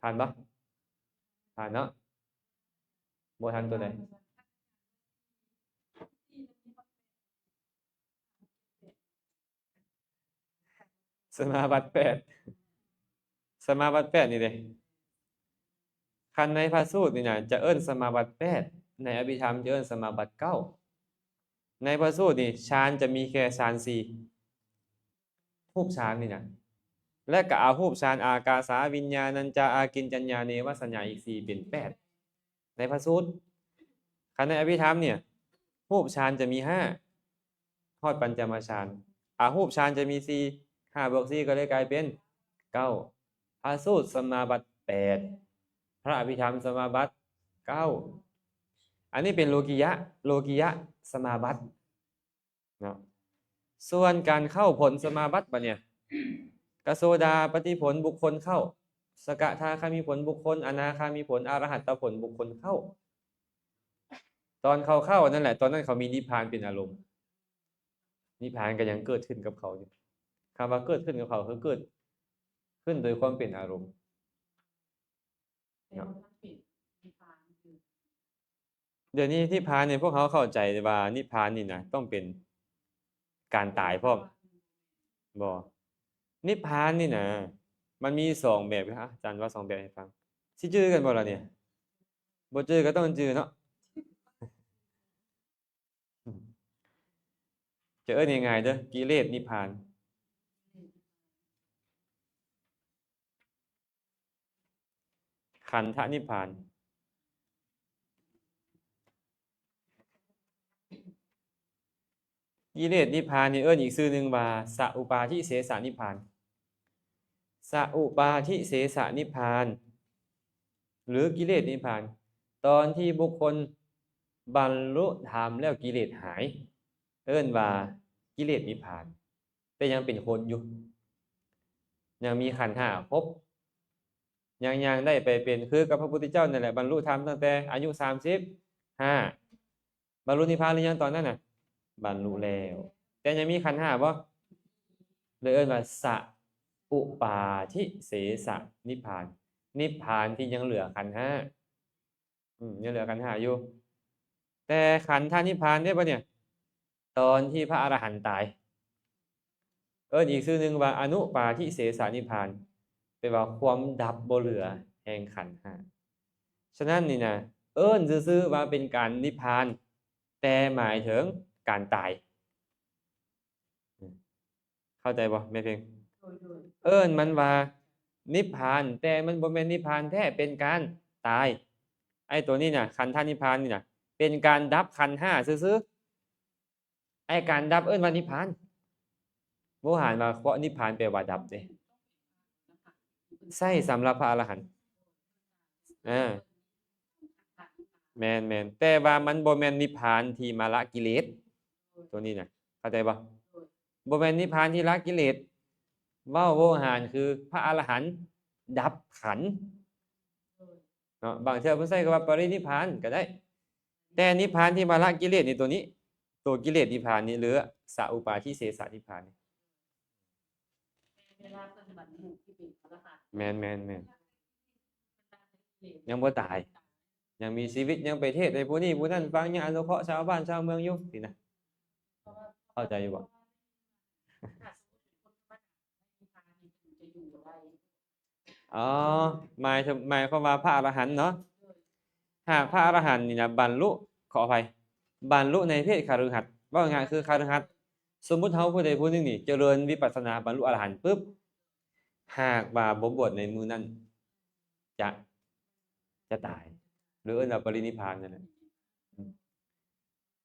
ຜ່ານບໍ່? ຜ່ານເນາະ. ບໍ່ທັນຕົວໃດ? ສະມາບັດແປດ ສະມາບັດແປດນີ້ເດ້. ຄັນໃນພະສູດນີ້ນະ ຈະເອີ້ນສະມາບັດແປດ ໃນອະພິທຳຈະເອີ້ນສະມາບັດເກົ້າ. ໃນພະສູດນີ້ ຊານຈະມີແຄ່ຊານສີ່ ຮູບຊານນີ້ນະ ແລະ ກະອະຮູບຊານ ອາກາສາວິນຍານັນຈາອາກິນຈັນຍາເນວະສັນຍາອີກສີ່ ເປັນແປດ ໃນພະສູດ. ຄັນໃນອະພິທຳນີ້ ຮູບຊານຈະມີຫ້າ ຮອດປັນຈະມາຊານ ອະຮູບຊານຈະມີສີ່ ຫ້າບວກສີ່ກໍເລີຍກາຍເປັນເກົ້າ. ພະສູດສະມາບັດແປດ ພະອະພິທຳສະມາບັດເກົ້າ. ອັນນີ້ເປັນໂລກິຍະ ໂລກິຍະສະມາບັດເນາະ. ສ່ວນການເຂົ້າຜົນສະມາບັດບັດນີ້ ກະໂສດາປະຕິຜົນບຸກຄົນເຂົ້າ ສະກະທາຄາມີຜົນບຸກຄົນ ອະນາຄາມີຜົນ ອະລະຫັດຕະຜົນບຸກຄົນເຂົ້າ. ຕອນເຂົາເຂົ້ານັ້ນແຫຼະ ຕອນນັ້ນເຂົາມີນິບພານເປັນອາລົມ ນິບພານກໍຍັງເກີດຂຶ້ນກັບເຂົາຢູ່. ຄຳວ່າເກີດຂຶ້ນກັບເຂົາ ຄືເກີດ ຂຶ້ນໂດຍຄວາມເປັນອາລົມເນາະ. ດຽວນີ້ນິບພານນີ້ ພວກເຮົາເຂົ້າໃຈວ່ານິບພານນີ້ນະ ຕ້ອງເປັນການຕາຍພ້ອມ. ບໍ່. ນິບພານນີ້ນະ ມັນມີສອງແບບ. ອາຈານເວົ້າສອງແບບໃຫ້ຟັງ. ຊິຈື່ກັນບໍ່ລະນີ້? ບໍ່ຈື່ກໍຕ້ອງຈື່ເນາະ. ຈະເອີ້ນງ່າຍໆເດີ ກິເລດນິບພານ. ຂັນທະນິບພານ. ກິເລດນິບພານນີ້ເອີ້ນອີກຊື່ໜຶ່ງວ່າ ສະອຸປາທິເສສະນິບພານ. ສະອຸປາທິເສສະນິບພານ ຫຼື ກິເລດນິບພານ ຕອນທີ່ບຸກຄົນບັນລຸທຳແລ້ວກິເລດຫາຍ ເອີ້ນວ່າກິເລດນິບພານ. ແຕ່ຍັງເປັນຄົນຢູ່ ຍັງມີຂັນຫ້າຄົບ ຍັງຍ່າງໄດ້ໄປເປັນ ຄືກັບພະພຸດທະເຈົ້ານັ້ນແຫຼະ ບັນລຸທຳຕັ້ງແຕ່ອາຍຸສາມສິບຫ້າ. ບັນລຸນິບພານຫຼືຍັງຕອນນັ້ນນະ? ບັນລຸແລ້ວ. ແຕ່ຍັງມີຂັນຫ້າບໍ່? ເລີຍເອີ້ນວ່າສະອຸປາທິເສສະນິບພານ. ນິບພານທີ່ຍັງເຫຼືອຂັນຫ້າ. ອືມ ຍັງເຫຼືອຂັນຫ້າຢູ່. ແຕ່ຂັນທະນິບພານເດ້ບັດນີ້ ຕອນທີ່ພະອະລະຫັນຕາຍ ເອີ້ນອີກຊື່ໜຶ່ງວ່າອະນຸປາທິເສສະນິບພານ ແປວ່າຄວາມດັບບໍ່ເຫຼືອແຫ່ງຂັນຫ້າ. ສະນັ້ນນີ້ນະ ເອີ້ນຊື່ໆວ່າເປັນການນິບພານ ແຕ່ໝາຍເຖິງການຕາຍ. ເຂົ້າໃຈບໍ່ແມ່ເພັງ? ໂດຍ ໂດຍ. ເອີ້ນມັນວ່ານິບພານ ແຕ່ມັນບໍ່ແມ່ນນິບພານແທ້ ເປັນການຕາຍ. ໄອ້ຕົວນີ້ນະ ຂັນທະນິບພານນີ້ນະ ເປັນການດັບຂັນຫ້າຊື່ໆ. ໄອ້ການດັບເອີ້ນວ່ານິບພານ. ໂວຫານວ່າ ເພາະນິບພານແປວ່າດັບເດ້. ໃຊ້ສຳລັບພະອະລະຫັນ. ເອີ ແມ່ນໆ ແຕ່ວ່າມັນບໍ່ແມ່ນນິບພານທີ່ມາລະກິເລດ ຕົວນີ້ນະ ເຂົ້າໃຈບໍ່? ບໍ່ແມ່ນນິບພານທີ່ລະກິເລດ. ເວົ້າໂວຫານຄືພະອະລະຫັນດັບຂັນເນາະ. ບາງເທື່ອເພິ່ນໃຊ້ຄຳວ່າປະລິນິບພານກໍໄດ້. ແຕ່ນິບພານທີ່ມາລະກິເລດນີ້ ຕົວນີ້ ຕົວກິເລດນິບພານນີ້ ຫຼື ສະອຸປາທິເສສະນິບພານນີ້ ເວລາເພິ່ນບັນລຸທີ່ເປັນອະລະຫັນ. ແມ່ນໆໆ ຍັງບໍ່ຕາຍ ຍັງມີຊີວິດ ຍັງໄປເທດໃຫ້ຜູ້ນີ້ຜູ້ນັ້ນຟັງ ຍັງອະນຸເຄາະຊາວບ້ານຊາວເມືອງຢູ່ຊີ້ນະ. ເຂົ້າໃຈຢູ່ບໍ່? ອໍ ໝາຍເຖິງ ໝາຍຄວາມວ່າພະອະລະຫັນເນາະ. ຫາກພະອະລະຫັນນີ້ນະ ບັນລຸ ຂໍອະໄພ ບັນລຸໃນເພດຄະລືຫັດ ເວົ້າງ່າຍໆຄືຄະລືຫັດ. ສົມມຸດເຮົາຜູ້ໃດຜູ້ໜຶ່ງນີ້ຈະເລີນວິປັດສະນາ ບັນລຸອະລະຫັນປຶບ ຫາກວ່າບໍ່ບວດໃນມື້ນັ້ນ ຈະ ຈະຕາຍ ຫຼືເອີ້ນວ່າປະລິນິບພານນັ້ນແຫຼະ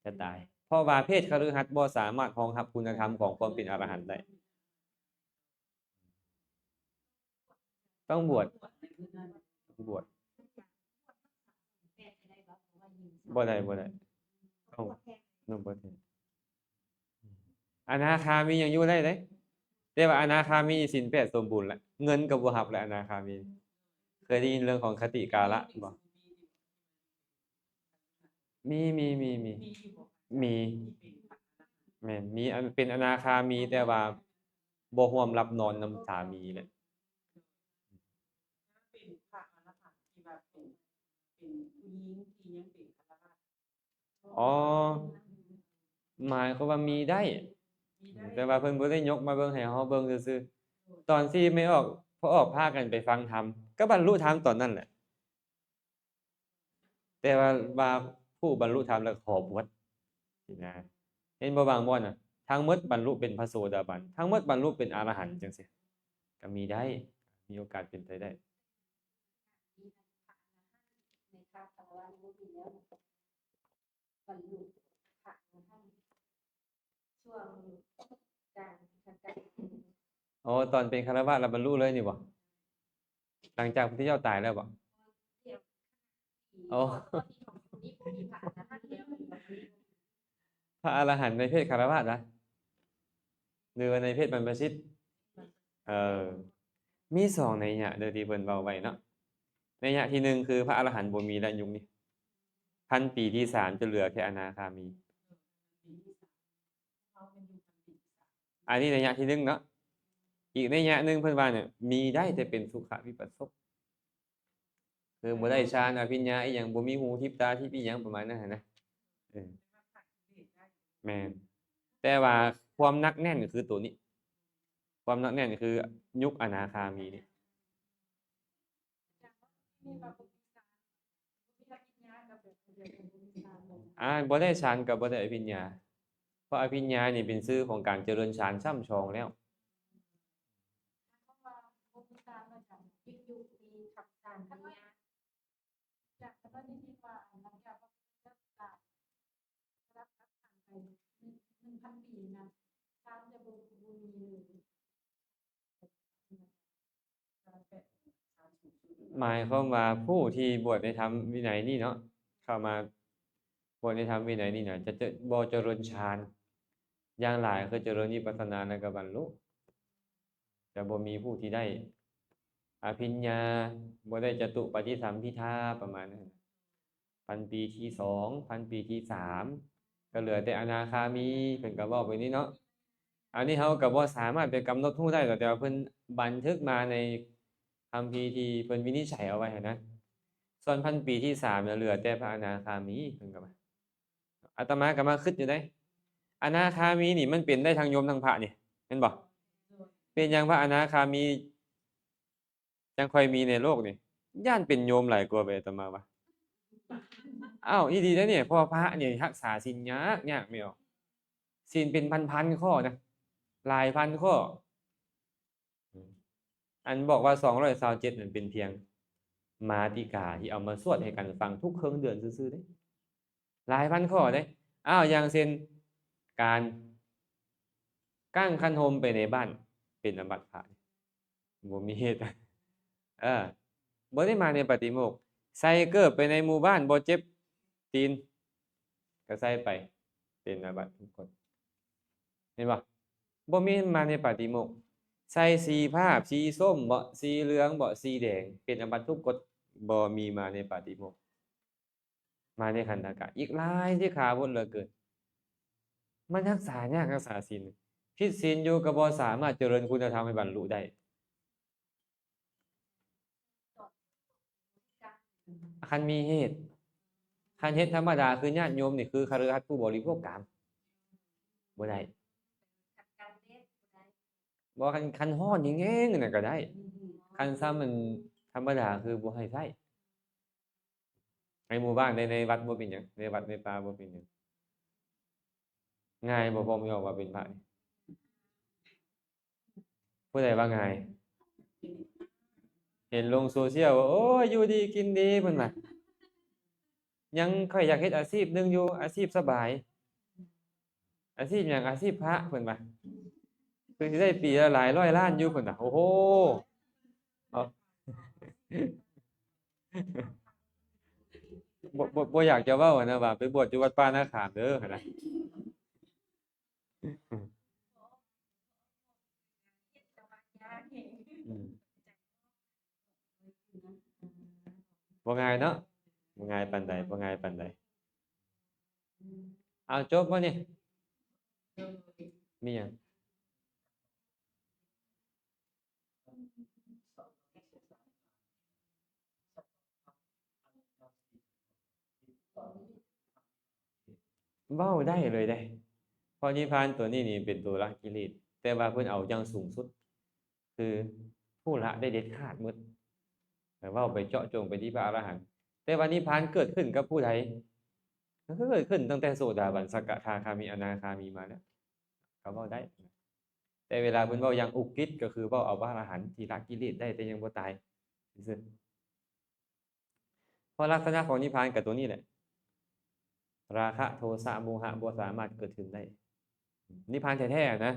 ຈະຕາຍ. ເພາະວ່າເພດຄະລືຫັດບໍ່ສາມາດຮອງຮັບຄຸນນະທຳຂອງຄວາມເປັນອະລະຫັນໄດ້. ຕ້ອງບວດ ບວດ ບໍ່ໄດ້ ບໍ່ໄດ້ ຕ້ອງ ຕ້ອງບວດແທນ. ອະນາຄາມີຍັງຢູ່ໄດ້ເດ້ ແຕ່ວ່າອະນາຄາມີສິນແປດສົມບູນລະ ເງິນກໍບໍ່ຮັບລະ ອະນາຄາມີ. ເຄີຍໄດ້ຍິນເລື່ອງຂອງຄະຕິກາລະບໍ່? ມີ ມີ ມີ ມີ ມີ ແມ່ນ ມີອັນເປັນອະນາຄາມີ ແຕ່ວ່າບໍ່ຮ່ວມຫຼັບນອນນຳສາມີແຫຼະ. ເປັນພະອະລະຫັນທີ່ວ່າເປັນ ເປັນຜູ້ຍິງທີ່ຍັງເປັນຄະລະວາດ. ອໍ ໝາຍຄວາມວ່າມີໄດ້ ມີໄດ້ ແຕ່ວ່າເພິ່ນບໍ່ໄດ້ຍົກມາເບິ່ງໃຫ້ເຮົາເບິ່ງຊື່ໆ. ຕອນທີ່ແມ່ອອກ ພໍ່ອອກພາກັນໄປຟັງທຳ ກໍບັນລຸທຳຕອນນັ້ນແຫຼະ. ແຕ່ວ່າ ວ່າຜູ້ບັນລຸທຳແລ້ວຂໍບວດຊີ້ນະ. ເຫັນບໍ່ ບາງບ່ອນນະ ທັງໝົດບັນລຸເປັນພະໂສດາບັນ ທັງໝົດບັນລຸເປັນອະລະຫັນ ຈັ່ງຊີ້ ກໍມີໄດ້ ມີໂອກາດເປັນໄປໄດ້. ອໍ ຕອນເປັນຄາລະວາດແລ້ວບັນລຸເລີຍນີ້ບໍ່? ຫຼັງຈາກພຸດທະເຈົ້າຕາຍແລ້ວບໍ່? ອໍ ພະອະລະຫັນໃນເພດຄາລະວາດນະ ຫຼືວ່າໃນເພດບັນພະຊິດ? ເອີ ມີສອງໄນຍະເດີທີ່ເພິ່ນເວົ້າໄວ້ເນາະ. ໄນຍະທີໜຶ່ງຄືພະອະລະຫັນບໍ່ມີແລ້ວຍຸກນີ້ ພັນປີທີສາມຈະເຫຼືອແຄ່ອະນາຄາມີ. ອັນນີ້ໄນຍະທີໜຶ່ງເນາະ. ອີກໄລຍະໜຶ່ງເພິ່ນວ່ານີ້ ມີໄດ້ແຕ່ເປັນສຸຂະວິປັດສົກ ຄືບໍ່ໄດ້ ອືມ ຊານອະພິນຍາອີ່ຫຍັງ ບໍ່ມີຫູທິບຕາທິບອີ່ຫຍັງປະມານນັ້ນຫັ້ນນະ. ເອີ ແມ່ນ ແຕ່ວ່າຄວາມໜັກແໜ້ນຄືໂຕນີ້ ຄວາມໜັກແໜ້ນຄືຍຸກອະນາຄາມີນີ້. ອາ ບໍ່ໄດ້ຊານກໍບໍ່ໄດ້ອະພິນຍາ ເພາະອະພິນຍານີ້ເປັນຊື່ຂອງການຈະເລີນຊານຊ້ຳສອງແລ້ວ. ໝາຍຄວາມວ່າຜູ້ທີ່ບວດໃນທຳວິໄນນີ້ເນາະ ເຂົ້າມາບວດໃນທຳວິໄນນີ້ນະ ຈະ ຈະບໍ່ຈະເລີນຊານ ຢ່າງຫຼາຍຄືຈະເລີນວິປັດສະນາ ແລ້ວກໍບັນລຸ ຈະບໍ່ມີຜູ້ທີ່ໄດ້ອະພິນຍາ ບໍ່ໄດ້ຈະຕຸປະຕິສຳພິທາ ປະມານນັ້ນ. ພັນປີທີສອງ ພັນປີທີສາມ ກໍເຫຼືອແຕ່ອະນາຄາມີ ເພິ່ນກໍເວົ້າແບບນີ້ເນາະ. ອັນນີ້ເຮົາກໍບໍ່ສາມາດໄປກຳນົດຮູ້ໄດ້ດອກ ແຕ່ວ່າເພິ່ນບັນທຶກມາໃນຄຳພີທີ່ເພິ່ນວິນິດໄສເອົາໄວ້ຫັ້ນນະ. ສ່ວນພັນປີທີສາມນະ ເຫຼືອແຕ່ພະອະນາຄາມີ ເພິ່ນກໍວ່າ. ອາດຕະມາກໍມາຄິດຢູ່ເດ້ ອະນາຄາມີນີ້ມັນເປັນໄດ້ທັງໂຍມທັງພະນີ້ ແມ່ນບໍ່? ເປັນຫຍັງພະອະນາຄາມີຈັ່ງຄ່ອຍມີໃນໂລກນີ້? ຢ້ານເປັນໂຍມຫຼາຍກວ່າເວີຍ ອາດຕະມາວ່າ. ອ້າວ ອີ່ຫຼີເດ້ນີ້ ເພາະວ່າພະນີ້ຮັກສາສິນຍາກ ຍາກແມ່ອອກ ສິນເປັນພັນໆຂໍ້ນະ ຫຼາຍພັນຂໍ້. ອັນບອກວ່າສອງຮ້ອຍຊາວເຈັດນັ້ນເປັນພຽງມາຕິກາທີ່ເອົາມາສວດໃຫ້ກັນຟັງທຸກເຄິ່ງເດືອນຊື່ໆເດ້ ຫຼາຍພັນຂໍ້ເດ້. ອ້າວ ຢ່າງເຊັ່ນ ການກາງຄັນຮົ່ມໄປໃນບ້ານ ເປັນອາບັດພະ ບໍ່ມີເຫດ ເອີ ບໍ່ໄດ້ມາໃນປາຕິໂມກ. ໃສ່ເກີບໄປໃນໝູ່ບ້ານ ບໍ່ເຈັບຕີນ ກໍໃສ່ໄປ ເປັນອາບັດທຸກກົດ ເຫັນບໍ່? ບໍ່ມີມາໃນປາຕິໂມກ. ໃສ່ສີຟ້າ ສີສົ້ມເບາະ ສີເຫຼືອງເບາະ ສີແດງ ເປັນອາບັດທຸກກົດ ບໍ່ມີມາໃນປາຕິໂມກ. ມາໃນຂັນທະກະ ອີກຫຼາຍສິກຂາບົດເຫຼືອເກີນ. ມັນຮັກສາຍາກ ຮັກສາສິນ ຜິດສິນຢູ່ກໍບໍ່ສາມາດຈະເລີນຄຸນນະທຳໃຫ້ບັນລຸໄດ້. ຄັນມີເຫດ ຄັນເຮັດທຳມະດາຄືຍາດໂຍມນີ້ ຄືຄະລືຫັດຜູ້ບໍລິໂພກກາມ ບໍ່ໄດ້. ບໍ່ ຄັນ ຄັນຮ້ອນແຮງໆນັ້ນກໍໄດ້ ຄັນຊ້ຳມັນທຳມະດາຄືບໍ່ໃຫ້ໃຊ້. ໃນໝູ່ບ້ານ ໃນ ໃນວັດບໍ່ເປັນຫຍັງ ໃນວັດໃນປ່າບໍ່ເປັນຫຍັງ. ງ່າຍບໍ່ ພໍ່ແມ່ອອກມາເປັນພະນີ້? ຜູ້ໃດວ່າງ່າຍ? ເຫັນລົງໂຊຊຽວວ່າ ໂອ້ຍ ຢູ່ດີກິນດີ ເພິ່ນວ່າ ຍັງຂ້ອຍຢາກເຮັດອາຊີບໜຶ່ງຢູ່ ອາຊີບສະບາຍ. ອາຊີບຫຍັງ? ອາຊີບພະ ເພິ່ນວ່າ ຄືຊິໄດ້ປີລະຫຼາຍຮ້ອຍລ້ານຢູ່ ເພິ່ນວ່າ. ໂອ້ໂຫ ເອົາ ບໍ່ ບໍ່ ບໍ່ຢາກຈະເວົ້າຫັ້ນນະ ວ່າໄປບວດຢູ່ວັດປ່ານາຂາມເດີຫັ້ນນະ. ອືມ ບໍ່ງ່າຍເນາະ ບໍ່ງ່າຍປານໃດ ບໍ່ງ່າຍປານໃດ. ເອົາ ຈົບບໍ່ນີ້? ມີຫຍັງ? ເວົ້າໄດ້ເລີຍເດ້ ເພາະນິບພານຕົວນີ້ນີ້ເປັນຕົວລະກິເລດ ແຕ່ວ່າເພິ່ນເອົາຢ່າງສູງສຸດ ຄືຜູ້ລະໄດ້ເດັດຂາດໝົດ. ເວົ້າໄປເຈາະຈົງໄປທີ່ພະອະລະຫັນ ແຕ່ວ່ານິບພານເກີດຂຶ້ນກັບຜູ້ໃດ? ກໍຄືເກີດຂຶ້ນຕັ້ງແຕ່ໂສດາບັນ ສະກະທາຄາມີ ອະນາຄາມີມາແລ້ວ ກໍເວົ້າໄດ້. ແຕ່ເວລາເພິ່ນເວົ້າຢ່າງອຸກກິດ ກໍຄືເວົ້າເອົາພະອະລະຫັນທີ່ລະກິເລດໄດ້ແຕ່ຍັງບໍ່ຕາຍຊື່ໆ. ເພາະລັກສະນະຂອງນິບພານກໍຕົວນີ້ແຫຼະ ລາຄະ ໂທສະ ໂມຫະ ບໍ່ສາມາດເກີດຂຶ້ນໄດ້. ນິບພານແທ້ໆນະ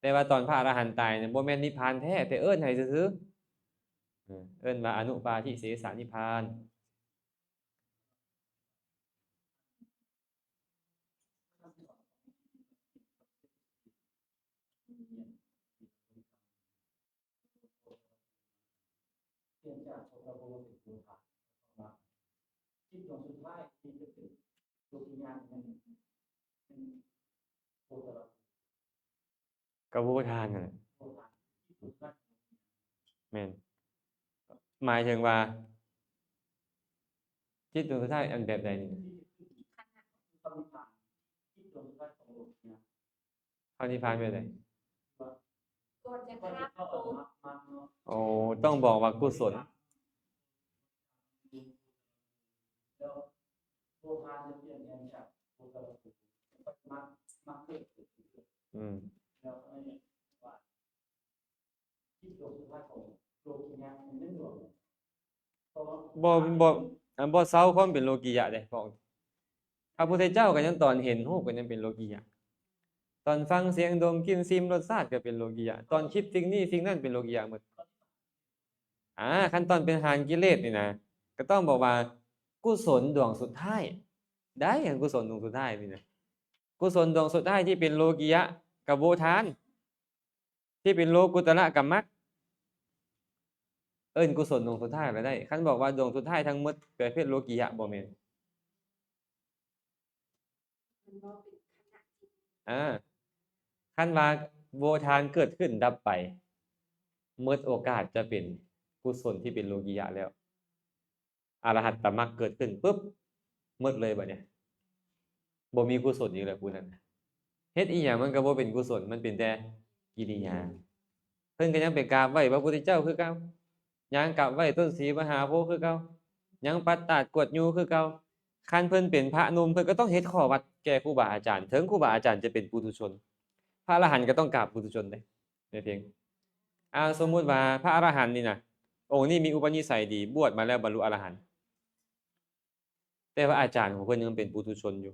ແຕ່ວ່າຕອນພະອະລະຫັນຕາຍນີ້ ບໍ່ແມ່ນນິບພານແທ້ ແຕ່ເອີ້ນໃຫ້ຊື່ໆ ເອີ້ນວ່າອະນຸປາທິເສສະນິບພານ. ກໍໂວທານນັ້ນແຫຼະ. ແມ່ນ ໝາຍເຖິງວ່າ ຈິດດວງສຸດທ້າຍອັນແບບໃດນີ້? ພະນິບພານແບບໃດ? ກ່ອນຈະຂ້າມໂພດ. ໂອ້ ຕ້ອງບອກວ່າກຸສົນ. ອືມ. ບໍ່ ບໍ່ ບໍ່ເຊົາຄວາມເປັນໂລກິຍະເດ້ພວກ. ພະພຸດທະເຈົ້າກໍຍັງຕອນເຫັນຮູບກໍຍັງເປັນໂລກິຍະ, ຕອນຟັງສຽງ ດົມ ກິ່ນ ຊິມ ລົດຊາດກໍເປັນໂລກິຍະ, ຕອນຄິດສິ່ງນີ້ສິ່ງນັ້ນເປັນໂລກິຍະໝົດ. ອາ ຄັນຕອນເປັນຫານກິເລດນີ້ນະ ກໍຕ້ອງບອກວ່າກຸສົນດວງສຸດທ້າຍໄດ້. ຄັນກຸສົນດວງສຸດທ້າຍນີ້ນະ ກຸສົນດວງສຸດທ້າຍທີ່ເປັນໂລກິຍະກະໂວທານ ທີ່ເປັນໂລກຸດຕະລະກະມັກ ເອີ້ນກຸສົນດວງສຸດທ້າຍລະໄດ້. ຄັນບອກວ່າດວງສຸດທ້າຍທັງໝົດປະເພດໂລກິຍະ ບໍ່ແມ່ນ. ອາ ຄັນວ່າໂວທານເກີດຂຶ້ນດັບໄປ ໝົດໂອກາດຈະເປັນກຸສົນທີ່ເປັນໂລກິຍະແລ້ວ. ອະລະຫັດຕະມັກເກີດຂຶ້ນປຶບ ໝົດເລີຍບາດນີ້ ບໍ່ມີກຸສົນອີກແລ້ວຜູ້ນັ້ນ. ເຮັດອີ່ຫຍັງມັນກໍບໍ່ເປັນກຸສົນ, ມັນເປັນແຕ່ກິລິຍາ. ເພິ່ນກໍຍັງໄປກາບໄຫວ້ພະພຸດທະເຈົ້າຄືເກົ່າ, ຍັງກາບໄຫວ້ຕົ້ນສີມະຫາໂພຄືເກົ່າ, ຍັງປັດຕາດກວດຍູ້ຄືເກົ່າ. ຄັນເພິ່ນເປັນພະໜຸ່ມ ເພິ່ນກໍຕ້ອງເຮັດຂໍ້ວັດແກ່ຄູບາອາຈານ, ເຖິງຄູບາອາຈານຈະເປັນປຸຖຸຊົນ, ພະອະລະຫັນກໍຕ້ອງກາບປຸຖຸຊົນເດ້. ແມ່ນພຽງ ອາ ສົມມຸດວ່າພະອະລະຫັນນີ້ນະ ອົງນີ້ມີອຸປະນິໄສດີ, ບວດມາແລ້ວບັນລຸອະລະຫັນ, ແຕ່ວ່າອາຈານຂອງເພິ່ນຍັງເປັນປຸຖຸຊົນຢູ່,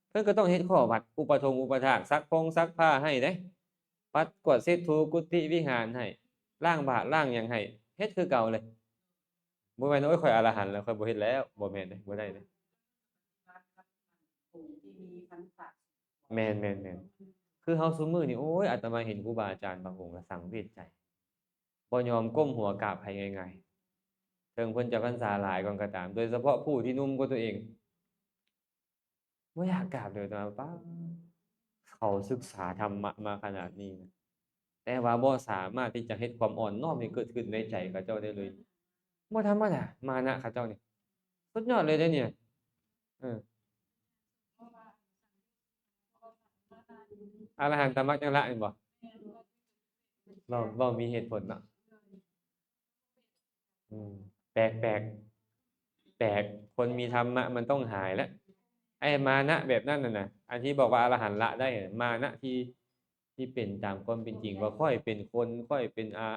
ເພິ່ນກໍຕ້ອງເຮັດຂໍ້ວັດ ອຸປະຖົງອຸປະຖາກ, ສັກພົງສັກຜ້າໃຫ້ເດ້, ປັດກວາດເຊັດຖູກຸຕິວິຫານໃຫ້, ລ້າງບາດລ້າງຫຍັງໃຫ້, ເຮັດຄືເກົ່າເລີຍ. ບໍ່ແມ່ນ ໂອ້ຍ ຂ້ອຍອະລະຫັນແລ້ວ ຂ້ອຍບໍ່ເຮັດແລ້ວ, ບໍ່ແມ່ນເດ້, ບໍ່ໄດ້ເດ້. ແມ່ນໆໆ ຄືເຮົາຊຸມື້ນີ້ ໂອ້ຍ ອາດຕະມາເຫັນຄູບາອາຈານບາງອົງລະສັງເວດໃຈ, ບໍ່ຍອມກົ້ມຫົວກາບໃຜງ່າຍໆ ເຖິງເພິ່ນຈະພັນສາຫຼາຍກ່ອນກໍຕາມ, ໂດຍສະເພາະຜູ້ທີ່ໜຸ່ມກວ່າຕົວເອງ ບໍ່ຢາກກາບເລີຍ. ອາດຕະມາ ປ້າ ເຂົາສຶກສາທຳມະມາຂະໜາດນີ້ນະ, ແຕ່ວ່າບໍ່ສາມາດທີ່ຈະເຮັດຄວາມອ່ອນນ້ອມໃຫ້ເກີດຂຶ້ນໃນໃຈເຂົາເຈົ້າໄດ້ເລີຍ. ບໍ່ທຳມະດາ, ມານະເຂົາເຈົ້ານີ້ສຸດຍອດເລີຍເດ້ນີ້. ເອີ ອະລະຫັນຕະມັກຈັ່ງລະແມ່ນບໍ່? ເວົ້າ ເວົ້າມີເຫດຜົນເນາະ. ອືມ ແປກໆ ແປກ, ຄົນມີທຳມະມັນຕ້ອງຫາຍແຫຼະ. ໄອ້ມານະແບບນັ້ນນະ ອັນທີ່ບອກວ່າອະລະຫັນລະໄດ້ ມານະທີ່ ທີ່ເປັນຕາມຄວາມເປັນຈິງ ວ່າຂ້ອຍເປັນຄົນ, ຂ້ອຍເປັນອາ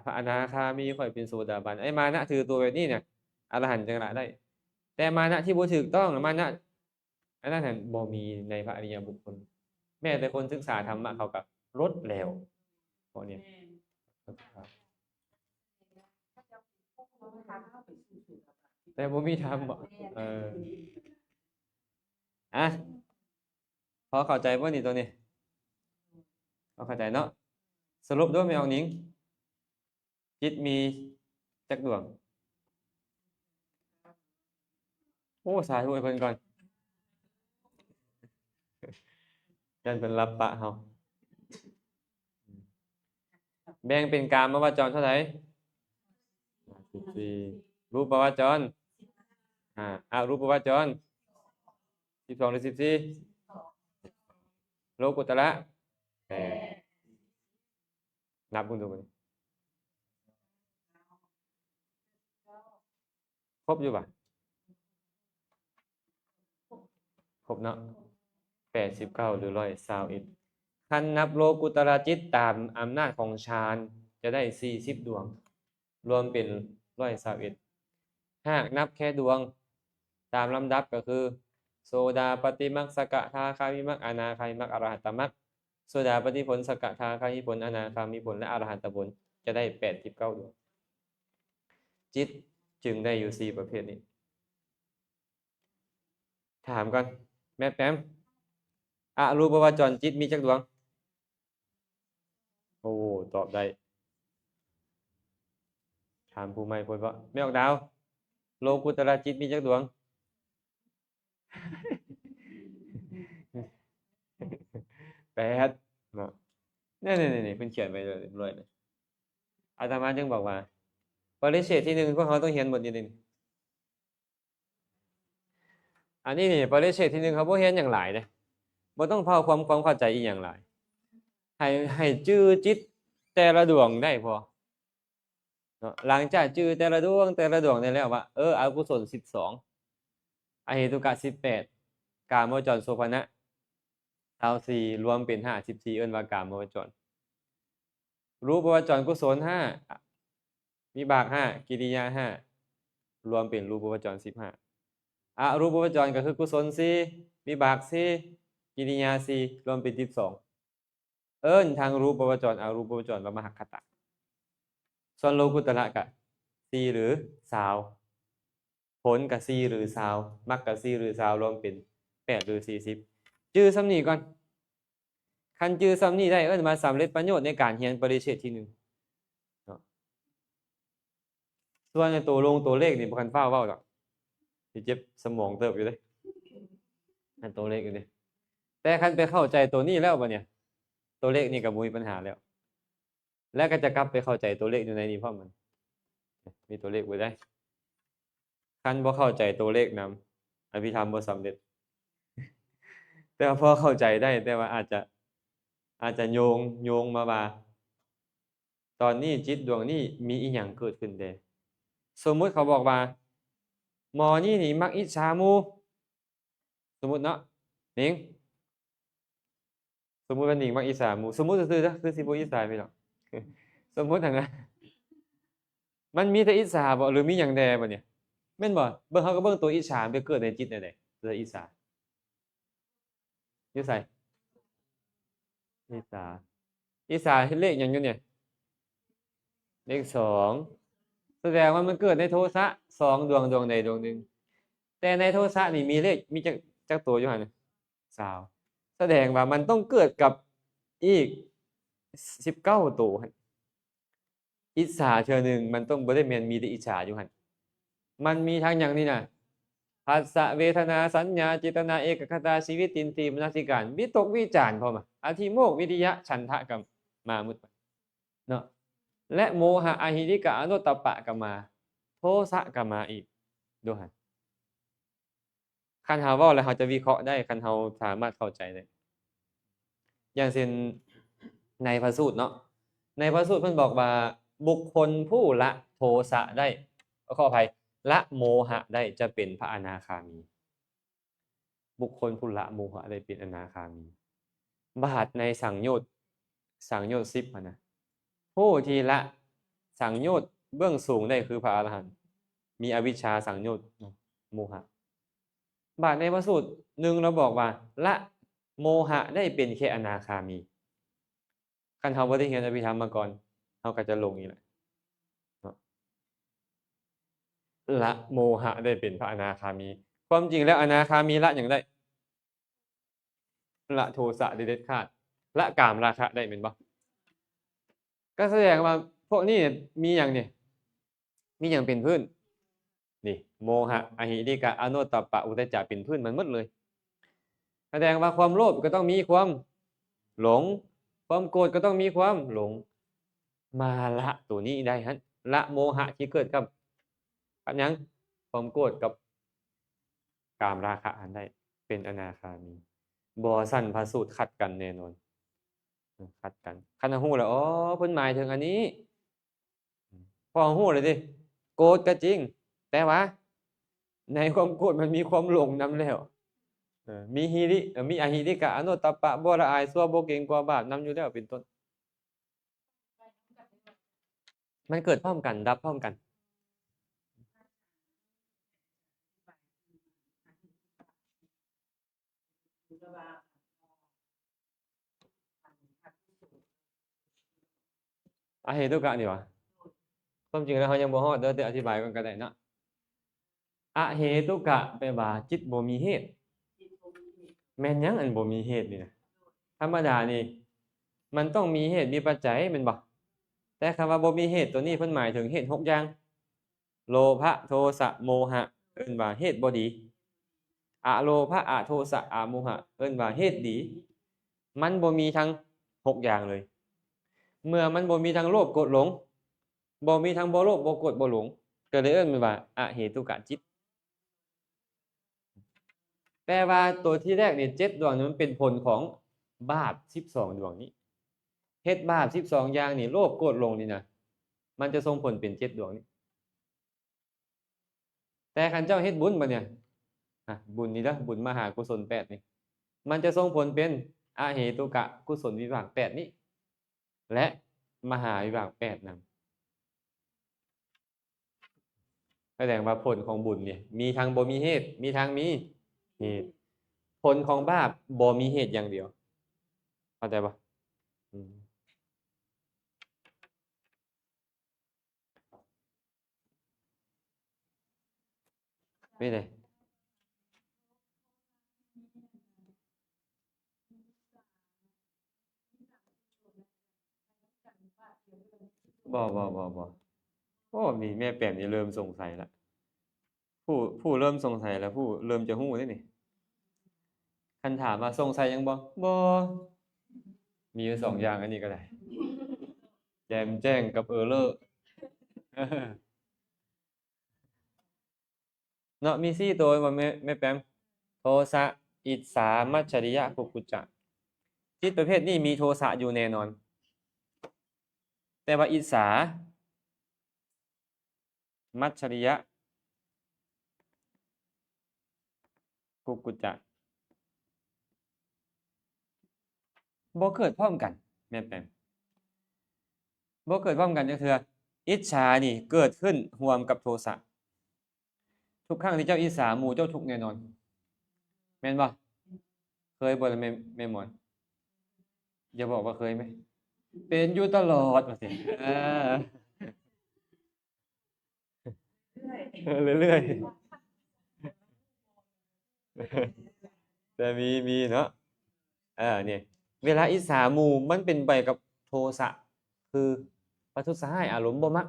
ພະອະນາຄາມີ, ຂ້ອຍເປັນໂສດາບັນ, ໄອ້ມານະຖືໂຕແບບນີ້ນະ ອະລະຫັນຈັ່ງລະໄດ້. ແຕ່ມານະທີ່ບໍ່ຖືກຕ້ອງ ມານະ ອັນນັ້ນຫັ້ນບໍ່ມີໃນພະອະລິຍະບຸກຄົນ, ແມ້ແຕ່ຄົນສຶກສາທຳມະເຂົາກໍຫຼຸດແລ້ວ ເພາະນີ້. ແມ່ນ. ແຕ່ບໍ່ມີທຳບໍ? ແມ່ນ. ເອີ ອະ ພໍເຂົ້າໃຈບໍ່ນີ້ ໂຕນີ້? ພໍເຂົ້າໃຈເນາະ. ສະຫຼຸບເດີແມ່ອອກນິງ, ຈິດມີຈັກດວງ? ໂອ້ ສາທຸໃຫ້ເພິ່ນກ່ອນ, ຢ້ານເພິ່ນລັບປະເຮົາ. ແບ່ງເປັນກາມະວະຈອນເທົ່າໃດ? ສິບສີ່. ຮູບປະວະຈອນ? ຫ້າ. ອະຮູບປະວະຈອນ? ສິບສອງ ຫຼື ສິບສີ່? ໂລກຸດຕະລະ? ແປດ. ນັບເບິ່ງດູບາດນີ້ ຄົບຢູ່ບໍ່? ຄົບເນາະ, ແປດສິບເກົ້າ ຫຼື ຮ້ອຍຊາວເອັດ. ຄັນນັບໂລກຸດຕະລະຈິດຕາມອຳນາດຂອງຊານ ຈະໄດ້ສີ່ສິບດວງ, ລວມເປັນຮ້ອຍຊາວເອັດ. ຫາກນັບແຄ່ດວງຕາມລຳດັບກໍຄື ໂສດາປັດຕິມັກ, ສະກະທາຄາມິມັກ, ອະນາຄາມິມັກ, ອະລະຫັດຕະມັກ. ໂສດາປັດຕິຜົນ, ສະກະທາຄາມິຜົນ, ອະນາຄາມິຜົນ ແລະ ອະລະຫັດຕະຜົນ ຈະໄດ້ແປດສິບເກົ້າດວງ. ຈິດຈຶ່ງໄດ້ຢູ່ສີ່ປະເພດນີ້. ຖາມກ່ອນ ແມ່ແປມ, ອະຮູບປະວະຈອນຈິດມີຈັກດວງ? ໂອ້ ຕອບໄດ້. ຖາມຜູ້ໃໝ່ພຸ້ນເບາະ. ແມ່ອອກດາວ, ໂລກຸດຕະລະຈິດມີຈັກດວງ? ແປດເນາະ. ນີ້ໆໆ ເພິ່ນຂຽນໄວ້ຮຽບຮ້ອຍແລ້ວ. ອາດຕະມາຈຶ່ງບອກວ່າ ປະລິເຊດທີໜຶ່ງ ພວກເຮົາຕ້ອງຮຽນໝົດນີ້ເດ້. ອັນນີ້ນີ້ ປະລິເຊດທີໜຶ່ງ ເຮົາບໍ່ຮຽນຫຍັງຫຼາຍເດ້ ບໍ່ຕ້ອງເຝົ້າຄວາມ ຄວາມເຂົ້າໃຈອີ່ຫຍັງຫຼາຍ. ໃຫ້ ໃຫ້ຈື່ຈິດແຕ່ລະດວງໄດ້ພໍເນາະ. ຫຼັງຈາກຈື່ແຕ່ລະດວງ ແຕ່ລະດວງໄດ້ແລ້ວວ່າ ເອີ ອະກຸສົນສິບສອງ ອະເຫຕຸກະສິບແປດ ກາມະວະຈອນໂສພະນະຊາວສີ່ ລວມເປັນຫ້າສິບສີ່ ເອີ້ນວ່າກາມະວະຈອນ. ຮູບປະວະຈອນກຸສົນຫ້າ ວິບາກຫ້າ ກິລິຍາຫ້າ ລວມເປັນຮູບປະວະຈອນສິບຫ້າ. ອະຮູບປະວະຈອນກໍຄືກຸສົນສີ່ ວິບາກສີ່ ກິລິຍາສີ່ ລວມເປັນສິບສອງ. ເອີ້ນທັງຮູບປະວະຈອນ ອະຮູບປະວະຈອນວ່າມະຫັກຄະຕະ. ສ່ວນໂລກຸດຕະລະກະສີ່ຫຼືຊາວ ຜົນກະສີ່ຫຼືຊາວ ມັກກະສີ່ຫຼືຊາວ ລວມເປັນແປດຫຼືສີ່ສິບ. ຈື່ສ່ຳນີ້ກ່ອນ. ຄັນຈື່ສ່ຳນີ້ໄດ້ ເອີ້ນວ່າສຳເລັດປະໂຫຍດໃນການຮຽນປະລິເຊດທີໜຶ່ງເນາະ. ສ່ວນໂຕລົງໂຕເລກນີ້ບໍ່ຄັນຟ້າວເວົ້າດອກ ຊິເຈັບສະໝອງເຕີບຢູ່ເດ້ ອັນໂຕເລກຢູ່ເດ້. ແຕ່ຄັນໄປເຂົ້າໃຈໂຕນີ້ແລ້ວບັດນີ້ ໂຕເລກນີ້ກໍບໍ່ມີບັນຫາແລ້ວ. ແລ້ວກໍຈະກັບໄປເຂົ້າໃຈຕົວເລກຢູ່ໃນນີ້ພ້ອມ ມັນມີຕົວເລກບໍ່ໄດ້. ຄັນບໍ່ເຂົ້າໃຈຕົວເລກນຳ ອະພິທຳບໍ່ສຳເລັດ. ແຕ່ວ່າພໍເຂົ້າໃຈໄດ້ ແຕ່ວ່າອາດຈະ ອາດຈະໂຍງ ໂຍງມາວ່າ ຕອນນີ້ຈິດດວງນີ້ມີອີ່ຫຍັງເກີດຂຶ້ນແດ່? ສົມມຸດເຂົາບອກວ່າ ໝໍນີ້ນີ້ມັກອິດສາໝູ່. ສົມມຸດເນາະ ນິງ ສົມມຸດວ່ານິງມັກອິດສາໝູ່ ສົມມຸດຊື່ໆເດີ ຄືຊິບໍ່ອິດສາພີ່ນ້ອງ. ສົມມຸດຫັ້ນນະ ມັນມີແຕ່ອິດສາບໍ ຫຼືມີຫຍັງແດ່ບັດນີ້ ແມ່ນບໍ່? ເບິ່ງ ເຮົາກໍເບິ່ງຕົວອິດສາ ມັນໄປເກີດໃນຈິດແນວໃດ? ຕົວອິດສາຢູ່ໃສ? ອິດສາ ອິດສາເຮັດເລກຫຍັງຢູ່ນີ້? ເລກສອງ ສະແດງວ່າມັນເກີດໃນໂທສະສອງດວງ ດວງໃດດວງໜຶ່ງ. ແຕ່ໃນໂທສະນີ້ມີເລກ ມີຈັກ ຈັກໂຕຢູ່ຫັ້ນ? ຊາວ ສະແດງວ່າມັນຕ້ອງເກີດກັບອີກສິບເກົ້າໂຕຫັ້ນ. ອິດສາເທື່ອໜຶ່ງ ມັນຕ້ອງບໍ່ໄດ້ແມ່ນມີແຕ່ອິດສາຢູ່ຫັ້ນ ມັນມີທັງຫຍັງນີ້ນະ? ພັດສະ ເວທະນາ ສັນຍາ ເຈດຕະນາ ເອກະກະຕາ ຊີວິດ ຕີນຕີ ມະນະສິການ ວິຕົກ ວິຈານ ພ້ອມ ອະທິໂມກ ວິລິຍະ ສັນທະ ກະມາມຸດ ເນາະ ແລະ ໂມຫະ ອະຫິລິກະ ອະໂນດຕະປະ ກະມາ ໂທສະ ກະມາອີກດ້ວຍ. ຄັນເຮົາເວົ້າແລ້ວເຮົາຈະວິເຄາະໄດ້ ຄັນເຮົາສາມາດເຂົ້າໃຈໄດ້. ຢ່າງເຊັ່ນໃນພະສູດເນາະ ໃນພະສູດເພິ່ນບອກວ່າ ບຸກຄົນຜູ້ລະໂທສະໄດ້ ຂໍອະໄພ ລະໂມຫະໄດ້ ຈະເປັນພະອະນາຄາມີ. ບຸກຄົນຜູ້ລະໂມຫະໄດ້ເປັນອະນາຄາມີ. ບາດໃນສັງໂຍດ ສັງໂຍດສິບຫັ້ນນະ ຜູ້ທີ່ລະສັງໂຍດເບື້ອງສູງໄດ້ຄືພະອະລະຫັນ ມີອະວິຊຊາສັງໂຍດ ໂມຫະ. ບາດໃນພະສູດໜຶ່ງລາວບອກວ່າ ລະໂມຫະໄດ້ເປັນແຄ່ອະນາຄາມີ. ຄັນເຮົາບໍ່ໄດ້ຮຽນອະພິທຳມາກ່ອນ ເຮົາກໍຈະຫຼົງອີກແຫຼະເນາະ. ລະໂມຫະໄດ້ເປັນພະອະນາຄາມີ. ຄວາມຈິງແລ້ວອະນາຄາມີລະຫຍັງໄດ້? ລະໂທສະໄດ້ເດັດຂາດ ລະກາມລາຄະໄດ້ແມ່ນບໍ່? ກໍສະແດງວ່າພວກນີ້ມີຫຍັງນີ້? ມີຫຍັງເປັນພື້ນ? ນີ້ ໂມຫະ ອະຫິລິກະ ອະໂນດຕະປະ ອຸດທະຈະ ເປັນພື້ນມັນໝົດເລີຍ. ສະແດງວ່າຄວາມໂລບກໍຕ້ອງມີຄວາມຫຼົງ ຄວາມໂກດກໍຕ້ອງມີຄວາມຫຼົງ. ມາລະໂຕນີ້ໄດ້ຫັ້ນ ລະໂມຫະທີ່ເກີດກັບ ກັບຫຍັງ? ຄວາມໂກດກັບກາມລາຄະຫັ້ນໄດ້ ເປັນອະນາຄາມີ. ບໍ່ຊັ້ນພະສູດຂັດກັນແນ່ນອນ ຂັດກັນ. ຄັນເຮົາຮູ້ແລ້ວ ອໍ ເພິ່ນໝາຍເຖິງອັນນີ້ ພໍຮູ້ແລ້ວຕິ ໂກດກໍຈິງ ແຕ່ວ່າໃນຄວາມໂກດມັນມີຄວາມຫຼົງນຳແລ້ວ. ເອີ ມີຫິລິ ເອີ ມີອະຫິລິກະ ອະໂນດຕະປະ ບໍ່ລະອາຍຊົ່ວ ບໍ່ເກງກົວບາບນຳຢູ່ແລ້ວ ເປັນຕົ້ນ. ມັນເກີດພ້ອມກັນ ດັບພ້ອມກັນ. ອະເຫຕຸກະນີ້ຫວາ? ຄວາມຈິງແລ້ວເຮົາຍັງບໍ່ຮອດເດີ ແຕ່ອະທິບາຍກ່ອນກໍໄດ້ເນາະ. ອະເຫຕຸກະແປວ່າຈິດບໍ່ມີເຫດ. ແມ່ນຫຍັງອັນບໍ່ມີເຫດນີ້ນະ? ທຳມະດານີ້ມັນຕ້ອງມີເຫດມີປັດໄຈແມ່ນບໍ່? ແຕ່ຄຳວ່າບໍ່ມີເຫດໂຕນີ້ເພິ່ນໝາຍເຖິງເຫດຫົກຢ່າງ. ໂລພະ ໂທສະ ໂມຫະ ເອີ້ນວ່າເຫດບໍ່ດີ. ອະໂລພະ ອະໂທສະ ອະໂມຫະ ເອີ້ນວ່າເຫດດີ. ມັນບໍ່ມີທັງຫົກຢ່າງເລີຍ. ເມື່ອມັນບໍ່ມີທັງໂລບ ໂກດ ຫຼົງ ບໍ່ມີທັງບໍ່ໂລບ ບໍ່ໂກດ ບໍ່ຫຼົງ ກໍເລີຍເອີ້ນມັນວ່າອະເຫຕຸກະຈິດ. ແປວ່າຕົວທີແລກນີ້ ເຈັດດວງນີ້ ມັນເປັນຜົນຂອງບາບສິບສອງດວງນີ້. ເຮັດບາບສິບສອງຢ່າງນີ້ ໂລບ ໂກດ ຫຼົງນີ້ນະ ມັນຈະສົ່ງຜົນເປັນເຈັດດວງນີ້. ແຕ່ຄັນເຈົ້າເຮັດບຸນບັດນີ້ ອາ ບຸນນີ້ເດີ ບຸນມະຫາກຸສົນແປດນີ້ ມັນຈະສົ່ງຜົນເປັນອະເຫຕຸກະກຸສົນວິບາກແປດນີ້ ແລະ ມະຫາວິບາກແປດນຳ. ສະແດງວ່າຜົນຂອງບຸນນີ້ ມີທັງບໍ່ມີເຫດ ມີທັງມີເຫດ. ຜົນຂອງບາບບໍ່ມີເຫດຢ່າງດຽວ. ເຂົ້າໃຈບໍ່? ອືມ. ເປັນໃດ? ບໍ່ ບໍ່ ບໍ່ ບໍ່ ບໍ່. ໂອ້ ນີ້ແມ່ແປມນີ້ເລີ່ມສົງໄສລະ. ຜູ້ ຜູ້ເລີ່ມສົງໄສລະ ຜູ້ເລີ່ມຈະຮູ້ເດ້ນີ້. ຄັນຖາມວ່າສົງໄສຫຍັງບໍ່? ບໍ່. ມີຢູ່ສອງຢ່າງ ອັນນີ້ກໍໄດ້ ແຈ່ມແຈ້ງກັບເອີເລີ. ເນາະ ມີສີ່ໂຕແມ່ນບໍ່ແມ່ ແມ່ແປມ? ໂທສະ, ອິດສາ, ມັດຈະລິຍະ, ກຸກກຸດຈະ. ຈິດປະເພດນີ້ມີໂທສະຢູ່ແນ່ນອນ. ແຕ່ວ່າອິດສາ, ມັດຈະລິຍະ, ກຸກກຸດຈະ ບໍ່ເກີດພ້ອມກັນ ແມ່ນແປມ ບໍ່ເກີດພ້ອມກັນຈັກເທື່ອ. ອິດສານີ້ເກີດຂຶ້ນຮ່ວມກັບໂທສະ. ທຸກຄັ້ງທີ່ເຈົ້າອິດສາໝູ່ ເຈົ້າທຸກແນ່ນອນ ແມ່ນບໍ່? ເຄີຍບໍ່ລະແມ່ ແມ່ໝອນ? ຢ່າບອກວ່າເຄີຍແມ. ເປັນຢູ່ຕະຫຼອດວ່າຊີ້. ເອີ. ເລື້ອຍໆ ແຕ່ມີ ມີເນາະ. ເອີ ນີ້ ເວລາອິດສາໝູ່ ມັນເປັນໄປກັບໂທສະ ຄືປະທຸດສະຮ້າຍ ອາລົມບໍ່ມັກ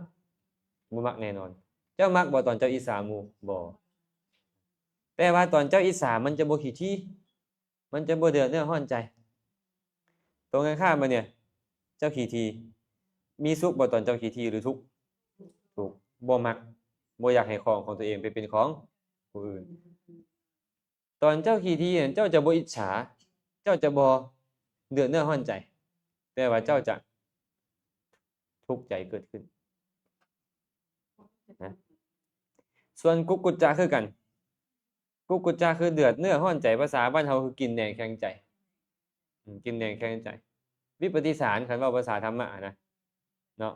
ບໍ່ມັກແນ່ນອນ. ເຈົ້າມັກບໍ່ຕອນເຈົ້າອິດສາໝູ່? ບໍ່. ແຕ່ວ່າຕອນເຈົ້າອິດສາ ມັນຈະບໍ່ຂີ້ຖີ່ ມັນຈະບໍ່ເດືອດເນື້ອຮ້ອນໃຈ. ຕົງກັນຂ້າມມານີ້ ເຈົ້າຂີ້ຖີ່ ມີສຸກບໍ່ຕອນເຈົ້າຂີ້ຖີ່ ຫຼືທຸກ? ທຸກ. ບໍ່ມັກ ບໍ່ຢາກໃຫ້ຂອງຂອງຕົວເອງໄປເປັນຂອງຜູ້ອື່ນ. ຕອນເຈົ້າຂີ້ຖີ່ນັ້ນ ເຈົ້າຈະບໍ່ອິດສາ ເຈົ້າຈະບໍ່ເດືອດເນື້ອຮ້ອນໃຈ ແຕ່ວ່າເຈົ້າຈະທຸກໃຈເກີດຂຶ້ນນະ. ສ່ວນກຸກກຸດຈະຄືກັນ. ກຸກກຸດຈະຄືເດືອດເນື້ອຮ້ອນໃຈ ພາສາບ້ານເຮົາຄືກິນແໜງແຂງໃຈ ອືມ ກິນແໜງແຂງໃຈ. ວິປະຕິສານ ຄັນເວົ້າພາສາທຳມະນະເນາະ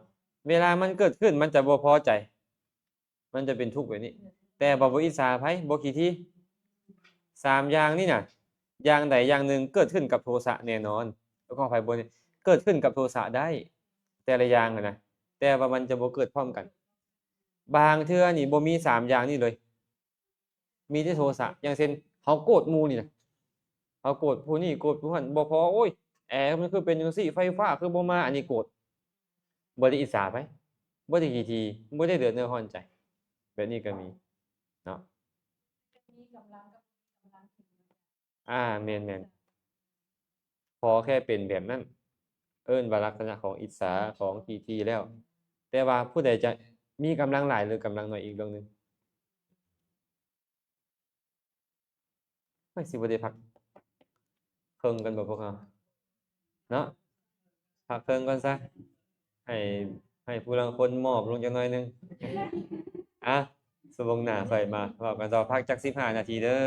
ເວລາມັນເກີດຂຶ້ນ ມັນຈະບໍ່ພໍໃຈ ມັນຈະເປັນທຸກແບບນີ້. ແຕ່ວ່າບໍ່ອິດສາໃຜ ບໍ່ຂີ້ຖີ່. ສາມຢ່າງນີ້ນະ ຢ່າງໃດຢ່າງໜຶ່ງເກີດຂຶ້ນກັບໂທສະແນ່ນອນ. ຂໍອະໄພ ບໍ່ ເກີດຂຶ້ນກັບໂທສະໄດ້ ແຕ່ລະຢ່າງຫັ້ນນະ ແຕ່ວ່າມັນຈະບໍ່ເກີດພ້ອມກັນ. ບາງເທື່ອນີ້ບໍ່ມີສາມຢ່າງນີ້ເລີຍ ມີແຕ່ໂທສະ. ຢ່າງເຊັ່ນ ເຮົາໂກດໝູ່ນີ້ນະ ເຮົາໂກດຜູ້ນີ້ໂກດຜູ້ນັ້ນ ບໍ່ພໍ ໂອ້ຍ ແອມັນຄືເປັນຈັ່ງຊີ້ ໄຟຟ້າຄືບໍ່ມາ ອັນນີ້ໂກດ. ບໍ່ໄດ້ອິດສາໃຜ ບໍ່ໄດ້ຂີ້ຖີ່ ບໍ່ໄດ້ເດືອດເນື້ອຮ້ອນໃຈ ແບບນີ້ກໍມີເນາະ. ອາ ແມ່ນໆ ພໍແຄ່ເປັນແບບນັ້ນ ເອີ້ນວ່າລັກສະນະຂອງອິດສາ ຂອງຂີ້ຖີ່ແລ້ວ. ແຕ່ວ່າຜູ້ໃດຈະມີກຳລັງຫຼາຍ ຫຼື ກຳລັງໜ້ອຍ ອີກເລື່ອງໜຶ່ງ. ໂອ້ຍ ຊິບໍ່ໄດ້ພັກເຄິ່ງກັນບໍ່ພວກເຮົາເນາະ? ພັກເຄິ່ງກ່ອນຊະ ໃຫ້ ໃຫ້ຜູ້ລາງຄົນໝອບລົງຈັກໜ້ອຍໜຶ່ງ. ອະ ຊົ່ວໂມງໜ້າຄ່ອຍມາເວົ້າກັນຕໍ່. ພັກຈັກສິບຫ້ານາທີເດີ້.